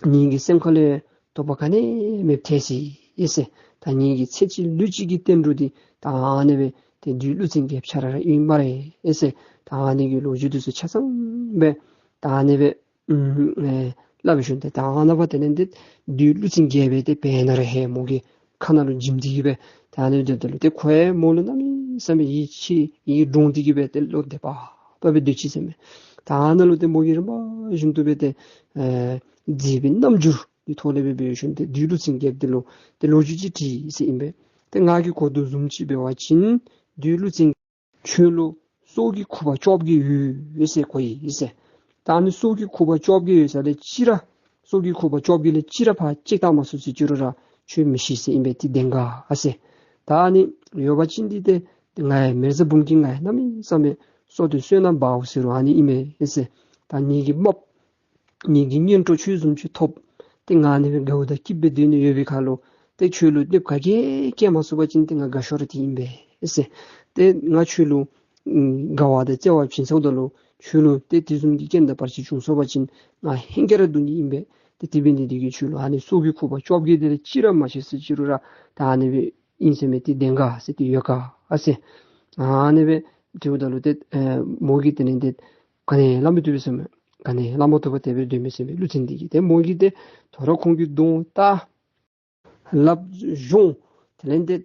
ངེ་གི་སེམས་ཁ་ལུ་དོགས་པ་ག་ནི་མེདཔ་ཐལ་སོ་ཡི་ཟེར། ད་ངེ་གི་ཚེ་གཅིག་ལུས་གཅིག་གི་གཏན་གྲོགས་འདི་ད་ཨ་ནི་སྦེ་ཏེ་བདུད་ཀླུ་བཙན་རྒྱལཔོ་ཁྱོད་ར་ར་ཨིན་སྨ་རེ་ཟེར། ད་ཨ་ནི་གི་ལོ་རྒྱུས་འདི་ཚུ་ཆ་ཚང་སྦེ་ད་ཨ་ནི་སྦེ་ཨུམ་ཨེ་སླབ་ཞིནམ་ཏེ་ད་ཨ་ནཱ་བ་དེ་ལས་ཏེ་བདུད་ཀླུ་བཙན་རྒྱལཔོ་འདི་དཔེར་ན་ར་ཧེ་མོ་གི་ཁ་ནང་ལུ་འཇིམ་སྟེ་གི་སྦེ་ད་ཨ་ནི་སྡོདཔ་ད་ལུ་ཏེ་ཁོ་ཡང་མོ་ལུ་གནམ་མེད་ས་མེད་ཡིད་ཆེས་ཡིད་འདྲོངས་ཏེ་གི་སྦེ་ཏེ་བློ་བདེ་བག་ཕབ་སྦེ་སྡོད་ཅི་ཟེར་མས། ད་ཨ་ནཱ་ལུ་ཏེ་མོ་གིས་རིམ་པ་བཞིན་དུ་སྦེ་ཏེ་ཨེ་མཛེས་པའི་རྣམ་འགྱུར་འདི་ཐོག་ལས་སྦེ་འབད་ཞིནམ་ཏེ་བདུད་ཀླུ་བཙན་རྒྱལཔོ་འདི་ལུ་ཏེ་ལོ་རྒྱུས་ཅིག་དྲིས་ཟེར་ཨིན་པས། ཏེ་ང་གིས་གོ་དོ་བཟུམ་ཅིག་འབད་བ་ཅིན་བདུད་ཀླུ་བཙན་ཁྱོད་ལུ་སྲོག་གི་ཁུ་བ་བཅོ་བརྒྱད་ཡོད་ཟེར་གོ་ཡི་ཟེར། ད་ཨ་ནི་སྲོག་གི་ཁུ་བ་བཅོ་བརྒྱད་ཡོད་ས་ལས་གཅིག་ར་སྲོག་གི་ཁུ་བ་བཅོ་བརྒྱད་ལས་གཅིག་ར་ཕར་བཅད་བཏང་མ་ཚུགས་ཟེར་ཅི་རུང་ར་ཁྱོད་མི་ཤི་ཟེར་ཨིན་པས། ཏེ་བདེན་ག་ཨ་ཟེར། ད་ཨ་ནི་ཡོད་པ་ཅིན་འདི་ཏེ་ང་ཡང་མེ་བཟའ་འབུམ་སྐྱིད་ང་ཡང་གནམ་མེད་ས་མེད་སྲོག་འདི་བསོད་ནམས་འབག་འོང་ཟེར་རུང་ཨ་ནི་ཨིན་མས་ཟེར། ད་ངེ་གི་རྨགཔ་ངེ་གི་གཉེན་གྲོགས་ཁྱོད་བཟུམ་ཅིག་ཐོབ། ཏེ་ང་ཨ་ནི་སྦེ་དགའཝ་དང་སྐྱིདཔ་སྦེ་སྡོད་ནི་ཡོད་པའི་ཁར་ལུ་ཏེ་ཁྱོད་ལུ་གནོདཔ་ག་གིས་བཀལ་མ་ཚུགས་པ་ཅིན་ཏེ་ང་དགའ་ཤོས་ར་འདི་ཨིན་པས་ཟེར། ཏེ་ང་ཁྱོད་ལུ་ཨམ་དགའ་བ་དང་བརྩེ་བ་བྱིན་ཚརཝ་ད་ལུ་ཁྱོད་ལུ་ཏེ་དེ་བཟུམ་གྱི་རྐྱེན་དང་བར་ཆད་བྱུང་སོང་པ་ཅིན་ང་ཧེང་སྐལ་ར་སྡུག་ནི་ཨིན་པས། ཏེ་དེ་འབད་ནི་འདི་གིས་ཁྱོད་ལུ་ཨ་ནི་སྲོག་གི་ཁུ་བ་བཅོ་བརྒྱད་འདི་ལས་གཅིག་ར་མ་ཤི་ཟེར་ཅི་རུང་ར་ད་ཨ་ནི་སྦེ་ཨིན་ཟེར་མས། ཏེ་བདེན་ག་ཟེར་ཏེ་ཡོད་ག་ཨ་ཟེར། ཨ་ནི་སྦེ་དྲིཝ་ད་ལུ་ཏེ་ཨེ་མོ་གིས་དེ་ལས་ཏེ་ག་ནི་སླབ་མི་བཏུབ་པས་ཟེར་མས། ག་ནི་སླབ་མ་བཏུབ་པར་དེ་སྦེ་སྡོད་མི་ཟེར་མས་ཀླུ་བཙན་འདི་གིས། ཏེ་མོ་གིས་ཏེ་དོ་རུང་ཁོང་གི་གདོང་བལྟ་ལགཔ་གཞོང་དེ་ལས་ཏེ་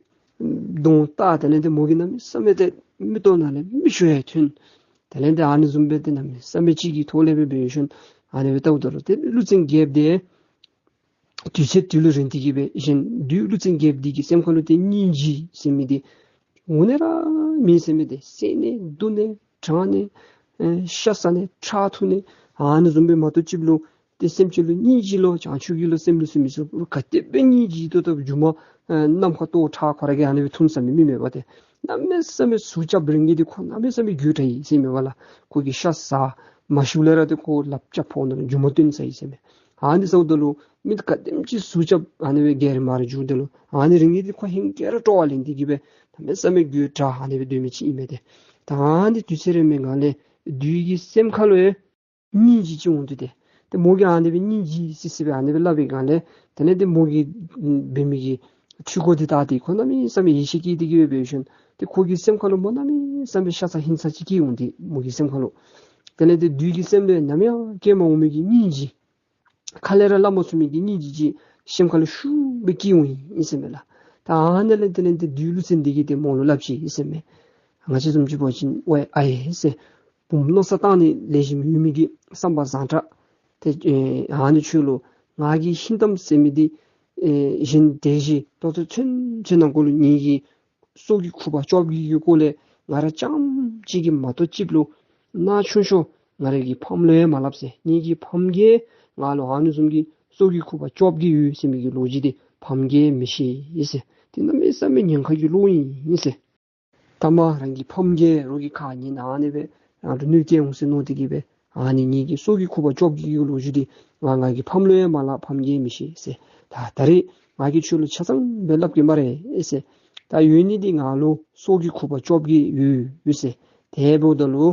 གདོང་བལྟ་དེ་ལས་ཏེ་མོ་གིས་གནམ་མེད་ས་མེད་ཏེ་མིག་ཏོ་ནང་ལས་མིག་ཆུ་ཡང་ཐོན། དེ་ལས་ཏེ་ཨ་ནི་བཟུམ་སྦེ་ཏེ་གནམ་མེད་ས་མེད་ཅིག་གི་ཐོག་ལས་སྦེ་འབད་ཞིནམ་ཨ་ནི་སྦེ་བལྟཝ་ད་ལུ་ཏེ་ཀླུ་བཙན་རྒྱལཔོ་འདི་དུས་ཚོད་དེ་ལུ་རན་ཏེ་གི་སྦེ་གཞན་བདུད་ཀླུ་བཙན་རྒྱལཔོ་འདི་གི་སེམས་ཁ་ལུ་ཏེ་སྙིང་རྗེ་ཟེར་མི་འདི་འོང་ནི་ར་མེད་ཟེར་མས། ཏེ་བསད་ནི་རྡུང་ནི་དྲང་ནི་ཨེ་ཤ་ཟ་ནི་ཁྲག་འཐུང་ནི་ཨ་ནི་བཟུམ་སྦེ་མ་གཏོགས་ཅིག་ལུ་ཏེ་སེམས་ཅན་ལུ་སྙིང་རྗེ་ལོ་བྱང་ཆུབ་ཀྱི་བློ་སེམས་ལུ་ཟེར་མི་ཚུ་ག་དེ་སྦེ་སྙིང་རྗེ་ཏོག་ཏོ་སྦེ་མཇུག་མ་ཨེ་ནམ་མཁའ་ལྟོ་ཁྲག་ཁོ་ར་གིས་ཨ་ནི་སྦེ་འཐུང་ཟ་མི་མེད་པ། ཏེ་གནམ་མེད་ས་མེད་ཟུག་རྐྱབ་རེ་ངེ་འདི་ཁོ་གནམ་མེད་ས་མེད་རྒོད་དྲགས་ཡི་ཟེར་མས་པ་ལགས། ཁོ་གིས་ཤ་ཟ་མ་ཤིཝ་ལས་ར་ཏེ་ཁོ་ལགཔ་རྐྱབ་ཕོཝ་ནང་ལུ་མཇུག་མ་བཏོན་ཟ་ཡི་ཟེར་མས། ཨ་ནི་ཟཝ་ད་ལུ་མི་ག་དེམ་ཅིག་ཟུག་རྐྱབ་ཨ་ནི་སྦེ་རྒྱལ་རིགས་མ་རིགས་འགྱོཝ་ད་ལུ་ཨ་ནི་རེ་ངེ་འདི་ཁོ་ཧེང་སྐལ་ར་སྤྲོ་བ་ལེན་ཏེ་གི་སྦེ་གནམ་མེད་ས་མེད་རྒོད་དྲགས་ཨ་ནི་སྦེ་སྡོད་མི་ཅིག་ཨིན་མས་ཏེ། ད་ཨ་ནི་དུས་ཚོད་རན་མི་སྒང་ལས་བདུད་ཀྱི་སེམས་ཁ་ལུ་ཡང་སྙིང་རྗེ་ཅིག་འོང་དོ་ཏེ། ཏེ་མོ་གིས་ཨ་ནི་སྦེ་སྙིང་རྗེ་སི་སི་སྦེ་ཨ་ནི་སྦེ་སླབ་པའི་སྒང་ལས་དེ་ལས་ཏེ་མོ་གིས་འབད་མི་གི་འཁྲུལ་འཁོར་འདི་བལྟ་སྟེ་ཁོ་གནམ་མེད་ས་མེད་ཡིད་ཆེས་སྐྱེས་ཏེ་གི་སྦེ་འབད་ཞིནམ་ཏེ་ཁོ་གི་སེམས་ཁ་ལུ་མོ་གནམ་མེད་ས་མེད་ཤ་ཚ་ཧིང་ཚ་ཅིག་སྐྱེས་འོང་སྟེ་མོ་གི་སེམས་ཁ་ལུ། དེ་ལས་ཏེ་བདུད་ཀྱི་སེམས་ལས་ནམ་ཡང་སྐྱེ་མ་འོང་མི་གི་སྙིང་རྗེ་ ཁ་ལས་ར་སླབ་མ་ཚུགས་མི་གི་སྙིང་རྗེ་ཅིག་སེམས་ཁ་ལུ་ཤུགས་སྦེ་སྐྱེ་འོང་ཡི་ཟེར་མས་ལགས། ད་ཨ་ནི་ལས་དེ་ལས་དེ་བདུད་ཀླུ་བཙན་འདི་གིས་དེ་མོ་ལུ་སླབ་ཅི་ཟེར་མས། ང་བཅས་བཟུམ་ཅིག་འབད་བ་ཅིན་ཝའི་ཨའི་ཟེར་བུམོ་མནོ་བསམ་བཏང་ནི་ལེགས་ཤོམ་ཡོད་མི་གི་བསམ་པ་བཟང་དྲགས། ཏེ་ཨེ་ཨ་ནི་ཁྱོད་ལུ་ང་གིས་ཧིང་གཏམ་ཟེར་མི་འདི་ཨེ་གཞན་དེ་བཞིན་ཏོག་ཏོ་ཚུན་ཚོད་ནང་འཁོད་ལུ་ངེ་གི་སྲོག་གི་ཁུ་བ་བཅོ་བརྒྱད་ཀྱི་སྐོར་ལས་ང་ར་རྐྱངམ་གཅིག་གིས་མ་གཏོགས་ཅིག་ལུ་ནཱ་ཆུང་ཤོས་ང་རའི་གི་ཕམ་ལུ་ཡང་མ་སླབ་ཟེར། ངེ་གི་ཕམ་གིས་ང་ལུ་ཨ་ནི་བཟུམ་གྱི་སྲོག་གི་ཁུ་བ་བཅོ་བརྒྱད་ཡོད་ཟེར་མི་གི་ལོ་རྒྱུས་འདི་ཕམ་གིས་མི་ཤེས་ཟེར། དེ་གནམ་མེད་ས་མེད་ཉེན་ཁ་གི་བློ་ཨིན་ཟེར། ད་མ་རང་གི་ཕམ་གིས་རོགས་ཀྱི་ཁ་ཉན་ཨ་ནི་སྦེ་རང་ལུ་གནོད་སྐྱེལ་འོང་ཟེར་མནོ་སྟེ་གིས་སྦེ་ཨ་ནི་ངེ་གི་སྲོག་གི་ཁུ་བ་བཅོ་བརྒྱད་ཀྱི་ལོ་རྒྱུས་འདི་ང་ང་གི་ཕམ་ལུ་ཡང་མ་སླབ། ཕམ་གིས་མི་ཤེས་ཟེར། ད་ད་རེས་ང་གིས་ཁྱོད་ལུ་ཆ་ཚང་སྦེ་སླབ་གེ་སྨ་རེ་ཟེར། ད་ཡོད་ནི་འདི་ང་ལུ་སྲོག་གི་ཁུ་བ་བཅོ་བརྒྱད་ཡོད་ཡོད་ཟེར། དེ་འབདཝ་ད་ལུ་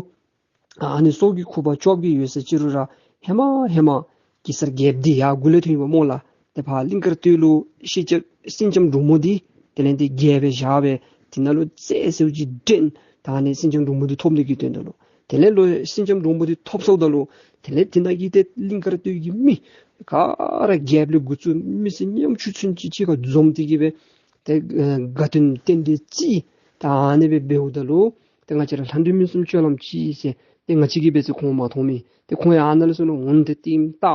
ཨ་ནི་སྲོག་གི་ཁུ་བ་བཅོ་བརྒྱད་ཡོད་ཟེར་ཅི་རུང་ར་ཧེ་མ་ཧེ་མ་གེ་སར་རྒྱལཔོ་འདི་ཡར་མགུ་ལས་ཐོན་ཡོདཔ་སྨོ་ལགས། ཏེ་ཕར་གླིང་དཀར་སྟོད་ལུ་སེང་ལྕམ་སེང་ལྕམ་འབྲུག་མོ་འདི་དེ་ལས་དེ་རྒྱལཔོ་སྦེ་བཞག་སྦེ་དེ་ནང་ལུ་རྩེ་ཟེརཝ་ཅིག་འདྲེན། ད་ཨ་ནི་སེང་ལྕམ་འབྲུག་མོ་འདི་ཐོབ་ནི་གི་དོན་དག་ལུ། དེ་ལས་ལོག་སེང་ལྕམ་འབྲུག་མོ་འདི་ཐོབ་སོངམ་ད་ལུ་དེ་ལས་དེ་ནང་གི་ཏེ་གླིང་དཀར་སྟོད་ཀྱི་མི་ག་ར་རྒྱལཔོ་ལས་འགོ་བཙུགས་མི་སེར་ཉམ་ཆུང་ཚུན་ཚོད་གཅིག་ཁར་འཛོམས་ཏེ་གིས་སྦེ་ཏེ་དགའ་སྟོན་རྟེན་འབྲེལ་བརྩི། ད་ཨ་ནི་སྦེ་འབདཝ་ད་ལུ་ཏེ་ང་བཅས་ར་ལྷ་འདྲེ་མི་གསུམ་སྤྱོད་ལམ་གཅིག་ཟེར་ཏེ་ང་བཅས་ཀྱིས་འབད་ཚེ་ཁོང་མ་མཐོང་མི་ཏེ་ཁོང་ཡང་ཨ་ནཱ་ལས་ཚུར་ལོག་འོང་སྟེ་ལྟདམོ་བལྟ་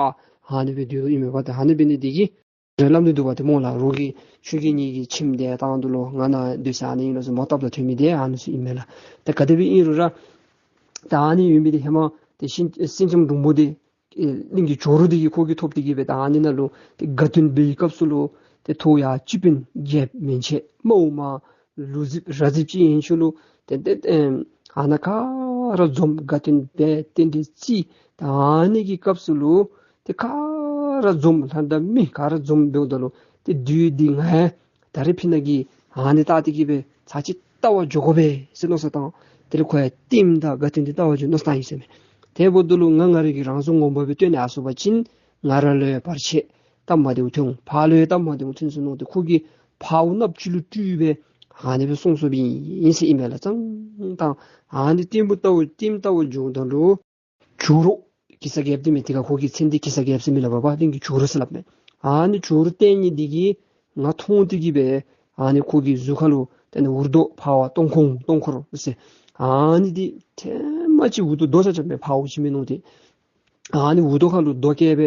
ཨ་ནི་སྦེ་སྡོད་དོ་ཨིན་མས་པ། ཏེ་ཨ་ནི་འབད་ནི་འདི་གིས་རེ་སླབ་ནི་འདུག་པ་ཏེ་སྨོ་ལགས། རོགས་ཀྱིས་ཁྱོད་ཀྱིས་ངེ་གི་ཁྱིམ་འདི་བཏང་དོ་ལོ། ང་ནཱ་སྡོད་ས་ཨ་ནི་ཨིན་ལོ་ཟེར་མོ་བཏབ་ད་ཐོན་མི་འདི་ཨ་ནི་ཚུ་ཨིན་མས་ལགས། ཏེ་ག་དེ་སྦེ་ཨིན་རུང་ར་ད་ཨ་ནི་ཡོད་མི་འདི་ཧེ་མ་ཏེ་སེང་སེང་ལྕམ་འབྲུག་མོ་འདི་ཨེ་གླིང་གི་ཇོ་རུ་འདི་གིས་ཁོ་གིས་ཐོབ་སྟེ་གིས་སྦེ་ད་ཨ་ནི་ནང་ལུ་ཏེ་དགའ་སྟོན་འབད་བའི་སྐབས་སུ་ལུ་ཏེ་ཐོག་ཡ་སྤྱི་དཔོན་རྒྱལཔོ་མན་ཆད་དམའ་བོ་མ་ལུག་རྫིཔ་ར་རྫིཔ་ཅིག་ཡན་ཆད་ལུ་ཏེ་ཏེ་ཨེམ་ཨ་ནཱ་ག་ར་འཛོམས་དགའ་སྟོན་འབད་རྟེན་འབྲེལ་བརྩི། ད་ཨ་ནི་གི་སྐབས་སུ་ལུ་ཏེ་ག་ར་འཛོམས་ལྷ་འདྲེ་མི་ག་ར་འཛོམས་འབདཝ་ད་ལུ་ཏེ་བདུད་འདི་ང་ཡང་ད་རེས་ཕི་ནང་གི་ཨ་ནི་བལྟ་སྟེ་གིས་སྦེ་ཚར་གཅིག་བལྟ་བར་འགྱོ་དགོ་པས་ཟེར་མནོ་བསམ་བཏང་། དེ་ལས་ཁོ་ཡང་ལྟདམོ་བལྟ་དགའ་སྟོན་འདི་བལྟ་བར་འགྱོ་མནོ་བསམ་བཏང་ཡི་ཟེར་མས། དེ་འབདཝ་ད་ལུ་ང་ང་རའི་གི་རང་བཟོ་ངོ་མ་སྦེ་སྟོན་ནི་ཨ་སོང་པ་ཅིན་ང་ར་ལུ་ཡང་བར་ཆད་སྟབས་མ་བདེཝ་ཐོན་འོང་། ཕར་ལུ་ཡང་སྟབས་མ་བདེཝ་ཐོན་སོང་མནོ་སྟེ་ཁོ་གིས་འཕརཝ་ནགཔོ་ཅིག་ལུ་སྤྲུལ་སྦེ་ཨ་ནི་སྦེ་སོང་སོངམ་ཨིན་ཟེར་ཨིན་མས་ལགས། ཙང་ཙང་ཨ་ནི་ལྟདམོ་བལྟ་བར་ལྟདམོ་བལྟ་བར་འགྱོཝ་ད་ལུ་ཇོ་རུ་གེ་སར་རྒྱལཔོ་འདི་མས། དེ་ཁར་ཁོ་གི་མཚན་འདི་གེ་སར་རྒྱལཔོ་ཟེར་མི་སླབ་པས། གླིང་གི་ཇོ་རུ་ཟེར་སླབ་མས། ཨ་ནི་ཇོ་རུ་བསྟེན་མི་འདི་གིས་ང་མཐོང་སྟེ་གིས་སྦེ་ཨ་ནི་ཁོ་གི་གཟུགས་ཁར་ལུ་ཏེ་ཨ་ནི་འུར་རྡོ་འཕརཝ་སྟོང་འཁོར་སྟོང་འཁོར་ཟེར་ཨ་ནི་འདི་ཐེངས་མ་གཅིག་འུར་རྡོ་རྡོ་ཆ་ཆ་མས་འཕརཝ་ཅིག་མིན་ནུག་ཏེ། ཨ་ནི་འུར་རྡོ་ཁར་ལུ་རྡོ་བཀལ་སྦེ་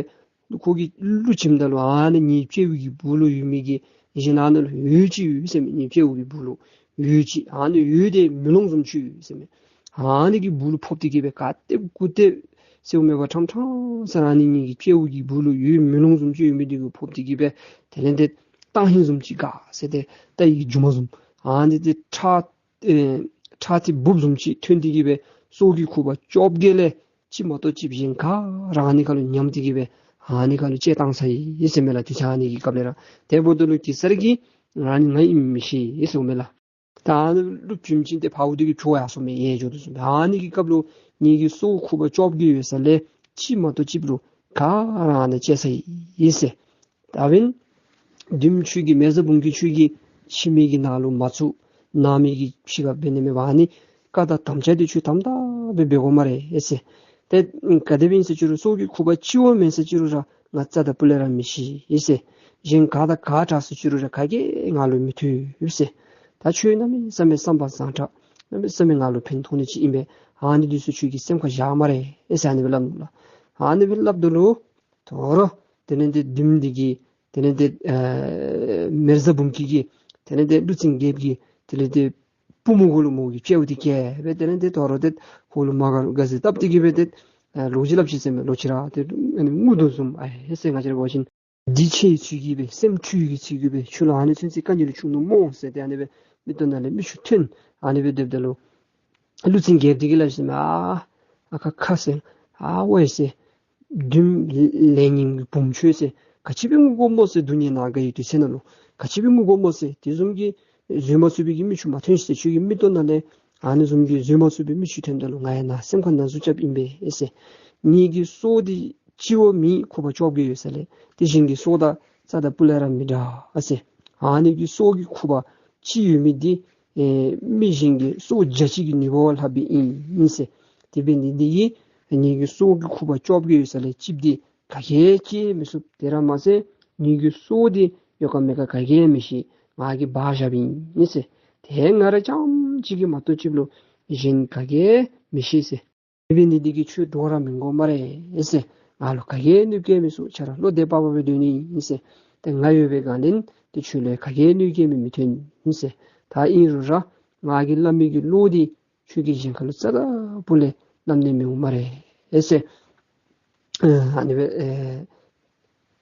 ཁོ་གིས་གླུ་བྱིནམ་ད་ལུ་ཨ་ནི་ངེའི་དཔྱལ་བ་གི་སྦུག་ལུ་ཡོད་མི་གི་གཞན་ཨ་ནཱ་ལུ་འོད་ཅིག་ཡོད་ཟེར་མས། ངེའི་དཔྱལ་བ་གི་སྦུག་ལུ་འོད་ཅིག་ཨ་ནི་འོད་དེ་མེ་ལོང་བཟུམ་ཅིག་ཡོད་ཟེར་མས། ཨ་ནི་གི་སྦུག་ལུ་ཕོག་སྟེ་གིས་སྦེ་ག་ཏེ་གུ་ཏེ་ཟེརཝ་མེད་པར་ཁྲང་ཁྲང་ཟེར་ཨ་ནི་ངེའི་གི་དཔྱལ་བ་གི་སྦུག་ལུ་འོད་མེ་ལོང་བཟུམ་ཅིག་ཡོད་མི་འདི་གུ་ཕོག་སྟེ་གིས་སྦེ་དེ་ལས་དེ་གཏང་ཧིང་བཟུམ་ཅིག་ག་ཟེར་ཏེ་རྟ་ཡི་རྒྱུ་མ་བཟུམ་ཨ་ནི་དེ་ཁྲག་ཨེ་ཁྲག་ཐིགས་འབུབ་བཟུམ་ཅིག་ཐོན་ཏེ་གིས་སྦེ་སྲོག་གི་ཁུ་བ་བཅོ་བརྒྱད་ལས་གཅིག་མ་གཏོགས་གཅིག་གཞན་ག་ར་ཨ་ནི་ཁར་ལུ་ཉམས་ཏེ་གིས་སྦེ་ཨ་ནི་ཁར་ལུ་བཅད་བཏང་ཚར་ཡི་ཟེར་མས་ལགས། དུས་ཚོད་ཨ་ནི་གི་སྐབས་ལས་ར། དེ་འབདཝ་ད་ལུ་གེ་སར་གྱིས་ཨ་ནི་ང་ཨིནམ་མི་ཤེས་ཟེརཝ་མས་ལགས། ད་ཨ་ནི་གླུ་བྱིན་བྱིན་ཏེ་འཕརཝ་འདི་གིས་བྱོག་ཡར་སོང་མས། ཡལ་འགྱོ་དོ་སོང་མས། ཨ་ནི་གི་སྐབས་ལུ་ངེ་གི་སྲོག་ཁུ་བ་བཅོ་བརྒྱད་ཡོད་ས་ལས་གཅིག་མ་གཏོགས་གཅིག་ལུ་ག་ར་ཨ་ནི་བཅད་ཚར་ཡི་ཟེར། ད་འབདན་བདུདམོ་ཁྱོད་ཀྱིས་མེ་བཟའ་འབུམ་སྐྱིད་ཁྱོད་ཀྱིས་ཕྱི་མི་གི་ནང་ལུ་མ་བཙུགས། ནང་མི་གི་ཕྱི་ཁར་འབད་ནི་མེད་པར་ཨ་ནི་བཀའ་དང་དམ་བཅའ་འདི་ཁྱོད་དམ་དམ་སྦེ་འབད་དགོ་སྨ་རེ་ཟེར། ཏེ་ག་དེ་སྦེ་ཨིན་ཟེར་ཅི་རུང་སྲོག་གི་ཁུ་བ་གཅིག་བ་མེད་ཟེར་ཅི་རུང་ར་ང་རྩ་དང་སྤུ་ལས་ར་མི་ཤེས་ཟེར། གཞན་ག་དང་ག་དྲག་ཟེར་ཅི་རུང་ར་ག་གིས་ང་ལུ་མི་ཐུབ་ཟེར། ད་ཁྱོད་གནམ་མེད་ས་མེད་བསམ་པ་བཟང་དྲགས་གནམ་མེད་ས་མེད་ང་ལུ་ཕན་ཐོགས་ནི་ཅིག་ཨིན་པས། ཨ་ནི་འདི་ཚུ་ཁྱོད་ཀྱིས་སེམས་ཁར་བཞག་སྨ་རེ་ཟེར་ཨ་ནི་སྦེ་སླབ་ནུག་ལགས། ཨ་ནི་སྦེ་སླབ་ད་ལུ་དོ་རུང་དེ་ལས་དེ་བདུདམོ་འདི་གིས་དེ་ལས་དེ་ཨེ་མེ་བཟའ་འབུམ་སྐྱིད་ཀྱིས་དེ་ལས་དེ་ཀླུ་བཙན་རྒྱལཔོ་གི་དེ་ལས་དེ་པུས་མོ་གུ་ལུ་མོ་གི་དཔྱལ་བ་འདི་བཀལ་སྦེ་དེ་ལས་དེ་དོ་རུང་དེ་ཁོ་ལུ་མ་དགའ་དགའ་ཚིག་བཏབ་སྟེ་གིས་སྦེ་དེ་ཨེ་ལོག་ཅི་སླབ་ཅི་ཟེར་མས། ལོག་ཅི་ར་དེ་ཨ་ནི་ངུ་དོ་བཟུམ་ཨ་ཧེ་ཟེར་ང་བཅས་ར་འབད་བ་ཅིན་འདི་ཆེ་བའི་ཚུལ་གྱིས་སྦེ་སེམས་འཁྲུལ་གྱི་ཚུལ་གྱིས་སྦེ་ཁྱོད་ལུ་ཨ་ནི་ཚུན་ཚོད་དཀའ་ངལ་བྱུང་ནུག་སྨོ་ཟེར་ཏེ་ཨ་ནི་སྦེ་མིག་ཏོ་ནང་ལས་མིག་ཆུ་ཐོན། ཨ་ནི་སྦེ་སྡོདཔ་ད་ལུ་ཀླུ་བཙན་རྒྱལཔོ་འདི་གིས་སླབ་ཟེར་མས། ཨ་ཨ་ཁ་ཁ་ཟེར། ཨ་ཝའི་ཟེར། བདུདམོ་ལས་ངན་གྱི་བུམོ་ཁྱོད་ཟེར། ག་ཅི་སྦེ་ངུ་དགོཔ་སྨོ་ཟེར། སྡུག་བསྔལ་ནང་དགའ་བའི་དུས་ཚོད་ནང་ལུ་ག་ཅི་སྦེ་ངུ་དགོཔ་སྨོ་ཟེར། དེ་བཟུམ་གྱི་བཟོད་མ་ཚུགས་པའི་གི་མིག་ཆུ་མ་ཐོན་ཟེར། ཁྱོད་ཀྱི་མིག་ཏོ་ནང་ལས་ཨ་ནི་བཟུམ་གྱི་བཟོད་མ་ཚུགས་པའི་མིག་ཆུ་ཐོནམ་ད་ལུ་ང་ཡང་ནཱ་སེམས་ཁར་ན་ཟུག་རྐྱབ་ཨིན་པས་ཟེར། ངེ་གི་སྲོག་འདི་གཅིག་བ་མེད། ཁུ་བ་བཅོ་བརྒྱད་ཡོད་ས་ལས་དེ་གཞན་གྱི་སྲོག་དང་རྩ་དང་སྤུ་ལས་ར་མི་འདྲ་ཟེར། ཨ་ནི་གི་སྲོག་གི་ཁུ་བ་གཅིག་ཡོད་མི་འདི་ཨེ་མི་གཞན་གྱི་སྲོག་བརྒྱ་གཅིག་གི་ནུས་པ་བ་ལྷགཔ་ཨིན་ཟེར། དེ་འབད་ནི་འདི་གིས་ངེ་གི་སྲོག་གི་ཁུ་བ་བཅོ་བརྒྱད་ཡོད་ས་ལས་གཅིག་འདི་ ག་གིས་ཅིག་མི་ཚུགས། དེ་ར་མ་ཚད་ངེ་གི་སྲོག་འདི་ཡོད་ག་མེད་ག་ག་གིས་མི་ཤེས། ང་གིས་སྦ་བཞགཔ་ཨིན་ཟེར། ཏེ་ང་ར་རྐྱངམ་གཅིག་གིས་མ་གཏོགས་ཕྱི་ལུ་གཞན་ག་གིས་མི་ཤེས་ཟེར། དེ་འབད་ནི་འདི་གིས་ཁྱོད་འདྲོག་ར་མི་དགོ་སྨ་རེ་ཟེར། ང་ལུ་ག་གིས་གནོད་སྐྱེལ་མི་ཚུགས། ཁྱོད་ར་བློ་བདེ་བག་ཕབ་སྦེ་སྡོད་ནི་ཨིན་ཟེར། ཏེ་ང་ཡོད་པའི་སྒང་ལས་ཏེ་ཁྱོད་ལུ་ག་གིས་གནོད་སྐྱེལ་མི་མི་ཐོན་ཟེར། ད་ཨིན་རུང་ར་ང་གིས་སླབ་མི་གི་བློ་འདི་ཁྱོད་ཀྱིས་གཞན་ཁ་ལུ་རྩ་དང་སྤུ་ལས་སླབ་ནི་མི་འོང་སྨ་རེ་ཟེར། ཨ་ཨ་ནི་སྦེ་ཨེ་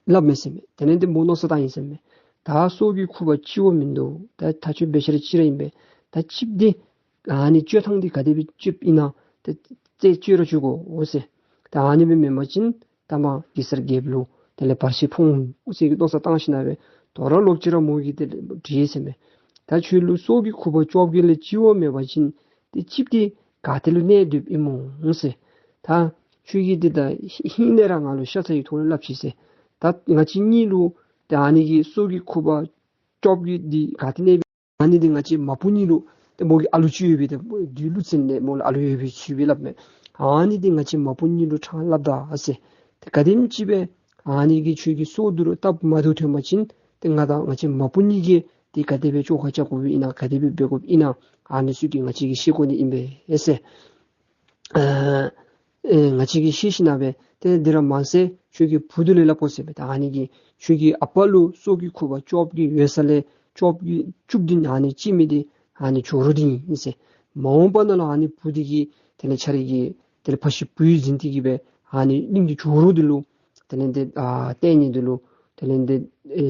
སླབ་མས་ཟེར་མས། དེ་ལས་ཏེ་མོ་མནོ་བསམ་བཏང་ཡི་ཟེར་མས། ད་སྲོག་གི་ཁུ་བ་གཅིག་བ་མིན་འདུག། ད་ད་ཁྱོད་འབད་ས་ར་གཅིག་ར་ཨིན་པས། ད་ཅིག་འདི་ཨ་ནི་བཅོས་ཐངས་འདི་ག་དེ་སྦེ་བཅོཝ་ཨིན་ན་ཏེ་རྩད་གཅོད་ར་བཅུག་དགོ་ཟེར། ད་ཨ་ནི་སྦེ་མེན་པ་ཅིན་ད་མ་གེ་སར་རྒྱལཔོ་ལུ་དེ་ལས་བར་ཆད་ཕོག་འོང་ཟེར་གྱི་མནོ་བསམ་བཏང་ཞིནམ་སྦེ་དོ་རུང་ལོག་ཅི་ར་མོ་གིས་དེ་ལས་དྲིས་ཟེར་མས། ད་ཁྱོད་ལུ་སྲོག་གི་ཁུ་བ་བཅོ་བརྒྱད་ལས་གཅིག་བ་མེད་པ་ཅིན་ཏེ་ཅིག་འདི་ག་ཏེ་ལུ་གནས་སྡོདཔ་ཨིན་མོ་ཟེར། ད་ཁྱོད་ཀྱིས་འདི་ད་ཧིང་ནས་ར་ང་ལུ་ཤ་ཚ་བའི་ཐོག་ལས་སླབ་ཅི་ཟེར། ད་ང་བཅས་གཉིས་ལུ་ད་ཨ་ནི་གི་སྲོག་གི་ཁུ་བ་བཅོ་བརྒྱད་འདི་ག་ཏེ་གནས་པས། ཨ་ནི་འདི་ང་བཅས་མ་བུ་གཉིས་ལུ་ཏེ་མོ་གི་ཨ་ལུ་ཅིག་ཡོད་པས། ཏེ་བདུད་ཀླུ་བཙན་ལས་མོ་ལུ་ཨ་ལུ་ཡོད་པའི་ཚུལ་སྦེ་སླབ་མས། ཨ་ནི་འདི་ང་བཅས་མ་བུ་གཉིས་ལུ་ཕྲང་སླབ་ད་ཟེར། ཏེ་ག་དེམ་ཅིག་སྦེ་ཨ་ནི་གིས་ཁྱོད་ཀྱི་སྲོག་འདི་ལུ་སྟབས་མ་བདེཝ་ཐོན་པ་ཅིན་ཏེ་ང་དང་ང་བཅས་མ་བུ་གཉིས་ཀྱིས་ཏེ་ག་དེ་སྦེ་བཅོ་ཁ་རྐྱབ་དགོཔ་ཨིན་ན་ག་དེ་སྦེ་འབད་དགོཔ་ཨིན་ན་ཨ་ནི་ཚུ་གི་ང་བཅས་ཀྱིས་ཤེས་དགོ་ནི་ཨིན་པས་ཟེར། ཨ་ཨེ་ང་བཅས་ཀྱིས་ཤེས་ཞིནམ་སྦེ་ཏེ་འདི་ར་མ་ཚད་ཁྱོད་ཀྱི་བུ་འདི་ལུ་སླབ་དགོ་ཟེར་མས། ད་ཨ་ནི་གི་ཁྱོད་ཀྱི་ཨ་པ་ལུ་སྲོག་གི་ཁུ་བ་བཅོ་བརྒྱད་ཡོད་ས་ལས་བཅོ་བརྒྱད་བཅུ་བདུན་ཨ་ནི་གཅིག་མི་འདི་ཨ་ནི་ཇོ་རུ་འདི་ཨིན་ཟེར། མ་འོངས་པ་ནང་ལུ་ཨ་ནི་བུ་འདི་གིས་དེ་ལས་ཁྱོད་རའི་གི་དེ་ལས་ཕ་ཤི་བུ་ཡིག་འཛིན་ཏེ་གི་སྦེ་ཨ་ནི་གླིང་གི་ཇོ་རུ་འདི་ལུ་དེ་ལས་འདི་ཨ་བསྟེན་ནི་འདི་ལུ་དེ་ལས་འདི་ཨེ་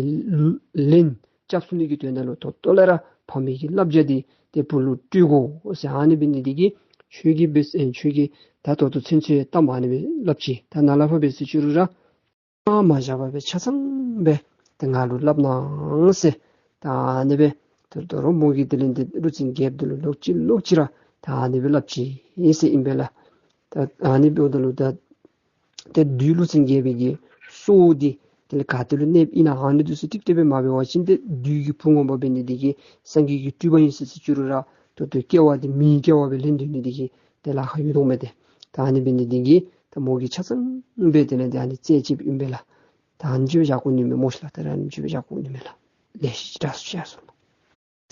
ལན་རྐྱབ་ཚུགས་ནི་གི་དོན་དག་ལུ་ད་ལྟོ་ལས་ར་ཕ་མའི་གི་བསླབ་བྱ་འདི་ཏེ་བུ་ལུ་སྤྲོད་དགོ་ཟེར། ཨ་ནི་འབད་ནི་འདི་གིས་ཁྱོད་ཀྱིས་འབད་ཨེ་ཁྱོད་ཀྱིས་ད་ད་ལྟོ་ཚུན་ཚོད་གཏམ་ཨ་ནི་སྦེ་སླབ་ཅི། ད་ནཱ་ལས་ཕར་འབད་ཟེར་ཅི་རུང་ར་མ་བཞག་པར་སྦེ་ཆ་ཚང་སྦེ་ཏེ་ང་ལུ་སླབ་གནང་ཟེར། ད་ཨ་ནི་སྦེ་ད་ད་རུང་མོ་གིས་དེ་ལས་འདི་ཀླུ་བཙན་རྒྱལཔོ་འདི་ལུ་ལོག་ཅི་ལོག་ཅི་ར་ད་ཨ་ནི་སྦེ་སླབ་ཅི་ཟེར་ཨིན་པས་ལགས། ད་ཨ་ནི་འབདཝ་ད་ལུ་ད་ཏེ་བདུད་ཀླུ་བཙན་རྒྱལ་པོའི་གི་སྲོག་འདི་དེ་ལས་ག་ཏེ་ལུ་གནསཔ་ཨིན་ན་ཨ་ནི་འདི་ཚུ་ཏིག་ཏིག་སྦེ་མ་འབད་བ་ཅིན་ཏེ་བདུད་ཀྱི་བུ་ངོ་མ་འབད་ནི་འདི་གིས་སངས་རྒྱས་ཀྱི་སྤྲུལ་པ་ཨིན་ཟེར་ཟེར་ཅི་རུང་ར་ད་ལྟོ་སྐྱེ་བ་འདི་མིའི་སྐྱེ་བ་སྦེ་ལེན་སྡོད་ནི་འདི་གིས་ཏེ་ལཱ་ཁག་ཡོད་དོ་མས་ཏེ། ད་ཨ་ནི་འབད་ནི་འདི་གིས་ད་མོ་གིས་ཆ་ཚང་སྦེ་དེ་ལས་ཏེ་ཨ་ནི་རྩད་གཅོད་ཨིན་པས་ལགས། ད་ཨ་ནི་ཅིག་སྦེ་བཞག་དགོ་ནི་མས་སྨོ་ཤི་ལགས། ད་ར་ཨ་ནི་ཅིག་སྦེ་བཞག་དགོ་ནི་མས་ལགས། ལེགས་ཤོམ་ཅིག་དྲག་སུ་ཅིག་སོང་།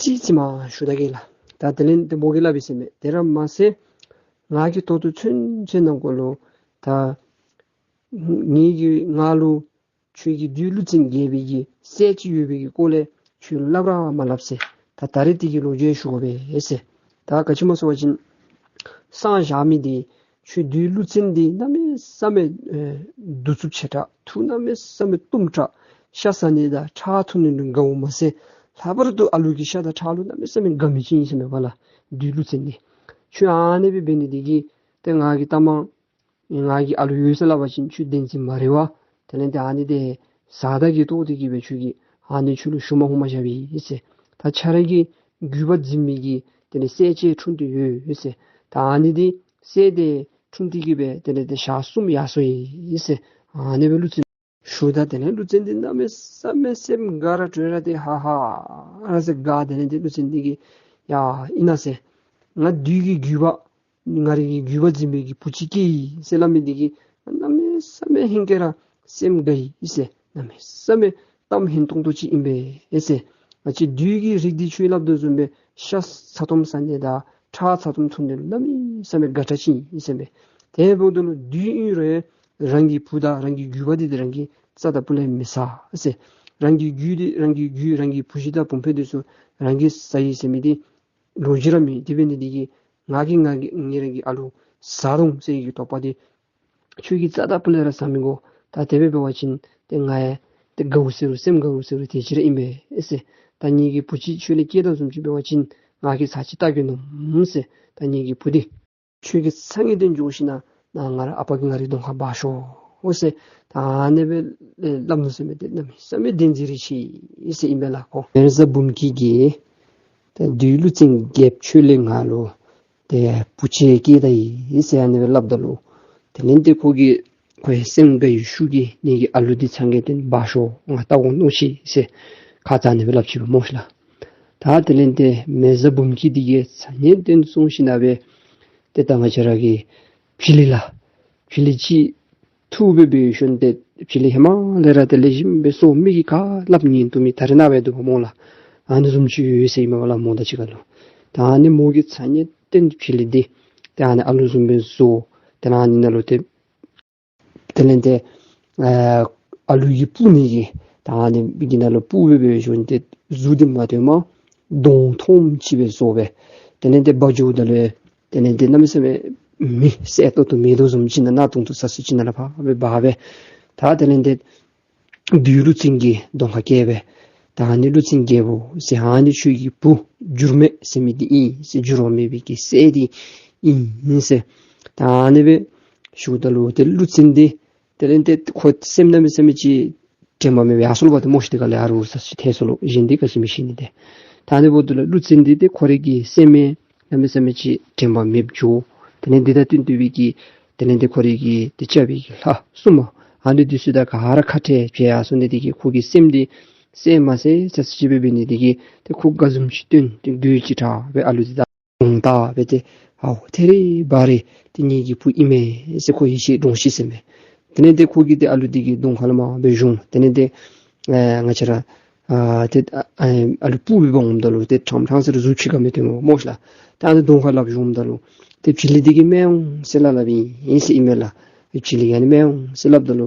ཅིག་ཅིག་མ་ཞུ་ད་གེ་ལགས། ད་དེ་ལས་ཏེ་མོ་གིས་སླབ་ཡི་ཟེར་མས། དེ་ར་མ་ཚད་ང་གིས་ད་ལྟོ་ཚུན་ཚོད་ནང་འཁོད་ལུ་ད་ངེ་གི་ང་ལུ་ཁྱོད་ཀྱི་བདུད་ཀླུ་བཙན་རྒྱལ་པོའི་གི་སྲས་ཅིག་ཡོད་པའི་གི་སྐོར་ལས་ཁྱོད་སླབ་ར་མ་སླབ་ཟེར། ད་ད་རེས་འདི་གི་ལོ་རྒྱུས་ཞུ་དགོ་པས་ཟེར། ད་ག་ཅི་སྨོ་ཟེར་བ་ཅིན་སངས་རྒྱས་མི་འདི་ཁྱོད་བདུད་ཀླུ་བཙན་འདི་གནམ་མེད་ས་མེད་ཨེ་གདུག་རྩུབ་ཆེ་དྲགས། ཐུགས་གནམ་མེད་ས་མེད་གཏུམ་དྲགས། ཤ་ཟ་ནི་དང་ཁྲག་འཐུང་ནི་ལུ་དགའཝ་མ་ཚད་ལྷག་པར་དུ་ཨ་ལུ་གི་ཤ་དང་ཁྲག་ལུ་གནམ་མེད་ས་མེད་དགའ་མི་ཅིག་ཨིན་ཟེར་མས་པ་ལགས། བདུད་ཀླུ་བཙན་འདི་ཁྱོད་ཨ་ནི་སྦེ་འབད་ནི་འདི་གིས་ཏེ་ང་གིས་ད་མ་ང་གི་ཨ་ལུ་ཡོད་ཟེར་སླབ་པ་ཅིན་ཁྱོད་བདེན་འཛིན་མ་རེད་བ། དེ་ལས་ཏེ་ཨ་ནི་འདི་བཟའ་ཟླ་གི་ཐོག་འདི་གིས་སྦེ་ཁྱོད་ཀྱིས་ཨ་ནི་ཁྱོད་ལུ་ཞུ་མ་ཧུ་མ་བཞག་པས་ཟེར། ད་ཁྱོད་ར་གི་རྒྱུད་པ་འཛིན་མི་གི་དེ་ལས་སྲས་ཅིག་འཁྲུངས་ཏེ་ཡོད་ཟེར། ད་ཨ་ནི་འདི་སྲས་འདི་འཁྲུངས་ཏེ་གི་སྦེ་དེ་ལས་ཏེ་ཞག་གསུམ་ཡར་སོང་ཡི་ཟེར། ཨ་ནི་སྦེ་ཀླུ་བཙན་ཞུཝ་ད་དེ་ལས་ཀླུ་བཙན་འདི་གནམ་མེད་ས་མེད་སེམས་དགའ་ར་སྤྲོ་ར་ཏེ་ཧ་ཧ་ར་ཟེར་དགའ། དེ་ལས་ཏེ་ཀླུ་བཙན་འདི་གིས་ཡ་ཨིན་ན་ཟེར། ང་བདུད་ཀྱི་རྒྱུད་པ་ང་རའི་གི་རྒྱུད་པ་འཛིན་པའི་གི་བུ་ཅིག་སྐྱེས་ཡི་ཟེར་སླབ་མི་འདི་གིས་གནམ་མེད་ས་མེད་ཧིང་གིས་ར་སེམས་དགའ་ཡི་ཟེར། གནམ་མེད་ས་མེད་གཏམ་ཧིང་སྟོང་ཏོ་ཅིག་ཨིན་པས་ཟེར། ང་བཅས་བདུད་ཀྱི་རིགས་འདི་ཁྱོད་སླབ་དོ་བཟུམ་སྦེ་ཤ་ཚ་ཏོམ་ཟ་ནི་དང་ཁྲག་ཚ་ཏོམ་འཐུང་ནི་ལུ་གནམ་མེད་ས་མེད་དགའ་དྲགས་ཅིག་ཨིན་ཟེར་མས། དེ་འབདཝ་ད་ལུ་བདུད་ཨིན་རུང་རང་གི་བུ་དང་རང་གི་རྒྱུད་པ་འདི་རང་གིས་རྩ་དང་སྤུ་ལས་མི་ཟ་ཟེར། རང་གི་རྒྱུད་འདི་རང་གི་རྒྱུད་རང་གི་བུ་གཞི་དང་བུམོ་འདི་ཚུ་རང་གིས་ཟ་ཡི་ཟེར་མི་འདི་ལོ་རྒྱུས་ར་མེད། དེ་འབད་ནི་འདི་གིས་ང་གིས་ང་གིས་ངེ་རང་གི་ཨ་ལུ་ཟ་འོང་ཟེར་གྱི་དོགས་པ་འདི་ཁྱོད་ཀྱིས་རྩ་དང་སྤུ་ལས་ར་ཟ་མི་དགོ། ད་དེ་སྦེ་འབད་བ་ཅིན་ཏེ་ང་ཡང་ཏེ་དགའཝ་ཟེར་རུང་སེམས་དགའཝ་ཟེར་རུང་དེ་ཅིག་ར་ཨིན་པས་ཟེར། ད་ངེ་གི་བུ་ཅིག་ཁྱོད་ལས་སྐྱེས་དོ་བཟུམ་ཅིག་འབད་བ་ཅིན་ང་གིས་ཚར་ཅིག་བལྟ་གེ་མནོཝ་ཟེར། ད་ངེ་གི་བུ་འདི་ཁྱོད་ཀྱིས་ཚ་ངེས་དོན་འཇོག་ཞིནམ་ན་ང་ར་ཨ་པ་གིས་ང་རའི་གདོང་ཁར་སྦ་ཤོག་ཟེར། ད་ཨ་ནི་སྦེ་སླབ་ནུག་ཟེར་མས། ཏེ་གནམ་མེད་ས་མེད་བདེན་འཛིན་རེ་ཆེ་ཡི་ཟེར་ཨིན་པས་ལགས། ཁོ་མེ་བཟའ་འབུམ་སྐྱིད་ཀྱིས་ཏེ་བདུད་ཀླུ་བཙན་རྒྱལཔོ་ཁྱོད་ལས་ང་ལུ་ཏེ་བུ་ཅིག་སྐྱེས་ད་ཡི་ཟེར་ཨ་ནི་སྦེ་སླབ་ད་ལུ་དེ་ལས་ཏེ་ཁོ་གིས་ཁོ་ཡང་སེམས་དགའ་བའི་ཤུགས་ཀྱིས་ངེ་གི་ཨ་ལུ་འདི་ཚ་ངེས་དོན་སྦ་ཤོག། ང་བལྟ་དགོ་མནོ་ཅི་ཟེར་ཁ་ཙ་ཨ་ནི་སྦེ་སླབ་ཅི་པ་སྨོ་ཤི་ལགས། ད་དེ་ལས་ཏེ་མེ་བཟའ་འབུམ་སྐྱིད་འདི་གིས་ཚ་ངེས་དོན་སོང་ཞིནམ་ན་སྦེ་ཏེ་ད་ང་བཅས་ར་གི་ཕི་ལི་ལགས་ཕི་ལི་ཅིག་ ཐུག་སྦེ་འབད་ཞིནམ་ཏེ་ཕྱི་ལས་ཧེ་མ་ལས་ར་ཏེ་ལེགས་ཤོམ་སྦེ་སོ་མི་གིས་ག་སླབ་ནི་ཨིན་དོ་མི་ད་རེས་ནངས་པ་འདུག་པ་སྨོ་ལགས། ཨ་ནི་བཟུམ་ཅིག་ཡོད་ཟེར་ཨིན་མས་པ་ལགས་མོ་དང་གཅིག་ཁར་ལུ། ད་ཨ་ནི་མོ་གིས་ཚ་ནི་བརྟེན་ཕྱི་ལས་འདི་ཏེ་ཨ་ནི་ཨ་ལུ་བཟུམ་སྦེ་བཟོ། ཏེ་ཨ་ནི་ནང་ལུ་ཏེ་དེ་ལས་ཏེ་ཨ་ཨ་ལུ་གི་སྤུ་ནི་གི་ད་ཨ་ནི་གི་ནང་ལུ་སྤུ་སྦེ་འབད་ཞིནམ་ཏེ་གཟུགས་འདི་མ་བཏོན་མ་གདོང་མཐོངམ་ཅིག་སྦེ་བཟོ་སྦེ། དེ་ལས་ཏེ་འབག་འགྱོཝ་ད་ལུ་དེ་ལས་ཏེ་གནམ་མེད་ས་མེད་མི་གསལ་ཏོག་ཏོ་མེད་དོ་བཟུམ་ཅིག་ནང་གནག་དུང་དུ་ས་སུ་ཅིག་ནང་ལུ་ཕར་སྦེ་འབག་སྦེ། ད་དེ་ལས་ཏེ་བདུད་ཀླུ་བཙན་གྱི་གདོང་ཁར་བཀལ་སྦེ། ད་ཨ་ནི་ཀླུ་བཙན་རྒྱལ་པོ་ཟེར་ཨ་ནི་ཁྱོད་ཀྱི་བུ་འགྱུར་མེད་ཟེར་མི་འདི་ཨིན་ཟེར། འགྱུར་བ་མེད་པའི་གི་སྲས་འདི་ཨིན་ཟེར། ད་ཨ་ནི་སྦེ་ཞུཝ་ད་ལུ་ཏེ་ཀླུ་བཙན་འདི་དེ་ལས་ཏེ་ཁོ་སེམས་གནམ་མེད་ས་མེད་ཅིག་དྲན་པ་མེད་པར་ཡར་སོ་ལོ་བ་ཏེ་མོ་ཤིག་འདི་ག་ལས་ཨ་རུ་ས་སུ་ཐལ་སོ་ལོ། གཞན་འདི་ག་ཅི་མི་ཤེས་ནི་ཏེ། ད་ཨ་ནི་འབདཝ་ད་ལུ་ཀླུ་བཙན་འདི་ཏེ་ཁོ་རའི་གི་སེམས་མེད་གནམ་མེད་ས་མེད་ཅིག་དྲན་པ་མེདཔ་འགྱོ། དེ་ལས་འདི་དང་བསྟུན་ཏེ་སྦེ་གི་དེ་ལས་ཏེ་ཁོ་རའི་གི་ཏེ་རྐྱབ་པའི་གི་ལྷ་སྲུང་མ་ཨ་ནི་འདི་ཚུ་དང་ག་ར་ཁ་བྲལ་བྱས་ཡར་སོ་ནི་འདི་གིས་ཁོ་གི་སེམས་འདི་གསལ་མ་གསལ་ཆ་ཅིག་སྦེ་འབད་ནི་འདི་གིས་ཏེ་ཁོ་དགའ་འཛུམ་ཅིག་སྟོན་ཏེ་མགུ་ཅིག་དྲག་སྦེ་ཨ་ལུ་འདི་དང་གདོང་བལྟ་སྦེ་ཏེ་ཨའོ་ཐད་རི་བ་རི་ཏེ་ངེ་གི་བུ་ཨིན་མས་ཟེར་ཁོ་ཡིད་ཆེས་འདྲོངས་ཅི་ཟེར་མས། དེ་ལས་ཏེ་ཁོ་གིས་ཏེ་ཨ་ལུ་འདི་གི་གདོང་ཁ་ལས་མར་སྦེ་བཟུང་། དེ་ལས་ཏེ་ཨ་ང་བཅས་ར་ཨ་ཏེ་ཨ་ཨ་ཨ་ལུ་སྤུ་སྦེ་འབག་འོངམ་ད་ལུ་ཏེ་ཕྲང་ཕྲང་ཟེར་རུང་གཟུགས་ཕྱེད་ཀ་མི་སྟོན་སྨོ་ལགས། ད་ཨ་ནི་གདོང་ཁ་ལས་སྦེ་བཟུངམ་ད་ལུ་ཏེ་བྱི་ལི་འདི་གིས་མི་འོང་ཟེར་སླབ་སླབ་ཨིན་ཟེར་ཨིན་མས་ལགས། བྱི་ལི་གིས་ཨ་ནི་མི་འོང་ཟེར་སླབ་ད་ལུ་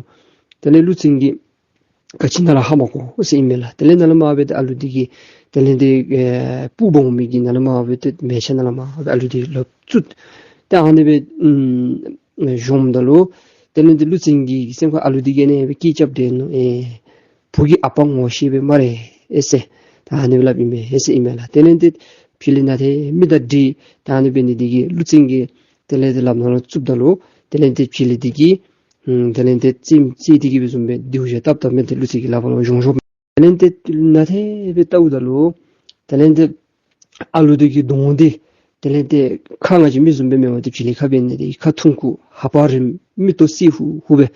དེ་ལས་ཀླུ་བཙན་གྱིས་ག་ཅི་ནང་ལུ་ཧ་མ་གོ་ཟེར་ཨིན་མས་ལགས། དེ་ལས་ནཱ་ལས་མར་སྦེ་ཏེ་ཨ་ལུ་འདི་གི་དེ་ལས་ཏེ་ཨེ་སྤུ་སྦོམ་མི་གི་ནཱ་ལས་མར་སྦེ་ཏེ་མལ་ཆ་ནང་ལས་མར་སྦེ་ཨ་ལུ་འདི་ལོག་བཙུགས། ཏེ་ཨ་ནི་སྦེ་ཨམ་བཟུངམ་ད་ལུ་དེ་ལས་ཏེ་ཀླུ་བཙན་གྱི་སེམས་ཁར་ཨ་ལུ་འདི་གིས་ཨ་ནི་སྦེ་སྐད་རྐྱབ་སྟེ་ནུག། ཨེ་བུ་གིས་ཨ་པ་ངོ་ཤེས་པས་སྨ་རེ་ཨེ་ཟེར། ད་ཨ་ནི་སྦེ་སླབ་ཨིན་མས་ཨེ་ཟེར་ཨིན་མས་ལགས། དེ་ལས་ཏེ་བྱི་ལི་ནང་ཏེ་མི་དང་འདྲིས། ད་ཨ་ནི་འབད་ནི་འདི་གིས་ཀླུ་བཙན་གྱིས་དེ་ལས་ཏེ་ལགཔ་ནང་ལུ་བཙུགསཔ་ད་ལུ་དེ་ལས་ཏེ་བྱི་ལི་འདི་གིས་ཨམ་དེ་ལས་ཏེ་རྩེདམོ་རྩེ་སྟེ་གི་སྦེ་བཟུམ་སྦེ་སྡེར་ཞལ་བཏབ་བཏབ་སྦེ་ཏེ་ཀླུ་བཙན་གྱི་ལགཔ་ལུ་ཡོངས་བཞག། དེ་ལས་ཏེ་ནཱ་ཏེ་སྦེ་བལྟཝ་ད་ལུ་དེ་ལས་ཏེ་ཨ་ལུ་འདི་གི་གདོང་འདི་དེ་ལས་ཏེ་ཁ་ང་བཅས་མི་བཟུམ་སྦེ་མེན་པར་ཏེ་བྱི་ལི་ཁ་འབད་ནི་འདི་ཁ་ཐུང་ཀུ་ཧ་པ་རིངམོ་མིག་ཏོ་སེར་ཧུ་ཧུ་སྦེ་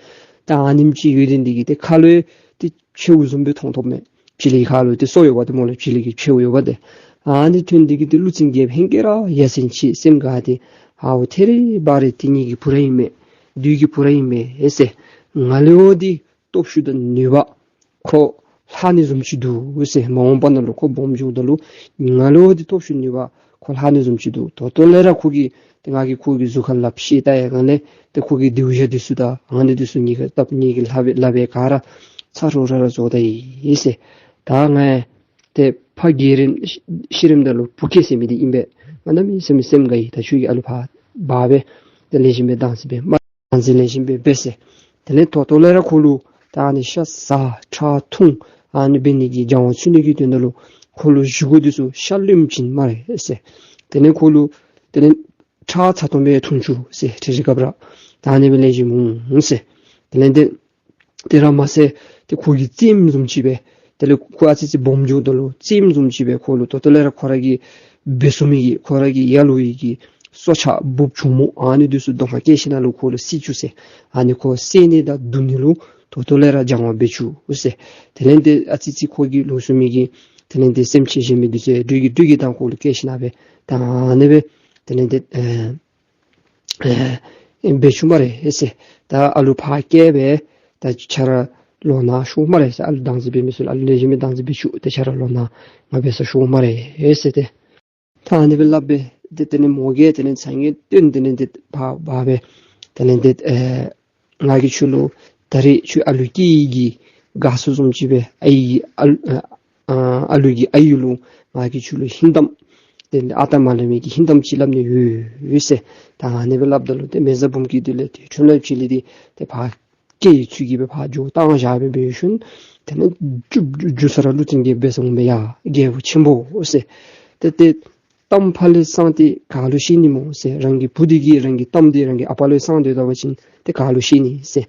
ད་ཨ་ནེམ་ཅིག་ཡོད་དེ་འདི་གིས་ཏེ་ཁ་ལུ་ཏེ་མཆེཝ་བཟུམ་སྦེ་མཐོང་མཐོངམ་མས། བྱི་ལི་ཁ་ལུ་ཏེ་སོ་ཡོདཔ་ཏེ་སྨོ་ལགས། བྱི་ལི་གི་མཆེཝ་ཡོདཔ་ཏེ། ཨ་ནི་ཐོན་ཏེ་གི་ཏེ་ཀླུ་བཙན་རྒྱལཔོ་ཧེང་སྐལ་ར་ཡ་མཚན་ཆེ་སེམས་དགའ་སྟེ་ཨའོ་ཐད་རི་བ་རི་ཏེ་ངེ་གི་བུ་ར་ཨིན་མས། བདུད་ཀྱི་བུ་ར་ཨིན་མས་ཟེར། ང་ལུ་འདི་སྟོབས་ཤུགས་དང་ནུས་པ་ཁོ་ལྷག་ནི་བཟུམ་ཅིག་འདུག་ཟེར། མ་འོངས་པ་ནང་ལུ་ཁོ་སྦོམ་འགྱོཝ་ད་ལུ་ང་ལུ་འདི་སྟོབས་ཤུགས་ནུས་པ་ཁོ་ལྷག་ནི་བཟུམ་ཅིག་འདུག། ད་ལྟོ་ལས་ར་ཁོ་གིས་ཏེ་ང་གིས་ཁོ་གི་གཟུགས་ཁར་ལགཔ་བཤེད་བལྟ་བའི་སྒང་ལས་ཏེ་ཁོ་གི་སྡེར་ཞལ་འདི་ཚུ་དང་ཨ་ནི་འདི་ཚུ་ངེ་གི་སྟབས་ངེ་གི་ལགཔ་ལགཔ་ག་ར་ཚ་རོ་ར་ར་བཟོ་ད་ཡི་ཟེར། ད་ང་ཏེ་ཕ་རྒས་རིམ་ཤི་རིམ་ད་ལུ་བུ་སྐྱེས་ཟེར་མི་འདི་ཨིན་པས། ང་གནམ་མེད་ས་མེད་སེམས་དགའ་ཡི། ད་ཁྱོད་ཀྱིས་ཨ་ལུ་ཕར་འབག་སྦེ་ཏེ་ལེགས་ཤོམ་སྦེ་བདག་འཛིན་འབད་མ་བདག་འཛིན་ལེགས་ཤོམ་སྦེ་འབད་ཟེར། དེ་ལས་ད་ལྟོ་ལས་ར་ཁོ་ལུ་ད་ཨ་ནི་ཤ་ཟ་ཁྲག་འཐུང་ཨ་ནི་འབད་ནི་གི་སྦྱང་བ་ཚུད་ནི་གི་དོན་དག་ལུ་ཁོ་ལུ་བཞེས་སྒོ་འདི་ཚུ་ཤ་རློནམ་བྱིན་སྨ་རེ་ཟེར། དེ་ལས་ཁོ་ལུ་དེ་ལས་ཁྲག་ཚ་ཏོམ་སྦེ་འཐུང་བཅུག་ཟེར། ཐད་རི་སྐབས་ར་ད་ཨ་ནི་སྦེ་ལེགས་ཤོམ་འོང་ཟེར། དེ་ལས་ཏེ་དེ་ར་མ་ཚད་ཏེ་ཁོ་གི་རྩེདམོ་བཟུམ་ཅིག་སྦེ་དེ་ལས་ཁོ་ཨ་ཙི་ཅིག་སྦོམ་འགྱོཝ་ད་ལུ་རྩེདམོ་བཟུམ་ཅིག་སྦེ་ཁོ་ལུ་ད་ལྟོ་ལས་ར་ཁོ་ར་གིས་འབད་ཚུགས་མི་གི་ཁོ་ར་གི་ཡ་ལོ་ཡི་གི་སྲོག་ཆགས་འབུཔ་ཆུང་མོ་ཨ་ནི་འདི་ཚུ་གདོང་ཁར་བཀལ་ཞིནམ་ལས་ཁོ་ལུ་བསད་བཅུག་ཟེར། ཨ་ནི་ཁོ་བསད་ནི་དང་བརྡུང་ནི་ལུ་ད་ལྟོ་ལས་ར་སྦྱང་བ་འབད་བཅུག་ཟེར། དེ་ལས་ཏེ་ཨ་ཙི་ཅིག་ཁོ་གིས་ལོག་ཚུགས་མི་གི་དེ་ལས་ཏེ་སེམས་ཅན་གཞན་མི་འདི་ཚུ་འདྲེ་གི་འདྲེ་གི་དང་ཁོ་ལུ་བཀལ་ཞིནམ་སྦེ་ད་ཨ་ནི་སྦེ་དེ་ལས་ཏེ་ཨེ་ཨེ་འབད་བཅུག་སྨ་རེ་ཟེར། ད་ཨ་ལུ་ཕར་བསྐྱལ་སྦེ་ད་ཁྱོད་ར་ལོག་ནཱ་ཤོག་སྨ་རེ་ཟེར། ཨ་ལུ་བདག་འཛིན་འབད་མི་ཚུ་ལུ་ཨ་ལུ་ལེགས་ཤོམ་སྦེ་བདག་འཛིན་འབད་བཅུག། ཏེ་ཁྱོད་ར་ལོག་ནཱ་ང་འབད་སར་ཤོག་སྨ་རེ་ཟེར་ཏེ། ད་ཨ་ནི་སྦེ་སླབ་སྦེ་ཏེ་དེ་ལས་མོ་གིས་དེ་ལས་ཚ་ངེས་སྟོན་དེ་ལས་ཏེ་ཕར་འབག་སྦེ་དེ་ལས་ཏེ་ཨེ་ང་གིས་ཁྱོད་ལུ་ད་རེས་ཁྱོད་ཨ་ལུ་སྐྱེས་ཡི་གི་དགའ་ཚོར་བཟུམ་ཅིག་སྦེ་ཨའི་གི་ཨ་ལུ་ཨ་ཨ་ཨ་ལུ་གི་ཨའི་ལུ་ང་གིས་ཁྱོད་ལུ་ཧིང་གཏམ་དེ་ཨ་རྟག་མ་ལས་མི་གི་ཧིང་གཏམ་ཅིག་སླབ་ནི་ཡོད་ཟེར། ད་ཨ་ནི་སྦེ་སླབ་ད་ལུ་ཏེ་མེ་བཟའ་འབུམ་སྐྱིད་དེ་ལས་ཏེ་ཁྲོན་ལ་བྱི་ལི་འདི་ཏེ་ཕར་སྐྱེས་ཡི་ཚུལ་གྱིས་སྦེ་ཕར་འགྱོ་བཏང་བཞག་སྦེ་འབད་ཞིནམ་དེ་ལས་མཇུག་མཇུག་ས་ར་ཀླུ་བཙན་གྱིས་འབད་སོང་སྦེ་ཡ་རྒྱལ་པོ་ཆེན་པོ་ཟེར། ཏེ་ཏེ་གཏམ་ཕར་ལས་གསང་སྟེ་ག་ལུ་བཤད་ནི་སྨོ་ཟེར། རང་གི་བུ་འདི་གིས་རང་གི་གཏམ་འདི་རང་གི་ཨ་པ་ལུ་གསང་སྡོད་ད་པ་ཅིན་ཏེ་ག་ལུ་བཤད་ནི་ཟེར།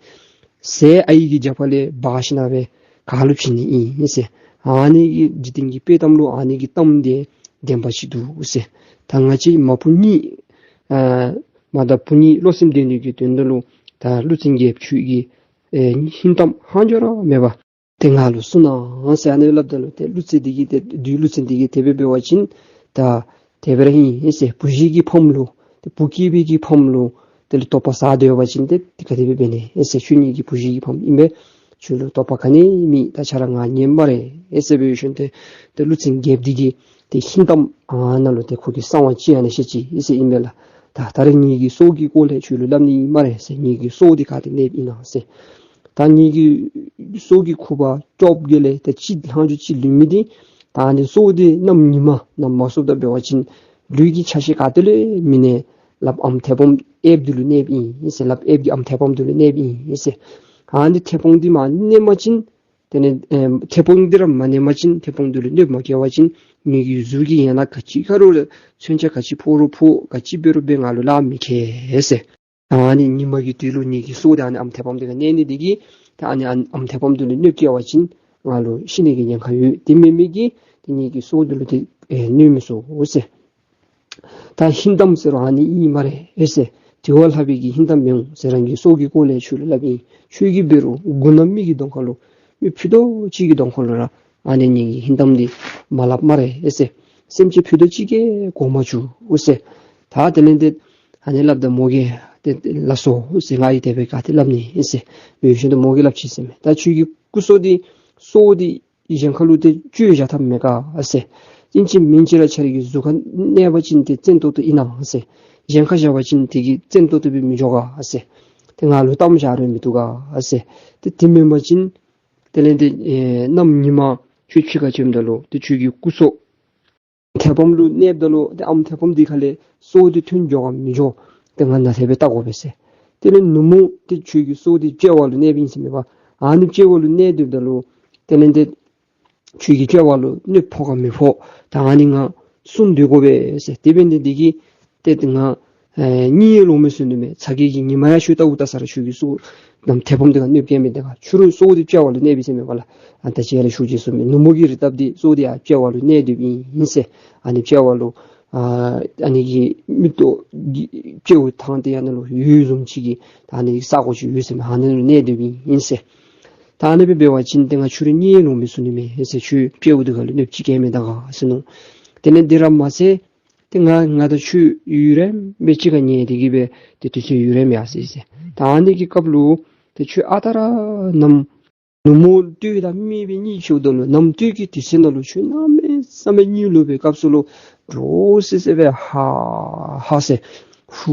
ཟས་ཨའི་གི་རྒྱབ་ཁ་ལས་འབག་ཞིནམ་སྦེ་ག་ལུ་བྱིན་ནི་ཨིན་ཟེར། ཨ་ནི་གི་འཇིག་རྟེན་གྱི་དཔེ་གཏམ་ལུ་ཨ་ནི་གི་གཏམ་འདི་བདེན་པ་ཅིག་འདུག་ཟེར། ད་ང་བཅས་མ་བུ་གཉིས་ཨ་མ་དང་བུ་གཉིས་བློ་སེམས་བདེ་ནི་གི་དོན་དག་ལུ་ད་ཀླུ་བཙན་རྒྱལཔོ་ཁྱོད་ཀྱིས་ཨེ་ཧིང་གཏམ་ཧང་འགྱོ་ར་མེད་པར་ཏེ་ང་ལུ་གསུང་གནང་ཟེར་ཨ་ནི་སླབ་ད་ལུ་ཏེ་ཀླུ་བཙན་འདི་གིས་ཏེ་བདུད་ཀླུ་བཙན་འདི་གིས་དེ་སྦེ་འབད་བ་ཅིན་ད་དེ་སྦེ་ར་ཨིན་ཟེར། བུ་གཞི་གི་ཕམ་ལུ་ཏེ་བུ་སྐྱེས་པའི་གི་ཕམ་ལུ་ དེ་ལས་དོགས་པ་ཟ་སྡོད་པ་ཅིན་ཏེ་དེ་ག་དེ་སྦེ་འབད་ནི་ཨེ་ཟེར། ཁྱོད་ངེ་གི་བུ་གཞི་གི་ཕམ་ཨིན་པས། ཁྱོད་ལུ་དོགས་པ་ག་ནི་མེད། ད་ཁྱོད་ར་ང་ཉན་སྨ་རེ་ཨེ་ཟེར་འབད་ཞིནམ་ཏེ་ཏེ་ཀླུ་བཙན་རྒྱལཔོ་འདི་གིས་ཏེ་ཧིང་གཏམ་ཨ་ནཱ་ལུ་ཏེ་ཁོ་གི་གསང་བ་ཅིག་ཨ་ནཱ་བཤད་ཅི་ཨེ་ཟེར་ཨིན་པས་ལགས། ད་ད་རེས་ངེ་གི་སྲོག་གི་སྐོར་ལས་ཁྱོད་ལུ་སླབ་ནི་ཨིན་སྨ་རེ་ཟེར། ངེ་གི་སྲོག་འདི་ག་ཏེ་གནསཔ་ཨིན་ན་ཟེར། ད་ངེ་གི་སྲོག་གི་ཁུ་བ་བཅོ་བརྒྱད་ལས་ད་གཅིག་ལྷག་ཅིག་ལུས་མི་འདི་ད་ཨ་ནི་སྲོག་འདི་གནམ་ཉི་མ་གནམ་མ་སྲོཝ་ད་འབད་བ་ཅིན་ལུས་ཀྱི་ཆ་ཤས་ག་ཏེ་ལས་མེད་ནི་སླབ། ཨམ་མཐེ་བོང་གཡསཔ་འདི་ལུ་གནསཔ་ཨིན་ཟེར་ལགས། གཡསཔ་གི་ཨམ་མཐེ་བོང་འདི་ལུ་གནསཔ་ཨིན་ཟེར། ཨ་ནི་མཐེ་བོང་འདི་མ་གནས་པ་ཅིན་དེ་ལས་ཨེ་མཐེ་བོང་འདི་ར་མ་གནས་པ་ཅིན་མཐེ་བོང་འདི་ལུ་གནོདཔ་མ་བཀལ་བ་ཅིན་ངེ་གི་གཟུགས་ཀྱི་ཡན་ལག་ག་ཅི་ཁར་ལུ་མཚོན་ཆ་ག་ཅི་ཕོག་རུང་ཕོག་ག་ཅི་འབད་རུང་འབད་ང་ལུ་ལཱ་མི་ཁེལ་ཟེར། ཨ་ནི་ཉི་མ་གི་དུས་ལུ་ངེ་གི་སྲོག་འདི་ཨ་ནི་ཨམ་མཐེ་བོང་འདི་ག་གནས་ནི་འདི་གིས་ད་ཨ་ནི་ཨམ་མཐེ་བོང་འདི་ལུ་གནོདཔ་བཀལ་བ་ཅིན་ང་ལུ་ཤི་ནི་གི་ཉེན་ཁ་ཡོད། དེ་མེན་མི་གིས་ཏེ་ངེ་གི་སྲོག་འདི་ལུ་ཏེ་ཨེ་གནོད་མི་ཚུགས་ཟེར། ད་ཧིང་གཏམ་ཟེར་རུང་ཨ་ནི་ཨིན་སྨ་རེ་ཨེ་ཟེར། དེ་བ་ལྷག་པའི་གི་ཧིང་གཏམ་མི་འོང་ཟེར། རང་གི་སྲོག་གི་སྐོར་ལས་ཁྱོད་ལུ་སླབ་ཨིན། ཁྱོད་ཀྱིས་འབད་རུང་མགུ་ནག་མི་གི་གདོང་ཁ་ལུ་མི་ཕུད་རྡོག་གཅིག་གི་གདོང་ཁ་ལུ་ར་ཨ་ནི་ངེ་གི་ཧིང་གཏམ་འདི་མ་སླབ་སྨ་རེ་ཨེ་ཟེར། སེམས་ཅན་ཕུད་རྡོག་གཅིག་གིས་གོ་མ་བཅུག་ཟེར། ད་དེ་ལས་ཏེ་ཨ་ནི་སླབ་ད་མོ་གིས་ཏེ་ལགས་སོ་ཟེར། ང་གིས་དེ་སྦེ་ག་ཏེ་སླབ་ནི་ཨེ་ཟེར་འབད་ཞིནམ་ཏེ་མོ་གིས་སླབ་ཅི་ཟེར་མས། ད་ཁྱོད་ཀྱི་སྐུ་སྲོག་འདི་སྲོག་འདི་གཞན་ཁ་ལུ་ཏེ་བཅོལ་བཞག་ཐབས་མེད་ག་ཟེར། ཨིན་ཅི་མིན་ཅི་ར་ཁྱོད་ར་གི་གཟུགས་ཁར་གནས་པ་ཅིན་ཏེ་བཙན་ཏོག་ཏོ་ཨིན་ན་ཟེར། གཞན་ཁར་བཞག་པ་ཅིན་དེ་གིས་བཙན་ཏོག་ཏོ་སྦེ་མི་འགྱོ་ག་ཟེར། ཏེ་ང་ལུ་གཏམ་བཞག་རུང་མི་བཏུབ་ག་ཟེར། ཏེ་དེ་མེན་པ་ཅིན་དེ་ལས་ཏེ་ཨེ་གནམ་ཉི་མ་ཁྱོད་ཕྱི་ཁར་བྱོནམ་ད་ལུ་ཏེ་ཁྱོད་ཀྱི་སྐུ་སྲོག་མཐེ་བོང་ལུ་གནསཔ་ད་ལུ་ཏེ་ཨམ་མཐེ་བོང་འདི་ཁ་ལས་སྲོག་འདི་ཐོན་འགྱོ་ག་མི་འགྱོ། ཏེ་ང་ནཱ་དེ་སྦེ་བལྟ་དགོ་པས་ཟེར། དེ་ལས་ནུབ་མོ་ཏེ་ཁྱོད་ཀྱི་སྲོག་འདི་དཔྱལ་བ་ལུ་གནསཔ་ཨིན་ཟེར་མས་པ། ཨ་ནི་དཔྱལ་བ་ལུ་གནས་སྡོདཔ་ད་ལུ་དེ་ལས་ཏེ་ཁྱོད་ཀྱི་དཔྱལ་བ་ལུ་གནོདཔ་ཕོག་ག་མི་ཕོག། ད་ཨ་ནི་ང་སྲུང་སྡོད་དགོ་པས་ཟེར། དེ་འབད་ནི་འདི་གིས་ཏེ་ཏེ་ང་ཨེ་གཉིད་ལོག་མི་ཚུགས་ནི་མས། ཚ་གྱང་གིས་ཉི་མ་ཡང་ཤུལ་ལྟཝ་ད་ས་ར་ཁྱོད་ཀྱི་སྲོག་གནམ་མཐེ་བོང་འདི་ག་གནོདཔ་བཀལ་མི་དེ་ག་ཁྱོད་རའི་སྲོག་འདི་དཔྱལ་བ་ལུ་གནསཔ་ཨིན་ཟེར་མས་པ་ལགས། ཨ་ད་ཅི་ཡར་ལས་ཞུ་ཅི་ཟེར་མས། ནུབ་མོ་གི་རི་བཏབ་འདི་སྲོག་འདི་ཡར་དཔྱལ་བ་ལུ་གནས་སྡོདཔ་ཨིན་ཟེར། ཨ་ནི་དཔྱལ་བ་ལུ་ཨ་ཨ་ནི་གི་མིག་ཏོ་གི་དཔྱལཝ་ཐང་དེ་ཡང་ནཱ་ལུ་ཡུལ་བཟུམ་ཅིག་གི་ད་ཨ་ནི་ས་གོ་ཅིག་ཡོད་ཟེར་མས། ཨ་ནི་ལུ་གནས་སྡོདཔ་ཨིན་ཟེར། ད་ཨ་ནི་སྦེ་འབད་བ་ཅིན་ཏེ་ང་ཁྱོད་རའི་གཉིད་ལོག་མི་ཚུགས་ནི་མས་ཟེར། ཁྱོད་དཔྱལཝ་འདི་ག་ལུ་གནོདཔ་ཅིག་བཀལ་མི་དེ་ག་ཟེར་མནོ། དེ་ལས་འདི་ར་མ་ཚད་ཏེ་ང་ང་དང་ཁྱོད་ཡུན་རིངམོ་སྦེ་གཅིག་ཁར་ཉལ་ཏེ་གི་སྦེ་ཏེ་དུས་ཚོད་ཡུན་རིངམོ་ཡར་སོ་ཡི་ཟེར། ད་ཨ་ནི་གི་སྐབས་ལུ་ཏེ་ཁྱོད་ཨ་རྟག་ར་གནམ་ནུབ་མོ་སྟོད་དང་སྨད་སྦེ་གཉིས་ཕྱེཝ་ད་ལུ་གནམ་སྟོད་ཀྱི་དུས་ཚོད་ནང་ལུ་ཁྱོད་གནམ་མེད་ས་མེད་གཉིད་ལོག་པའི་སྐབས་སུ་ལུ་འདྲོག་སི་སི་སྦེ་ཧ་ཧ་ཟེར་ཧུ་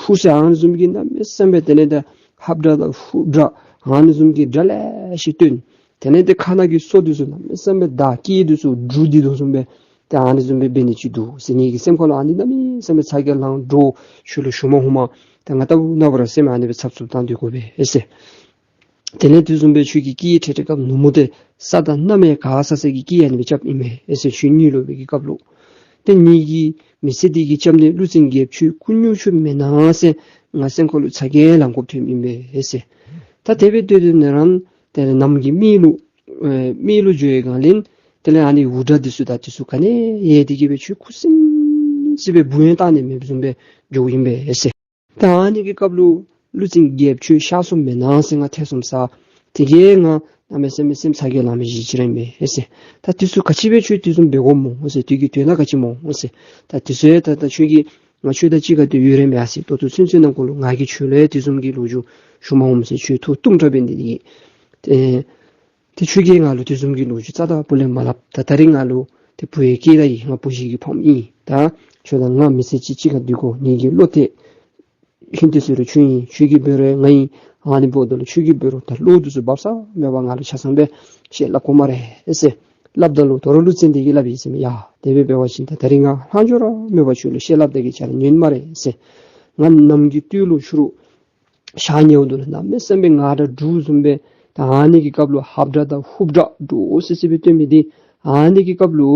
ཧུ་ཟེར་ཨ་ནི་བཟུམ་གྱི་གནམ་མེད་ས་མེད་དེ་ལས་ད་ཧབ་སྒྲ་དང་ཧུབ་སྒྲ་ཨ་ནི་བཟུམ་གྱི་སྒྲ་ལེ་ཤ་ཐོན། དེ་ལས་ཏེ་ཁ་ནང་གི་སོ་འདི་ཚུ་གནམ་མེད་ས་མེད་ད་སྐད་འདི་ཚུ་འབྲུག་ལྡིར་དོ་བཟུམ་སྦེ་ཏེ་ཨ་ནི་བཟུམ་སྦེ་འབད་ནི་ཅིག་འདུག་ཟེར། ངེ་གི་སེམས་ཁ་ལུ་ཨ་ནི་གནམ་མེད་ས་མེད་ཚ་གྱང་ལང་འདྲོག། ཁྱོད་ལུ་ཞུ་མ་ནུམ། ད་ང་ལྟ་བུ་ནཱ་བུ་ར་སེམས་ཨ་ནི་སྦེ་འཚབ་འཚུབ་བཏང་སྡོད་དགོ་པས་ཨེ་ཟེར། དེ་ལས་དེ་བཟུམ་སྦེ་ཁྱོད་ཀྱི་སྐད་ཁྲེ་ཁྲེ་སྐབས་ནུབ་མོ་ཏེ་ས་དང་གནམ་མེད་ག་ས་ས་གི་སྐད་ཨ་ནི་སྦེ་རྐྱབ་ཨིན་མས་ཨེ་ཟེར། ཁྱོད་གཉིད་ལོག་པའི་གི་སྐབས་ལུ། ཏེ་ངེ་གི་མི་ཚེ་འདི་གི་རྐྱབ་ནི་ཀླུ་བཙན་རྒྱལཔོ་ཁྱོད་སྐུ་མྱུར་ཁྱོད་མེན་ན་ཟེར་ང་སེམས་ཁ་ལུ་ཚ་གྱང་ལང་དགོཔ་ཐོནམ་ཨིན་པས་ཨེ་ཟེར། ད་དེ་སྦེ་སྡོད་སྡོད་ནི་ར་དེ་ལས་གནམ་གྱི་སྨད་ལུ་ཨེ་སྨད་ལུ་འགྱོ་བའི་སྒང་ལས་དེ་ལས་ཨ་ནི་འུར་སྒྲ་འདི་ཚུ་དང་འདི་ཚུ་ག་ནི་ཡལ་ཏེ་གི་སྦེ་ཁྱོད་ཁུ་སིམ་སི་སྦེ་བུ་ཡང་བཏང་ནི་མེདཔ་བཟུམ་སྦེ་འགྱོཝ་ཨིན་པས་ཨེ་ཟེར། ད་ཨ་ནི་གི་སྐབས་ལུ་ཀླུ་བཙན་རྒྱལཔོ་ཁྱོད་གཤགས་སོངམ་མེན་ན་ཟེར་ང་ཐེ་ཚོམ་ཟ། དེ་གིས་ང་གནམ་མེད་ས་མེད་སེམས་ཚ་གྱང་ལང་མི་ཅིག་ར་ཨིན་པས་ཨེ་ཟེར། ད་དེ་ཚུ་ག་ཅི་སྦེ་ཁྱོད་དེ་བཟུམ་འབད་དགོཔ་སྨོ་ཨེ་ཟེར། དེ་གི་དོན་དག་ག་ཅི་སྨོ་ཨེ་ཟེར། ད་དེ་ཚུ་ཡང་ད་ད་ཁྱོད་ཀྱིས་ང་ཁྱོད་དང་གཅིག་ཁར་ཏེ་ཡུན་རིངམོ་ཡར་སོ་ཡི། ད་ལྟོ་ཚུན་ཚོད་ནང་འཁོད་ལུ་ང་གིས་ཁྱོད་ལུ་ཡང་དེ་བཟུམ་གྱི་ལོ་རྒྱུས་ཞུ་མ་ནུམ་ཟེར། ཁྱོད་ཐུགས་གཏུམ་དྲགས་འབད་ནི་དེ་གིས། ཨེ་ཏེ་ཁྱོད་ཀྱིས་ང་ལུ་དེ་བཟུམ་གྱི་ལོ་རྒྱུས་རྩ་དང་སྤུ་ལས་མ་སླབ། ད་ད་རིས་ང་ལུ་ཏེ་བུ་ཡང་སྐྱེས་ད་ཡི། ང་བུ་གཞི་གི་ཕམ་ཨིན། ད་ཁྱོད་དང་ང་མི་ཚེ་གཅིག་གཅིག་ཁར་སྡོད་དགོ། ངེ་གི་བློ་གཏད་ཧིང་གཏད་ཟེར་རུང་ཁྱོད་ཨིན། ཁྱོད་ཀྱིས་འབད་རུང་ང་ཨིན། ཨ་ནི་འབདཝ་ད་ལུ་ཁྱོད་ཀྱིས་འབད་རུང་ད་བློ་འདི་ཚུ་སྦ་གསང་མེད་པར་ང་ལུ་ཆ་ཚང་སྦེ་བཤད་སླབ་དགོ་སྨ་རེ་ཨེ་ཟེར། སླབ་ད་ལུ་དོ་རུང་ཀླུ་བཙན་འདི་གིས་སླབ་ཡི་ཟེར་མས། ཡ་དེ་སྦེ་འབད་བ་ཅིན་ད་ད་རིས་ང་ལྷག་འཕྲོ་ར་མེད་པར་ཁྱོད་ལུ་བཤད་སླབ་ད་གི་ཁྱོད་ར་ཉན་སྨ་རེ་ཨེ་ཟེར། ང་གནམ་གྱི་སྟོད་ལུ་ཕྱི་རུ་ཞག་ཉལཝ་ད་ལུ་གནམ་མེད་ས་མེད་ངར་སྒྲ་འབྲུག་བཟུམ་སྦེ་ད་ཨ་ནི་གི་སྐབས་ལུ་ཧབ་སྒྲ་དང་ཧུབ་སྒྲ་འདྲོག་སི་སི་སྦེ་སྟོན་མི་འདི་ཨ་ནི་གི་སྐབས་ལུ་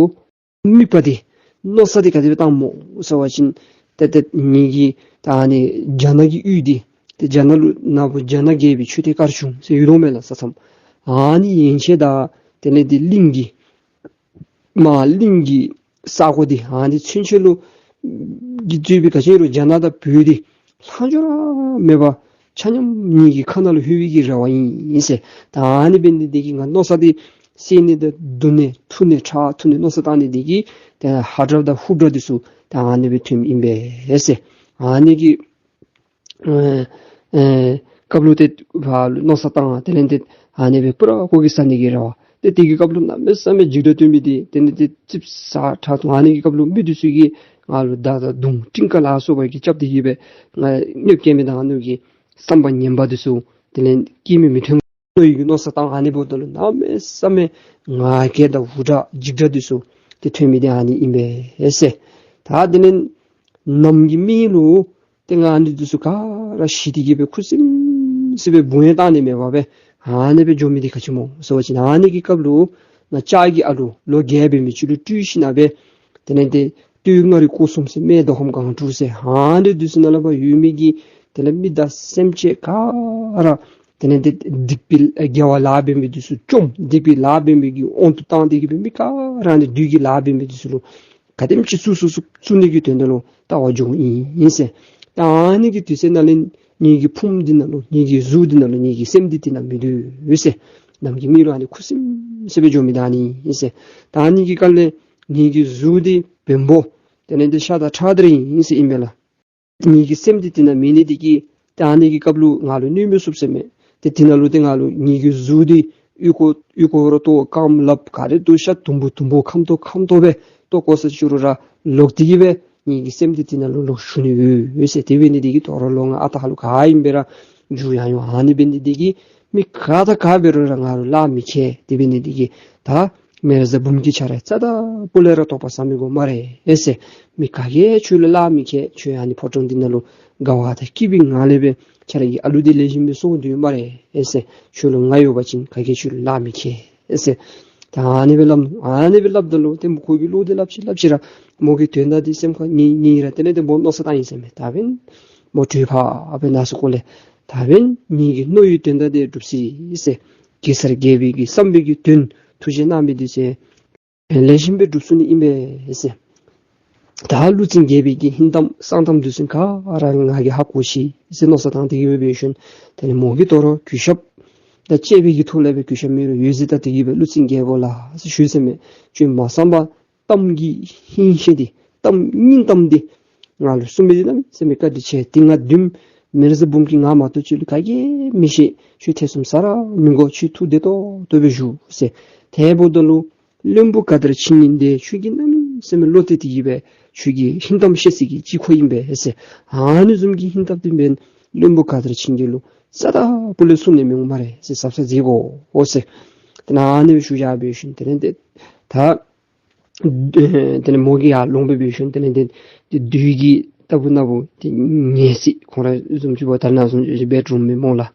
དམིགས་པ་འདི་མནོ་བསམ་འདི་ག་དེ་སྦེ་བཏངམ་སྨོ་ཟེར་བ་ཅིན་ཏེ་ཏེ་ངེ་གི་ད་ཨ་ནི་རྒྱ་ནག་གི་ཡུལ་འདི་ཏེ་རྒྱ་ནག་ལུ་ནཱ་བུ་རྒྱ་ནག་རྒྱལ་པོའི་མཆོད་རྟེན་དཀར་ཆུང་ཟེར་ཡོད་དོ་མེན་ན་ས་མཚམས། ཨ་ནི་ཡན་ཆད་དང་དེ་ལས་ཏེ་གླིང་གི་མར་གླིང་གི་ས་གོ་འདི་ཨ་ནི་ཚུན་ཆད་ལུ་གི་བརྩིས་པའི་ག་ཅི་རུང་རྒྱ་ནག་དང་བོད་འདི་ལྷག་འཕྲོ་ར་མེད་པར་ཆ་མཉམ་ངེ་གི་ཁ་ནང་ལུ་ལྷོད་པའི་གི་རེ་བ་ཨིན་ཟེར། ད་ཨ་ནི་འབད་ནི་འདི་གིས་ང་མནོ་བསམ་འདི་གསལ་ནི་དང་འདུག་ནི་འཐུ་ནི་ཁྲག་འཐུང་ནི་མནོ་བསམ་བཏང་ནི་འདི་གིས་ད་ཧབ་སྒྲ་དང་ཧུབ་སྒྲ་འདི་ཚུ་ད་ཨ་ནི་སྦེ་ཐོནམ་ཨིན་པས་ཟེར། ཨ་ནི་གི་ ཨེ་ཨེ་སྐབས་ལུ་ཏེ་ཕར་ལུ་མནོ་བསམ་བཏང་། དེ་ལས་ཏེ་ཨ་ནི་སྦེ་པུ་ར་ཁོ་གིས་ཟ་ནི་གི་རེ་བ། ཏེ་དེ་གི་སྐབས་ལུ་གནམ་མེད་ས་མེད་འཇིགས་སྒྲ་སྟོན་མི་འདི་དེ་ལས་ཏེ་ཙིགཔ་ཟ་ཁྲག་འཐུང་། ཨ་ནི་གི་སྐབས་ལུ་མི་འདི་ཚུ་གིས་ང་ལུ་མདའ་དང་མདུང་སྤྲིན་དཀར་ལ་སོགས་པ་གིས་རྐྱབ་སྟེ་གི་སྦེ་ང་གནོདཔ་བཀལ་མི་དང་ཨ་ནི་གི་བསམ་པ་ངན་པ་འདི་ཚུ་དེ་ལས་སྐྱེ་མི་མི་ཐོན་མནོ་ཡི་གི་མནོ་བསམ་བཏང་། ཨ་ནི་འབདཝ་ད་ལུ་གནམ་མེད་ས་མེད་ང་རྒྱལ་དང་འུར་སྒྲ་འཇིགས་སྒྲ་འདི་ཚུ་ཏེ་ཐོན་མི་འདི་ཨ་ནི་ཨིན་པས་ཟེར། ད་དེ་ལས་ནམ་གྱི་མི་ལུ་ཏེ་ང་ཨ་ནི་འདི་ཚུ་ག་ར་ཞི་སྟེ་གི་སྦེ་ཁུ་སིམ་སི་སྦེ་བུང་ཡང་བཏང་ནི་མེད་པར་སྦེ་ཨ་ནི་སྦེ་འགྱོ་མི་འདི་ག་ཅི་སྨོ་ཟེར་བ་ཅིན་ཨ་ནི་གི་སྐབས་ལུ་ང་ལྕགས་ཀྱི་ཨ་ལུ་ལོ་བརྒྱད་འབད་མི་ཅིག་ལུ་སྤྲུལ་ཞིནམ་སྦེ་དེ་ལས་ཏེ་སྟོད་མངའ་རིས་སྐོར་གསུམ་ཟེར། སྨད་མདོ་ཁམས་སྒང་དྲུག་ཟེར། ཨ་ནི་འདི་ཚུ་ནང་ལུ་ཕར་ཡོད་མི་གི་དེ་ལས་མི་དང་སེམས་ཅན་ག་ར་དེ་ལས་ཏེ་སྡིག་པའི་དགེ་བ་ལཱ་འབད་མི་འདི་ཚུ་བཅོམ། སྡིག་པའི་ལཱ་འབད་མི་གི་དབང་དུ་བཏང་སྟེ་གི་སྦེ་མི་ག་ར་ནི་བདུད་ཀྱི་ལཱ་འབད་མི་འདི་ཚུ་ལུ་ག་དེམ་ཅིག་ཚུ་ཚུ་ཚུ་ཚུགས་ནི་གི་དོན་དག་ལུ་ལྟ་བར་འགྱོཝ་ཨིན་ཟེར། ད་ཨ་ནི་གི་དུས་ཚོད་ནང་ལས་ངེ་གི་ཕུངམ་འདི་ནང་ལུ་ངེ་གི་གཟུགས་འདི་ནང་ལུ་ངེ་གི་སེམས་འདི་འདི་ནང་མིན་འདུག་ཟེར། ནམ་གྱི་མི་ལུ་ཨ་ནི་ཁུ་སིམ་སི་སྦེ་འགྱོ་མི་འདི་ཨ་ནི་ཨིན་ཟེར། ད་ཨ་ནི་གི་སྐབས་ལས་ངེ་གི་གཟུགས་འདི་བེམ་པོ་དེ་ལས་ཏེ་ཤ་དང་ཁྲག་འདི་ར་ཨིན་ཟེར་ཨིན་པས་ལགས། ངེ་གི་སེམས་འདི་འདི་ནང་མེད་ནི་འདི་གིས་ཏེ་ཨ་ནི་གི་སྐབས་ལུ་ང་ལུ་གནོད་མི་ཚུགས་ཟེར་མས། ཏེ་འདི་ནང་ལུ་ཏེ་ང་ལུ་ངེ་གི་གཟུགས་འདི་ཨོལ་ལྐོག་ཨོལ་ལྐོག་ར་ལྟོ་རྐངམ་ལགཔ་ག་ར་ལྟོ་ཤ་དུམ་བུ་དུམ་བུ་ཁམ་ཏོག་ཁམ་ཏོག་སྦེ་ལྟོ་བཀོ་ས་ཅིག་རུང་ར་ལོག་སྟེ་གི་སྦེ་ངེ་གི་སེམས་འདི་འདི་ནང་ལུ་ལོག་ཞུགས་ནི་ཡོད་ཟེར། དེ་འབད་ནི་འདི་གིས་དོ་རུང་ལོག་ང་ཨ་རྟག་ཧ་ལུགས་ག་ཨིནམ་སྦེ་ར་འགྱོ་ཡང་འོང་། ཨ་ནི་འབད་ནི་འདི་གིས་མི་ག་དང་ག་འབད་རུང་ར་ང་ལུ་གླགས་མི་ཁེལ། དེ་འབད་ནི་འདི་གིས་ད་མེ་བཟའ་འབུམ་སྐྱིད་ཁྱོད་ར་རྩ་དང་སྤུ་ལས་ར་དོགས་པ་ཟ་མི་དགོ་སྨ་རེ་ཨེ་ཟེར། མི་ག་གིས་ཁྱོད་ལུ་གླགས་མི་ཁེལ། ཁྱོད་ཨ་ནི་ཕོ་བྲང་འདི་ནང་ལུ་དགའ་བ་དང་སྐྱིད་པའི་ངང་ལས་སྦེ་ཁྱོད་ར་གི་ཨ་ལུ་འདི་ལེགས་ཤོམ་སྦེ་གསོ་སྡོད་སྨ་རེ་ཨེ་ཟེར། ཁྱོད་ལུ་ང་ཡོད་པ་ཅིན་ག་གིས་ཁྱོད་ལུ་གླགས་མི་ཁེལ་ཨེ་ཟེར། ད་ཨ་ནི་སྦེ་སླབ་ཨ་ནི་སྦེ་སླབ་ད་ལུ་ཏེ་མོ་ཁོ་གི་བློ་འདི་སླབ་ཅི་སླབ་ཅི་ར་མོ་གི་དོན་དག་འདི་སེམས་ཁར་ངེ་ངེ་ར་དེ་ལས་ཏེ་མོ་མནོ་བསམ་བཏང་ཡི་ཟེར་མས། ད་འབདན་མོ་གྲོད་ཕ་སྦེ་ན་སོ་ཁོ་ལས་ད་འབདན་ངེ་གི་མནོ་བའི་དོན་དག་འདི་འགྲུབ་ཅི་ཟེར། གེ་སར་རྒྱལ་པོའི་གི་བསམ་པའི་གི་དོན་ཐུགས་བཞེད་གནང་མི་འདི་ཟེར་ལེགས་ཤོམ་སྦེ་འགྲུབ་སོང་ནི་ཨིན་པས་ཟེར། ད་ཀླུ་བཙན་རྒྱལ་པོའི་གི་ཧིང་གཏམ་གསང་གཏམ་འདི་ཚུ་ག་ར་ང་གིས་ཧ་གོ་ཅི་ཟེར་མནོ་བསམ་བཏང་སྟེ་གི་སྦེ་འབད་ཞིནམ་དེ་ལས་མོ་གིས་དོ་རུང་གུས་ཞབས་དང་བཅས་པའི་གི་ཐོག་ལས་སྦེ་གུས་ཞབས་མི་རུང་ཡོད་ཟེར་ད་དེ་གི་སྦེ་ཀླུ་བཙན་རྒྱལ་པོ་ལགས་ཟེར་ཞུ་ཟེར་མས། ཁྱོད་མ་གསང་པ་གཏམ་གྱི་ཧིང་བཤད་འདི་གཏམ་སྙིང་གཏམ་འདི་ང་ལུ་གསུངས་མི་འདི་གནམ་མེད་ས་མེད་བཀའ་དྲིན་ཆེ། ཏེ་ང་བདུདམོ་མེ་བཟའ་འབུམ་སྐྱིད་ང་མ་གཏོགས་ཁྱོད་ལུ་ག་གིས་མི་ཤེས། ཁྱོད་ཐེ་ཚོམ་ཟ་ར་མི་དགོ། ཁྱོད་ཐུགས་བདེ་ཏོག་ཏོ་སྦེ་བཞུགས་ཟེར། དེ་འབདཝ་ད་ལུ་བློན་པོ་ག་དར་ཕྱིན་ཉིན་འདི་ཁྱོད་ཀྱིས་གནམ་མེད་ས་མེད་བློ་གཏད་དེ་གི་སྦེ་ཁྱོད་ཀྱི་ཧིང་གཏམ་བཤད་སའི་གི་ཅིག་ཁོ་ཨིན་པས་ཟེར། ཨ་ནི་བཟུམ་གྱི་ཧིང་གཏམ་འདི་འབདན་བློན་པོ་ག་དར་ཕྱིན་ཉིན་ལུ་རྩ་དང་སྤུ་ལས་གསུང་ནི་མི་འོང་སྨ་རེ་ཟེར། ཟབ་ཟབ་མཛད་དགོ་ཟེར། དེ་ལས་ཨ་ནི་སྦེ་ཞུ་བཞག་འབད་ཞིནམ་དེ་ལས་ཏེ་ད་ཨེ་དེ་ལས་མོ་གིས་ཡར་ལོང་སྦེ་འབད་ཞིནམ་དེ་ལས་ཏེ་ཏེ་བདུད་ཀྱི་ལྟ་བུ་ན་བུ་ཏེ་ངལ་སོ་ཁོང་ར་བཟུམ་ཅིག་འབདཝ་ད་ནཱ་བཟུམ་ཅིག་འབད་འགྱོཝ་མས་སྨོ་ལགས།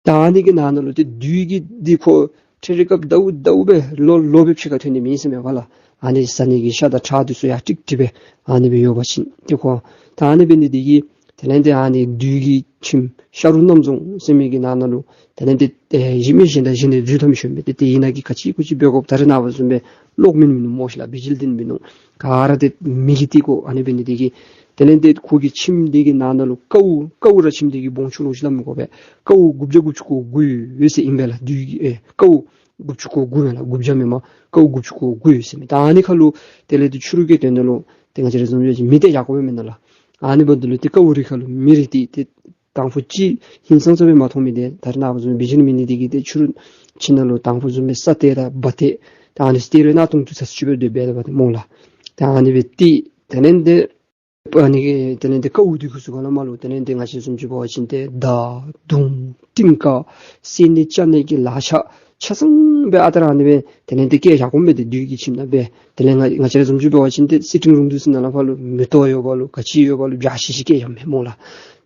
ད་ཨ་ནི་གི་ནང་ན་ལུ་ཏེ་བདུད་ཀྱི་འདི་ཁོ་འཕྲལ་རི་སྐབས་ཟླཝ་ཟླཝ་སྦེ་ལོ་ལོ་སྦེ་ཕྱི་ཁར་ཐོན་ནི་མེད་ཟེར་མས་པ་ལགས། ཨ་ནི་ཟ་ནི་གི་ཤ་དང་ཁྲག་འདི་ཚུ་ཡང་ཀྲིག་ཀྲི་སྦེ་ཨ་ནི་སྦེ་ཡོད་པ་ཅིན་ཏེ་ཁོ་ད་ཨ་ནི་འབད་ནི་འདི་གིས་དེ་ལས་ཏེ་ཨ་ནི་བདུད་ཀྱི་ཁྱིམ་ཤ་རུ་རྣམ་རྫོང་ཟེར་མི་གི་ནང་ན་ལུ་དེ་ལས་ཏེ་ཨེ་གཞན་མི་གཞན་དང་གཞན་ནི་འཛུལ་ཐབས་མི་ཤེས་མས། ཏེ་དེ་ཨིན་ན་གི་ག་ཅི་གུ་ཅི་འབད་དགོཔ་ད་རེས་ནངས་པ་བཟུམ་སྦེ་གློག་མེན་མིན་ནུག་སྨོ་ཤིག་ལགས། བི་ཇི་ལི་འདི་མིན་ནུག། ག་ར་ཏེ་མེ་གིས་བཏེག་དགོ། ཨ་ནི་འབད་ནི་འདི་གིས་དེ་ལས་ཏེ་ཁོ་གི་ཁྱིམ་འདི་གི་ནང་ན་ལུ་ཀཝ་ཀཝ་ར་ཁྱིམ་འདི་གི་སྦོམ་ཆུང་ལུ་ཅིག་སླབ་མི་དགོ་པས། ཀཝ་དགུ་བརྒྱ་དགུ་བཅུ་གོ་དགུ་ཡོད་ཟེར་ཨིན་པས་ལགས། བདུད་ཀྱི་ཨེ་ཀཝ་དགུ་བཅུ་གོ་དགུ་མས་ལགས། དགུ་བརྒྱ་མེན་མས། ཀཝ་དགུ་བཅུ་གོ་དགུ་ཡོད་ཟེར་མས། ད་ཨ་ནི་ཁར་ལུ་དེ་ལས་ཏེ་ཕྱི་རུ་གི་དོན་དག་ལུ་ཏེ་ང་བཅས་ར་བཟུམ་ཅིག་མེ་གཏད་བཞག་དགོ་པས་མེན་ན་ལགས། ཨ་ནི་འབདཝ་ད་ལུ་ཏེ་ཀཝ་རེ་ཁར་ལུ་མེ་རེ་གཏད་དེ་དང་ཕུ་ཅིག་ཧིང་སངས་ས་སྦེ་མ་མཐོང་མི་འདི་ད་རེས་ནངས་པ་བཟུམ་བི་ཇི་ལི་མེད་ནི་འདི་གིས་ཏེ་ཕྱི་རུ་ཁྱིམ་ནང་ལུ་དང་ཕུ་བཟུམ་སྦེ་ས་གཏད་དང་བ་གཏད་ད་ཨ་ནི་སྟེ་རུང་ནཱ་དུང་དུ་ས་སུ་ཅིག་སྦེ་སྡོད་འབད་དེ་འབད་དེ་སྨོ་ལགས། ད་ཨ་ནི་སྦེ་ཏེ་དེ་ལས་ཏེ་ཨ་ནི་གི་དེ་ལས་ཏེ་ཀཝ་འདི་ཁུ་ཚུ་ག་ལ་མ་ལུ་དེ་ལས་ཏེ་ང་བཅས་བཟུམ་ཅིག་འབད་བ་ཅིན་ཏེ་མདའ་མདུང་སྤྲིན་དཀར་བསད་ནི་བཅད་ནི་གི་ལག་ཆས་ཆ་ཚང་སྦེ་ཨ་རྟག་ར་ཨ་ནི་སྦེ་དེ་ལས་ཏེ་བཀལ་བཞག་དགོ་མས། ཏེ་བདུད་ཀྱི་ཁྱིམ་ནང་སྦེ་དེ་ལས་ང་ང་བཅས་ར་བཟུམ་ཅིག་འབད་བ་ཅིན་ཏེ་སི་ཊིང་རུམ་འདི་ཚུ་ནང་ལས་ཕར་ལུ་མེ་ཏོག་ཡོད་པ་ལུ་ག་ཅི་ཡོད་པ་ལུ་བྱ་ཤི་ཤི་བཀལ་བཞགཔ་མས་སྨོ་ལགས།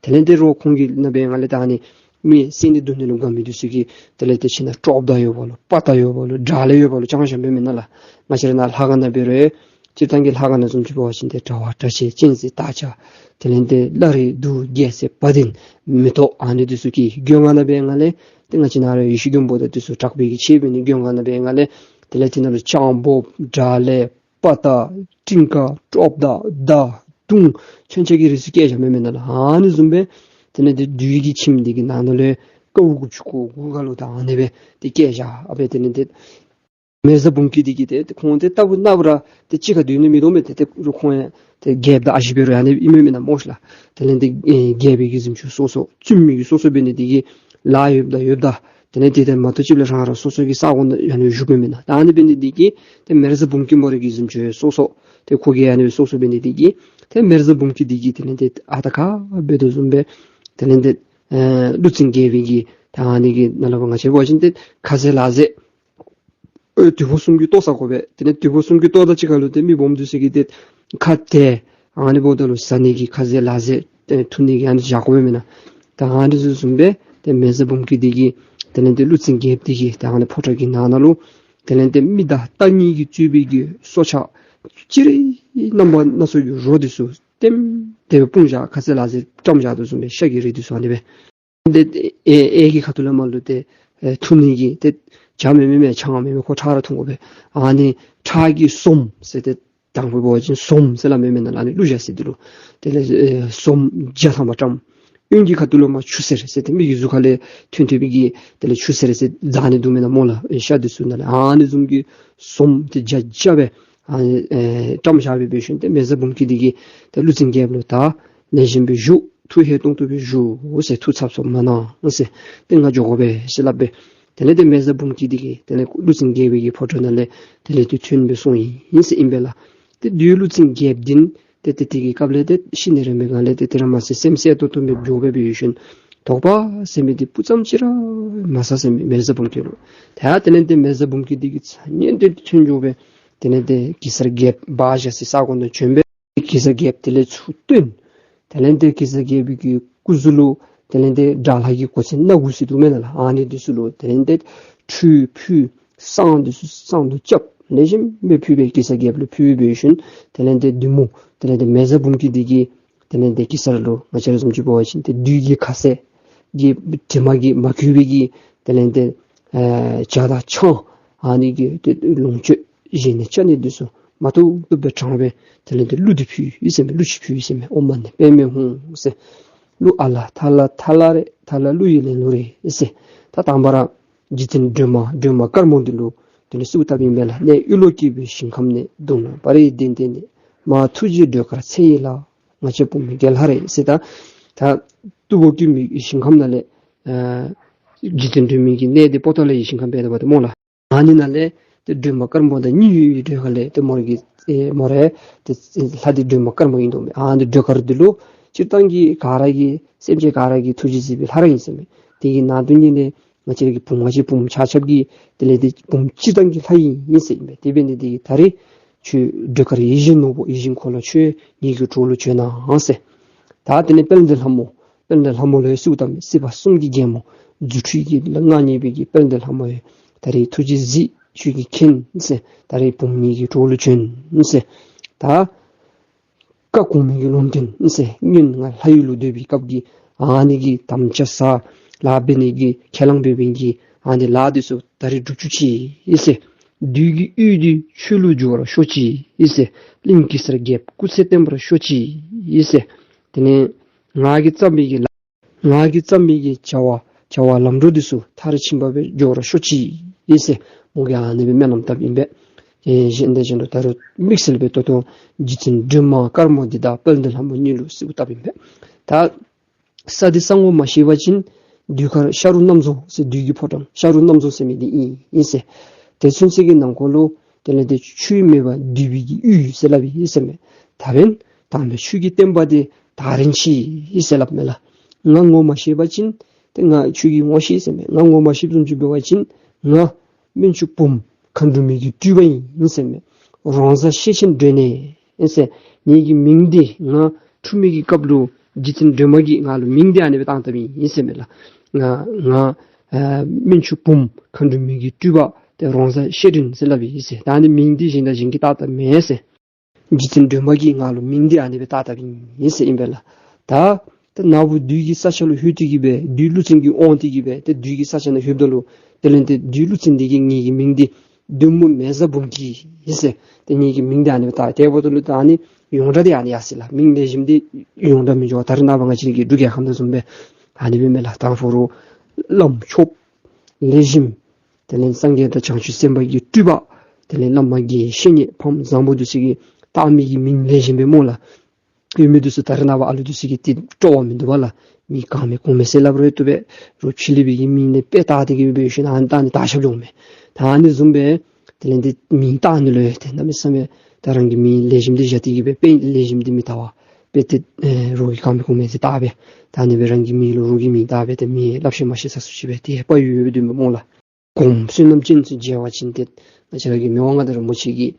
དེ་ལས་ཏེ་རོགས་ཁོང་གི་ནང་སྦེ་ང་ལས་ད་ཨ་ནི་མི་བསད་ནི་རྡུང་ནི་ལུ་དགའ་མི་འདི་ཚུ་གིས་དེ་ལས་ཏེ་ཁྱིམ་ནང་ཀྲོབ་མདའ་ཡོད་པ་ལུ་དཔའ་རྟགས་ཡོད་པ་ལུ་དགྲ་ལྷ་ཡོད་པ་ལུ་བཅང་བཞགཔ་མས་མེན་ན་ལགས། ང་བཅས་ར་ནཱ་ལྷ་ཁང་ནང་འབད་རུང་སྤྱིར་བཏང་གི་ལྷ་ཁང་ནང་བཟུམ་ཅིག་འབད་བ་ཅིན་ཏེ་དྲ་བ་དྲ་ཕྱེད་སྤྱན་གཟིགས་སྟག་ཆས་དེ་ལས་ཏེ་བླ་རེ་གདུགས་རྒྱལ་མཚན་བ་དན་མེ་ཏོག་ཨ་ནི་འདི་ཚུ་གིས་མགོན་ཁང་ནང་སྦེ་ང་ལས་ཏེ་ང་བཅས་ནཱ་ར་ཡེ་ཤེས་མགོན་པོ་དང་འདི་ཚུ་དྲག་པོའི་གི་ཆས་འབད་ནི་མགོན་ཁང་ནང་སྦེ་ང་ལས་དེ་ལས་ཏེ་ནཱ་ལུ་སྤྱང་སྦོམ་དགྲ་ལྷ་དཔའ་རྟགས་སྤྲིན་དཀར་ཀྲོབ་མདའ་མདའ་མདུང་མཚོན་ཆ་གི་རིགས་ཚུ་བཀལ་བཞགཔ་མས་མེན་ན་ལགས། ཨ་ནི་བཟུམ་སྦེ་དེ་ལས་ཏེ་བདུད་ཀྱི་ཁྱིམ་འདི་གི་ནང་ན་ལུ་ཀཝ་དགུ་བཅུ་གོ་དགུ་ཁར་ལུ་ད་ཨ་ནི་སྦེ་ཏེ་བཀལ་བཞག་སྦེ་དེ་ལས་ཏེ་ མེ་བཟའ་འབུམ་སྐྱིད་འདི་གིས་ཏེ་ཁོང་ཏེ་ལྟ་བུ་ནཱ་བུ་ར་ཏེ་གཅིག་ཁར་སྡོད་ནི་མིན་འདུག་མས། ཏེ་ཏེ་རུང་ཁོང་ཡང་ཏེ་རྒྱལཔོ་དང་ཨ་ཞེ་འབད་རུང་ཨ་ནི་ཨིན་མས་མེན་ན་སྨོ་ཤ་ལགས། དེ་ལས་ཏེ་ཨེ་རྒྱལ་པོའི་གི་གཟིམ་ཆུང་སོ་སོ་བཙུན་མོའི་གི་སོ་སོ་འབད་ནི་འདི་གིས་ལཱ་ཡོདཔ་ད་ཡོདཔ་ད་དེ་ལས་ཏེ་ཏེ་མ་གཏོགས་ཅིག་ལས་རང་རང་སོ་སོ་གི་ས་གོ་ནང་ཨ་ནི་བཞུགས་པས་མེན་ན། ད་ཨ་ནི་འབད་ནི་འདི་གིས་ཏེ་མེ་བཟའ་འབུམ་སྐྱིད་མོ་རའི་གི་གཟིམ་ཆུང་སོ་སོ་ཏེ་ཁོ་གིས་ཨ་ནི་སོ་སོ་འབད་ནི་འདི་གིས་ཏེ་མེ་བཟའ་འབུམ་སྐྱིད་འདི་གིས་དེ་ལས་ཏེ་ཨ་རྟག་ཁ་འབད་དོ་བཟུམ་སྦེ་དེ་ལས་ཏེ་ཨེ་ཀླུ་བཙན་རྒྱལ་པོའི་གི་ད་ཨ་ནི་གི་ནང་ལུ་ང་བཅས་འབད་བ་ཅིན་ཏེ་ཁ་ཟས་ལ་ཟས་ཨེ་དུས་ཕོ་གསུམ་གྱི་ལྟོ་བཟའ་དགོ་པས། དེ་ལས་དུས་ཕོ་གསུམ་གྱི་ལྟོ་དང་གཅིག་ཁར་ལུ་ཏེ་མི་སྦོམ་འདི་ཚུ་གིས་ཏེ་ཁ་ཏེ་ཨ་ནི་འབདཝ་ད་ལུ་བཟའ་ནི་གི་ཁ་ཟས་ལ་ཟས་ཏེ་འཐུང་ནི་གི་ཨ་ནི་བཞག་དགོ་པས་མེན་ན། ད་ཨ་ནི་བཟུམ་བཟུམ་སྦེ་ཏེ་མེ་བཟའ་འབུམ་སྐྱིད་འདི་གིས་དེ་ལས་ཏེ་ཀླུ་བཙན་རྒྱལཔོ་འདི་གི་ད་ཨ་ནི་ཕོ་བྲང་གི་ནང་ན་ལུ་དེ་ལས་ཏེ་མི་དང་རྟ་གཉིས་ཀྱིས་གཙོས་པའི་གི་སྲོག་ཆགས་ཅི་རིགས་རྣམ་པ་སྣ་ཚོགས་ཀྱི་རོ་འདི་ཚུ་ལྟེམ་ལྟེ་སྦེ་སྤུངས་བཞག། ཁ་ཟས་ལ་ཟས་བཀྲམ་བཞག་དོ་བཟུམ་སྦེ་ཤ་གི་རིགས་འདི་ཚུ་ཨ་ནི་སྦེ། ཏེ་ཨེ་ཨེ་གི་ཁ་ཐུག་ལས་མར་ལུ་ཏེ་ཨེ་འཐུང་ནི་གི་ཏེ་ཇ་མེན་མེན་མེན་ཆང་མེན་མེན་ཁོ་ཁྲག་ར་འཐུང་དགོ་པས། ཨ་ནི་ཁྲག་གི་ཟོམ་ཟེར་ཏེ་དང་ཕུ་འབད་བ་ཅིན་ཟོམ་ཟེར་སླབ་མི་མེན་ན་ལགས། ཨ་ནི་བླུགས་བཞག་ཟེར་འདི་ལུ་དེ་ལས་ཨེ་ཟོམ་བརྒྱ་ཐམ་པ་བཀྲམ། གཡོན་གྱི་ཁ་ཐུག་ལུ་མར་ཆུ་སེར་ཟེར་ཏེ་མི་གི་གཟུགས་ཁ་ལས་ཐོན་ཐོན་པའི་གི་དེ་ལས་ཆུ་སེར་ཟེར་འཛག་ནི་འདུག་མེན་ན་སྨོ་ལགས། ཨེ་ཤ་འདི་ཚུ་ནང་ལས་ཨ་ནི་བཟུམ་གྱི་ཟོམ་ཏེ་བརྒྱ་བརྒྱ་སྦེ་ཨ་ནི་ཨེ་བཀྲམ་བཞག་སྦེ་འབད་ཞིནམ་ཏེ་མེ་བཟའ་འབུམ་སྐྱིད་འདི་གིས་ཏེ་ཀླུ་བཙན་རྒྱལཔོ་ལུ་ད་ལེགས་ཤོམ་སྦེ་བཞུགས། ཐུགས་ཧས་ཏོང་ཏོ་སྦེ་བཞུགས་ཟེར། ཐུགས་འཚབ་སོ་མ་གནང་ཟེར། ཏེ་ང་འགྱོ་དགོ་པས་ཟེར་སླབ་སྦེ། དེ་ལས་ཏེ་མེ་བཟའ་འབུམ་སྐྱིད་འདི་གིས་དེ་ལས་ཀླུ་བཙན་རྒྱལ་པོའི་གི་ཕོ་བྲང་ནང་ལས་དེ་ལས་ཏེ་ཐོན་སྦེ་སོང་ཡི་ཟེར་ཨིན་པས་ལགས། ཏེ་བདུད་ཀླུ་བཙན་རྒྱལཔོ་འདི་ཏེ་ཏེ་དེ་གི་སྐབས་ལས་ཏེ་ཤི་ནི་རན་པའི་སྒང་ལས་ཏེ་དེ་ར་མ་ཚད་སེམས་གསལ་ཏོག་ཏོ་སྦེ་འགྱོ་སྦེ་འབད་ཞིནམ་དོགས་པ་ཟེར་མི་འདི་སྤུ་ཙམ་ཅིག་ར་མ་ཟ་ཟེར་མི་མེ་བཟའ་འབུམ་སྐྱིད་ལུ། ད་དེ་ལས་ཏེ་མེ་བཟའ་འབུམ་སྐྱིད་འདི་གིས་ཚ་ཉེན་ཏེ་ཐོན་འགྱོ་སྦེ་དེ་ལས་ཏེ་གེ་སར་རྒྱལཔོ་སྦ་བཞག་སའི་ས་གོ་ནང་བྱོན་སྦེ། གེ་སར་རྒྱལཔོ་དེ་ལས་ཚུར་བཏོན། དེ་ལས་ཏེ་གེ་སར་རྒྱལ་པོའི་གི་སྐུ་གཟུགས་ལུ་དེ་ལས་ཏེ་དགྲ་ལྷ་གི་གོ་མཚོན་སྣ་དགུ་ཟེར་འདུག་མེན་ན་ལགས། ཨ་ནི་འདི་ཚུ་ལུ་དེ་ལས་ཏེ་ཁྲུས་ཕུལ། བསང་འདི་ཚུ་བསང་དུད་རྐྱབ་ལེགས་ཤོམ་སྦེ་ཕུལ་སྦེ་གེ་སར་རྒྱལཔོ་ལུ་ཕུལ་སྦེ་འབད་ཞིནམ་དེ་ལས་ཏེ་བདུད་མོ་དེ་ལས་ཏེ་མེ་བཟའ་འབུམ་སྐྱིད་འདི་གིས་དེ་ལས་ཏེ་གེ་སར་ལུ་ང་བཅས་ར་བཟུམ་ཅིག་འབད་བ་ཅིན་ཏེ་བདུད་ཀྱི་ཁ་ཟས་ཀྱི་དྲི་མ་གིས་མ་གོས་པའི་གི་དེ་ལས་ཏེ་ཨེ་ཇ་དང་ཆང་ཨ་ནི་གི་ཏེ་ལོངས་སྤྱོད་བཞེས་ནི་ཆ་ནི་འདི་ཚུ་མ་ཐུབ་ཐུབ་སྦེ་དྲངས་སྦེ་དེ་ལས་ཏེ་གླུ་འདི་ཕུལ་ཡི་ཟེར་མས། གླུ་ཅིག་ཕུལ་ཡི་ཟེར་མས། ཨོཾ་མ་ཎི་པདྨེ་ཧཱུྃ་ཟེར། གླུ་ཨ་ལ་ཐ་ལ་ཐ་ལ་རེད། ཐ་ལ་གླུ་ཡི་ལེན་ལུགས་རེད་ཟེར། ད་དང་པ་ར་རྗེ་བཙུན་སྒྲོལ་མ་སྒྲོལ་མ་དཀར་མོ་འདི་ལུ་དེ་ལས་གསོལཝ་བཏབ་ཨིན་པས་ལགས། གནས་གཡུ་ལོ་སྐྱེས་པའི་ཞིང་ཁམས་ནས། གདུང་ལ་བ་རི་ལྡན་ལྡན་ནས། མ་ཐུགས་རྗེའི་སྒྲོལ་དཀར་ཚེ་ཡི་ལྷ། ང་བཅས་བུམོ་དགེ་ལྷ་རེད་ཟེར། ད་ད་སྟུག་པོ་ཀུན་མི་ཞིང་ཁམས་ནང་ལས་ཨ་རྗེ་བཙུན་སྒྲོལ་མའི་གི་གནས་འདི་པོ་ཏ་ལའི་ཞིང་ཁམས་འབད་དོ་བ་ཏེ་སྨོ་ལགས། ཨ་ནི་ནང་ལས་ཏེ་སྒྲོལ་མ་དཀར་མོ་དང་གཉིས་ཡོད་པའི་སྒྲོལ་དཀར་ལས་ཏེ་མོ་ར་གི་ཨེ་མོ་ར་ཏེ་ལྷ་འདི་སྒྲོལ་མ་དཀར་མོ་ཨིན་དོ་མས། ཨ་ནི་སྒྲོལ་དཀར་འདི་ལུ་སྤྱིར་བཏང་གི་ག་ར་གི་སེམས་ཅན་ག་ར་གི་ཐུགས་རྗེ་གཟིགས་པའི་ལྷ་ར་ཨིན་ཟེར་མས། དེ་གི་ནང་དུ་ནི་ལས་ང་བཅས་ར་གི་བུམོ་ང་བཅས་བུམོ་ཆ་ཁྱབ་ཀྱི་དེ་ལས་ཏེ་བུམོ་སྤྱིར་བཏང་གི་ལྷ་ཨིན་ཟེར་ཨིན་པས། དེ་འབད་ནི་འདི་གིས་ད་རིས་ཁྱོད་སྒྲོལ་དཀར་ཡིད་བཞིན་ནོར་བུ་ཡིད་བཞིན་འཁོར་ལོ་ཁྱོད་ངེ་གི་གྲོགས་ལུ་བྱོན་གནང་ཟེར། ད་དེ་ལས་དཔལ་ལྡན་ལྷ་མོ་དཔལ་ལྡན་ལྷ་མོ་ལུ་གསོལཝ་བཏབ་མས། སྲིད་པ་གསུམ་གྱི་རྒྱལ་མོ་རྫུ་འཕྲུལ་གྱིས་མངའ་བརྙེས་པའི་གི་དཔལ་ལྡན་ལྷ་མོ་ཡ། ད་རིས་ཐུགས་རྗེས་གཟིགས་ཁྱོད་ཀྱིས་མཁྱེན་ཟེར། ད་རིས་བུམོ་ངེ་གི་གྲོགས་ལུ་བྱོན་ཟེར། ད་བཀའ་དགོངས་མི་གི་ལུང་བསྟན་ཟེར། སྔོན་ང་ལྷ་ཡུལ་ལུ་སྡོད་པའི་སྐབས་ཀྱི་ཨ་ནི་གི་དམ་བཅའ་ས་ལཱ་འབད་ནི་གི་ཁས་བླངས་འབད་བའི་གི་ཨ་ནི་ལཱ་འདི་ཚུ་ད་རིས་སྒྲུབ་བཅུག་ཅིག་ཟེར། བདུད་ཀྱི་གཡུལ་འདི་ཆོས་ལུ་འགྱུར་བར་ཤོག་ཅིག་ཟེར། གླིང་གེ་སར་རྒྱལཔོ་སྐུ་ཚེ་བརྟན་པར་ཤོག་ཅིག་ཟེར། དེ་ལས་ང་གིས་བརྩམས་པའི་གི་ལཱ་ང་གིས་བརྩམས་པའི་གི་བྱ་བ་བྱ་བ་ལམ་འགྲོ་འདི་ཚུ་མཐར་ཕྱིན་པ་སྦེ་འགྱོ་བར་ཤོག་ཅིག་ཟེར། མོ་གིས་ཨ་ནི་སྦེ་སྨོན་ལམ་བཏབ་ཨིན་པས། ཨེ་གཞན་དང་གཞན་དུ་ད་རུང་དམིགས་བསལ་སྦེ་ད་ལྟོ་རྗེ་བཙུན་སྒྲོལ་མ་དཀར་མོ་འདི་དང་དཔལ་ལྡན་ལྷ་མོ་གཉིས་ལུ་གསོལཝ་བཏབ་ཨིན་པས། ད་ས་འདི་ས་ངོ་མ་ཤེས་པ་ཅིན་དུས་མཁར་ཤ་རུ་གནམ་རྫོང་ཟེར་བདུད་ཀྱི་ཕོ་བྲང་ཤ་རུ་གནམ་རྫོང་ཟེར་མི་འདི་ཨིན་ཨིན་ཟེར། དེ་ཚུན་ཚོད་ཀྱི་ནང་འཁོད་ལུ་དེ་ལས་ཏེ་ཆོས་མེད་པ་བདུད་པའི་གི་ཡུལ་ཟེར་སླབ་ཨིན་ཟེར་མས། ད་འབདན་དམ་པའི་ཆོས་ཀྱི་བསྟན་པ་འདི་དར་རན་ཅི་ཟེར་སླབ་མས་ལགས། ང་ངོ་མ་ཤེས་པ་ཅིན་ཏེ་ང་ཁྱོད་ཀྱིས་ངོ་ཤེས་ཟེར་མས། ང་ངོ་མ་ཤེསཔ་བཟུམ་ཅིག་འབད་བ་ཅིན་ང་སྨན་ཆུང་བུམོ་མཁའ་འགྲོ་མའི་གི་སྤྲུལ་པ་ཨིན་ཟེར་མས། རོང་བཟའ་ཤེད་ཆེན་སྒྲོན་ནེ་ཨིན་ཟེར། ངེ་གི་མིང་འདི་ང་འཁྲུངས་མི་གི་སྐབས་ལུ་རྗེ་བཙུན་སྒྲོལ་མ་གིས་ང་ལུ་མིང་འདི་ཨ་ནི་སྦེ་བཏགས་བཏགསཔ་ཨིན་ཟེར་མས་ལགས། ང་ང་ཨ་སྨན་ཆུང་བུམོ་མཁའ་འགྲོ་མའི་གི་སྤྲུལ་པ་ཏེ་རོང་བཟའ་ཤེད་སྒྲོན་ཟེར་སླབ་ཨིན་ཟེར། ད་ཨ་ནི་མིང་འདི་གཞན་དང་གཞན་གྱིས་བཏགས་བཏགསཔ་མེན་ཟེར། རྗེ་བཙུན་སྒྲོལ་མ་གིས་ང་ལུ་མིང་འདི་ཨ་ནི་སྦེ་བཏགས་བཏགསཔ་ཨིན་ཟེར་ཨིན་པས་ལགས། ད་ད་ནཱ་བུ་བདུད་ཀྱི་ས་ཆ་ལུ་ལྷོད་དེ་གི་སྦེ་བདུད་ཀླུ་བཙན་གྱིས་དབང་སྟེ་གི་སྦེ་ཏེ་བདུད་ཀྱི་ས་ཆ་ནང་ལྷོདཔ་ད་ལུ་དེ་ལས་ཏེ་བདུད་ཀླུ་བཙན་འདི་གིས་ངེ་གི་མིང་འདི་བདུད་མོ་མེ་བཟའ་འབུམ་སྐྱིད་ཟེར་ཏེ་ངེ་གི་མིང་འདི་ཨ་ནི་སྦེ་བཏགས། དེ་འབདཝ་ད་ལུ་ད་ཨ་ནི་ཡོངས་གྲགས་འདི་ཨ་ནི་ཡར་སོ་ཡི་ལགས། མིང་ལེགས་ཤོམ་འདི་ཡོངས་གྲགས་མི་འགྱོ་བ། ད་རེས་ནངས་པ་ང་བཅས་ཀྱི་འབྲུག་རྒྱལ་ཁབ་ནང་བཟུམ་སྦེ་ཨ་ནི་སྦེ་མས་ལགས། དང་ཕུ་རུ་བླམ་ཆོསཔ་ལེགས་ཤོམ་དེ་ལས་སངས་རྒྱས་དང་བྱང་ཆུབ་སེམས་དཔའ་གི་སྤྲུལ་པ་ དེ་ལས་བླ་མ་དགེ་བཤེས་གཉེན་ཕམ་བཟང་པོ་འདི་ཚུ་གིས་བཏགས་མི་གི་མིང་ལེགས་ཤོམ་སྦེ་སྨོ་ལགས། ཡོད་མི་འདི་ཚུ་ད་རེས་ནངས་པ་ཨ་ལུ་འདི་ཚུ་གིས་ཏེ་སྤྲོ་བ་མིན་འདུག་པ་ལགས། མིང་གང་མེད་གོང་མེད་ཟེར་སླབ་རུང་བཏུབ་པས། རོགས་ཕྱི་གླིང་པའི་གི་མིང་ལས་དཔེ་བཏགས་ཏེ་གི་སྦེ་ཞུ་ན་ཨ་ནི་བཏགས་ནི་དར་ཁྱབ་འགྱོཝ་མས། ད་ཨ་ནི་བཟུམ་སྦེ་དེ་ལས་འདི་མིང་བཏགས་ནི་ལུ་ཡང་ཏེ་གནམ་མེད་ས་མེད་ད་རང་གི་མིང་ལེགས་ཤོམ་འདི་བཞག་སྟེ་གི་སྦེ་དཔེ་ལེགས་ཤོམ་འདི་མི་བཏགས་པར་སྦེ་ཏེ་ཨེ་རོགས་ཀྱིས་གང་མེད་གོང་མེད་ཟེར་བཏགས་སྦེ། ད་ཨ་ནི་སྦེ་རང་གི་མིང་ལུ་རོགས་ཀྱི་མིང་བཏགས་སྦེ་ཏེ་མི་སླབ་ཤེས་མ་ཤེས་ས་སུ་ཅིག་སྦེ་ཏེ་དཔའ་ཡོད་ཡོདཔ་འདུག་སྨོ་ལགས། གོངམ་བསོད་ནམས་ཅན་ཚུ་མཇལ་བ་ཅིན་ཏེ་ང་བཅས་ར་གི་མི་དབང་མངའ་བདག་རིན་པོ་ཆེ་གིས་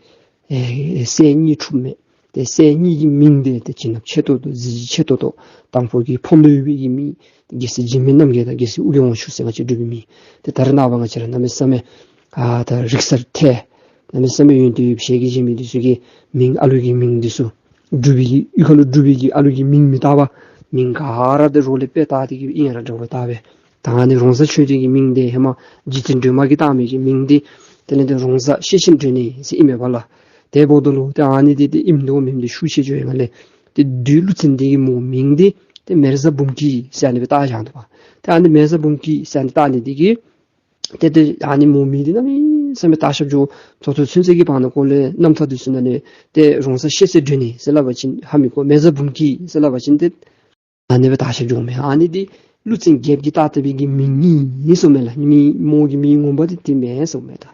ཨེ་སྲས་གཉིས་འཁྲུངསམ་མས། ཏེ་སྲས་གཉིས་ཀྱི་མིང་འདི་ཏེ་བྱིན་རླབས་ཆེ་ཏོག་ཏོ་གཟི་བརྗིད་ཆེ་ཏོག་ཏོ། དང་ཕུ་གི་ཕོ་མོ་ཡོད་པའི་གི་མིང་རྒྱལ་སྲས་འཇིགས་མེད་རྣམ་རྒྱལ་དང་རྒྱལ་སྲས་ཨོ་རྒྱན་དབང་ཕྱུག་ཟེར་ང་བཅས་འབྲུག་པའི་མིང་། ཏེ་ད་རེས་ནངས་པ་ང་བཅས་ར་གནམ་མེད་ས་མེད་ཨ་ད་རིག་གསར་ཐལ། གནམ་མེད་ས་མེད་ཡོན་ཏན་ཡོད་པའི་ཞལ་གྱིས་བཞེས་མི་འདི་ཚུ་གིས་མིང་ཨ་ལུ་གི་མིང་འདི་ཚུ་འབྲུག་པའི་གི་གཡུས་ཁ་ལུ་འབྲུག་པའི་གི་ཨ་ལུ་གི་མིང་མི་བཏགས་པར་མིང་ག་ར་ཏེ་རོགས་ལས་དཔེ་བཏགས་ཏེ་གི་ཨིན་ཡ་ར་འདྲཝ་བཏགས་སྦེ། ད་ཨ་ནི་རོང་བཟའ་ཆོས་སྒྲོན་གྱི་མིང་འདི་ཧེ་མ་རྗེ་བཙུན་སྒྲོལ་མ་གིས་བཏགས་མི་གི་མིང་འདི་དེ་ལས་འདི་རོང་བཟའ་ཤེས་བཞིན་སྒྲོན་ནེ་ཟེར་ཨིན་མས་པ་ལགས། དེ་འབདཝ་ད་ལུ་ཏེ་ཨ་ནི་འདི་ཏེ་ཨིནམ་འདྲཝ་མེནམ་འདི་ཤུགས་ཆེ་འགྱོ་ཡི་ང་ལས། ཏེ་བདུད་ཀླུ་བཙན་འདི་གི་མོ་མིང་འདི་ཏེ་མེ་བཟའ་འབུམ་སྐྱིད་ཟེར་ཨ་ནི་སྦེ་བཏགས་བཞག་འདུག་པ། ཏེ་ཨ་ནི་མེ་བཟའ་འབུམ་སྐྱིད་ཟེར་ཨ་ནི་བཏགས་ནི་འདི་གིས་ཏེ་ཏེ་ཨ་ནི་མོ་མིང་འདི་གནམ་མེད་ས་མེད་དར་ཁྱབ་འགྱོ། ད་ལྟོ་ཚུན་ཚོད་ཀྱི་བར་ན་ཁོ་ལས་རྣམ་ཐར་འདི་ཚུ་ནང་ལས་ཏེ་རོང་བཟའ་ཤེས་བཞིན་སྒྲོན་ནེ་ཟེར་སླབ་པ་ཅིན་ཧ་མི་གོ། མེ་བཟའ་འབུམ་སྐྱིད་ཟེར་སླབ་པ་ཅིན་ཏེ་ཨ་ནི་སྦེ་དར་ཁྱབ་འགྱོཝ་མས། ཨ་ནི་འདི་ཀླུ་བཙན་རྒྱལཔོ་གིས་བཏགས་བཏགས་པའི་གི་མིང་ཨིན་ཟེརཝ་མས་ལགས། མིང་མོ་གི་མིང་ངོ་མ་འདི་འདི་མེན་ཟེརཝ་མས། ད་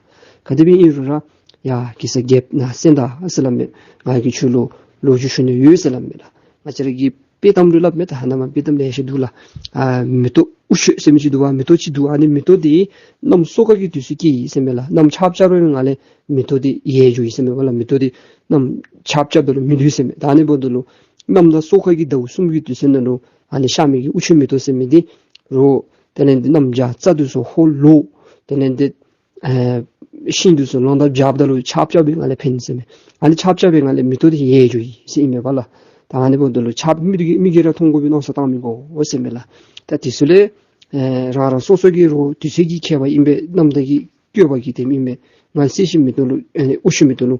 ག་དེ་སྦེ་ཨིན་རུང་ར་ཡ་གེ་སར་རྒྱལཔོ་ནཱ་གསན་ད་ཟེར་སླབ་མས། ང་གིས་ཁྱོད་ལུ་ལོ་རྒྱུས་ཞུ་ནི་ཡོད་ཟེར་སླབ་མས་ལགས། ང་བཅས་ར་གི་དཔྱེ་གཏམ་ལུ་སླབ་མས། ད་ཧ་ན་མ་དཔྱེ་གཏམ་ལེ་ཤ་འདུག་ལགས། ཨ་མེ་ཏོག་དབུ་ཁྱུད་ཟེར་མི་ཅིག་འདུག་པ། མེ་ཏོག་ཅིག་འདུག། ཨ་ནི་མེ་ཏོག་འདི་གནམ་སོ་ཀ་གི་དུས་སུ་སྐྱེ་ཡི་ཟེར་མས་ལགས། གནམ་ཆརཔ་རྐྱབ་པའི་སྒང་ལས་མེ་ཏོག་འདི་ཡལ་འགྱོ་ཡི་ཟེར་མས་པ་ལགས། མེ་ཏོག་འདི་གནམ་ཆརཔ་རྐྱབ་ད་ལུ་མི་འདུག་ཟེར་མས། ད་ཨ་ནི་འབདཝ་ད་ལུ་གནམ་དང་སོ་ཀ་གི་ཟླཝ་གསུམ་གྱི་དུས་ཚོད་ནང་ལུ་ཨ་ནི་ཤར་མི་གི་དབུ་ཁྱུད་མེ་ཏོག་ཟེར་མི་འདི་རོགས་དེ་ལས་འདི་གནམ་བྱཱར་རྩྭ་འདི་ཚུ་ཧོ་ལོ་དེ་ལས་འདི་ཨེ་ཤིང་འདི་ཚུ་ལོ་འདབ་རྐྱབ་ད་ལུ་ཆརཔ་རྐྱབ་པའི་སྒང་ལས་ཕན་ཟེར་མས། ཨ་ནི་ཆརཔ་རྐྱབ་པའི་སྒང་ལས་མེ་ཏོག་འདི་ཡལ་འགྱོ་ཡི་ཟེར་ཨིན་མས་པ་ལགས། ད་ཨ་ནི་འབདཝ་ད་ལུ་ཆརཔ་མི་གིས་མི་གིས་ར་མཐོང་དགོ་པའི་མནོ་བསམ་བཏང་མི་དགོ་ཟེར་མས་ལགས། ད་འདི་ཚུ་ལས་ཨེ་རང་རང་སོ་སོ་གི་རོགས་དུས་ཚོད་ཀྱི་ཁྱད་པར་ཨིན་པས། གནམ་ཟླ་གི་བསྐྱོད་པ་གིས་ཏེ་ཨིན་པས། ང་སེར་ཤིང་མེ་ཏོག་ལུ་ཨ་ནི་དབུ་ཁྱུད་མེ་ཏོག་ལུ།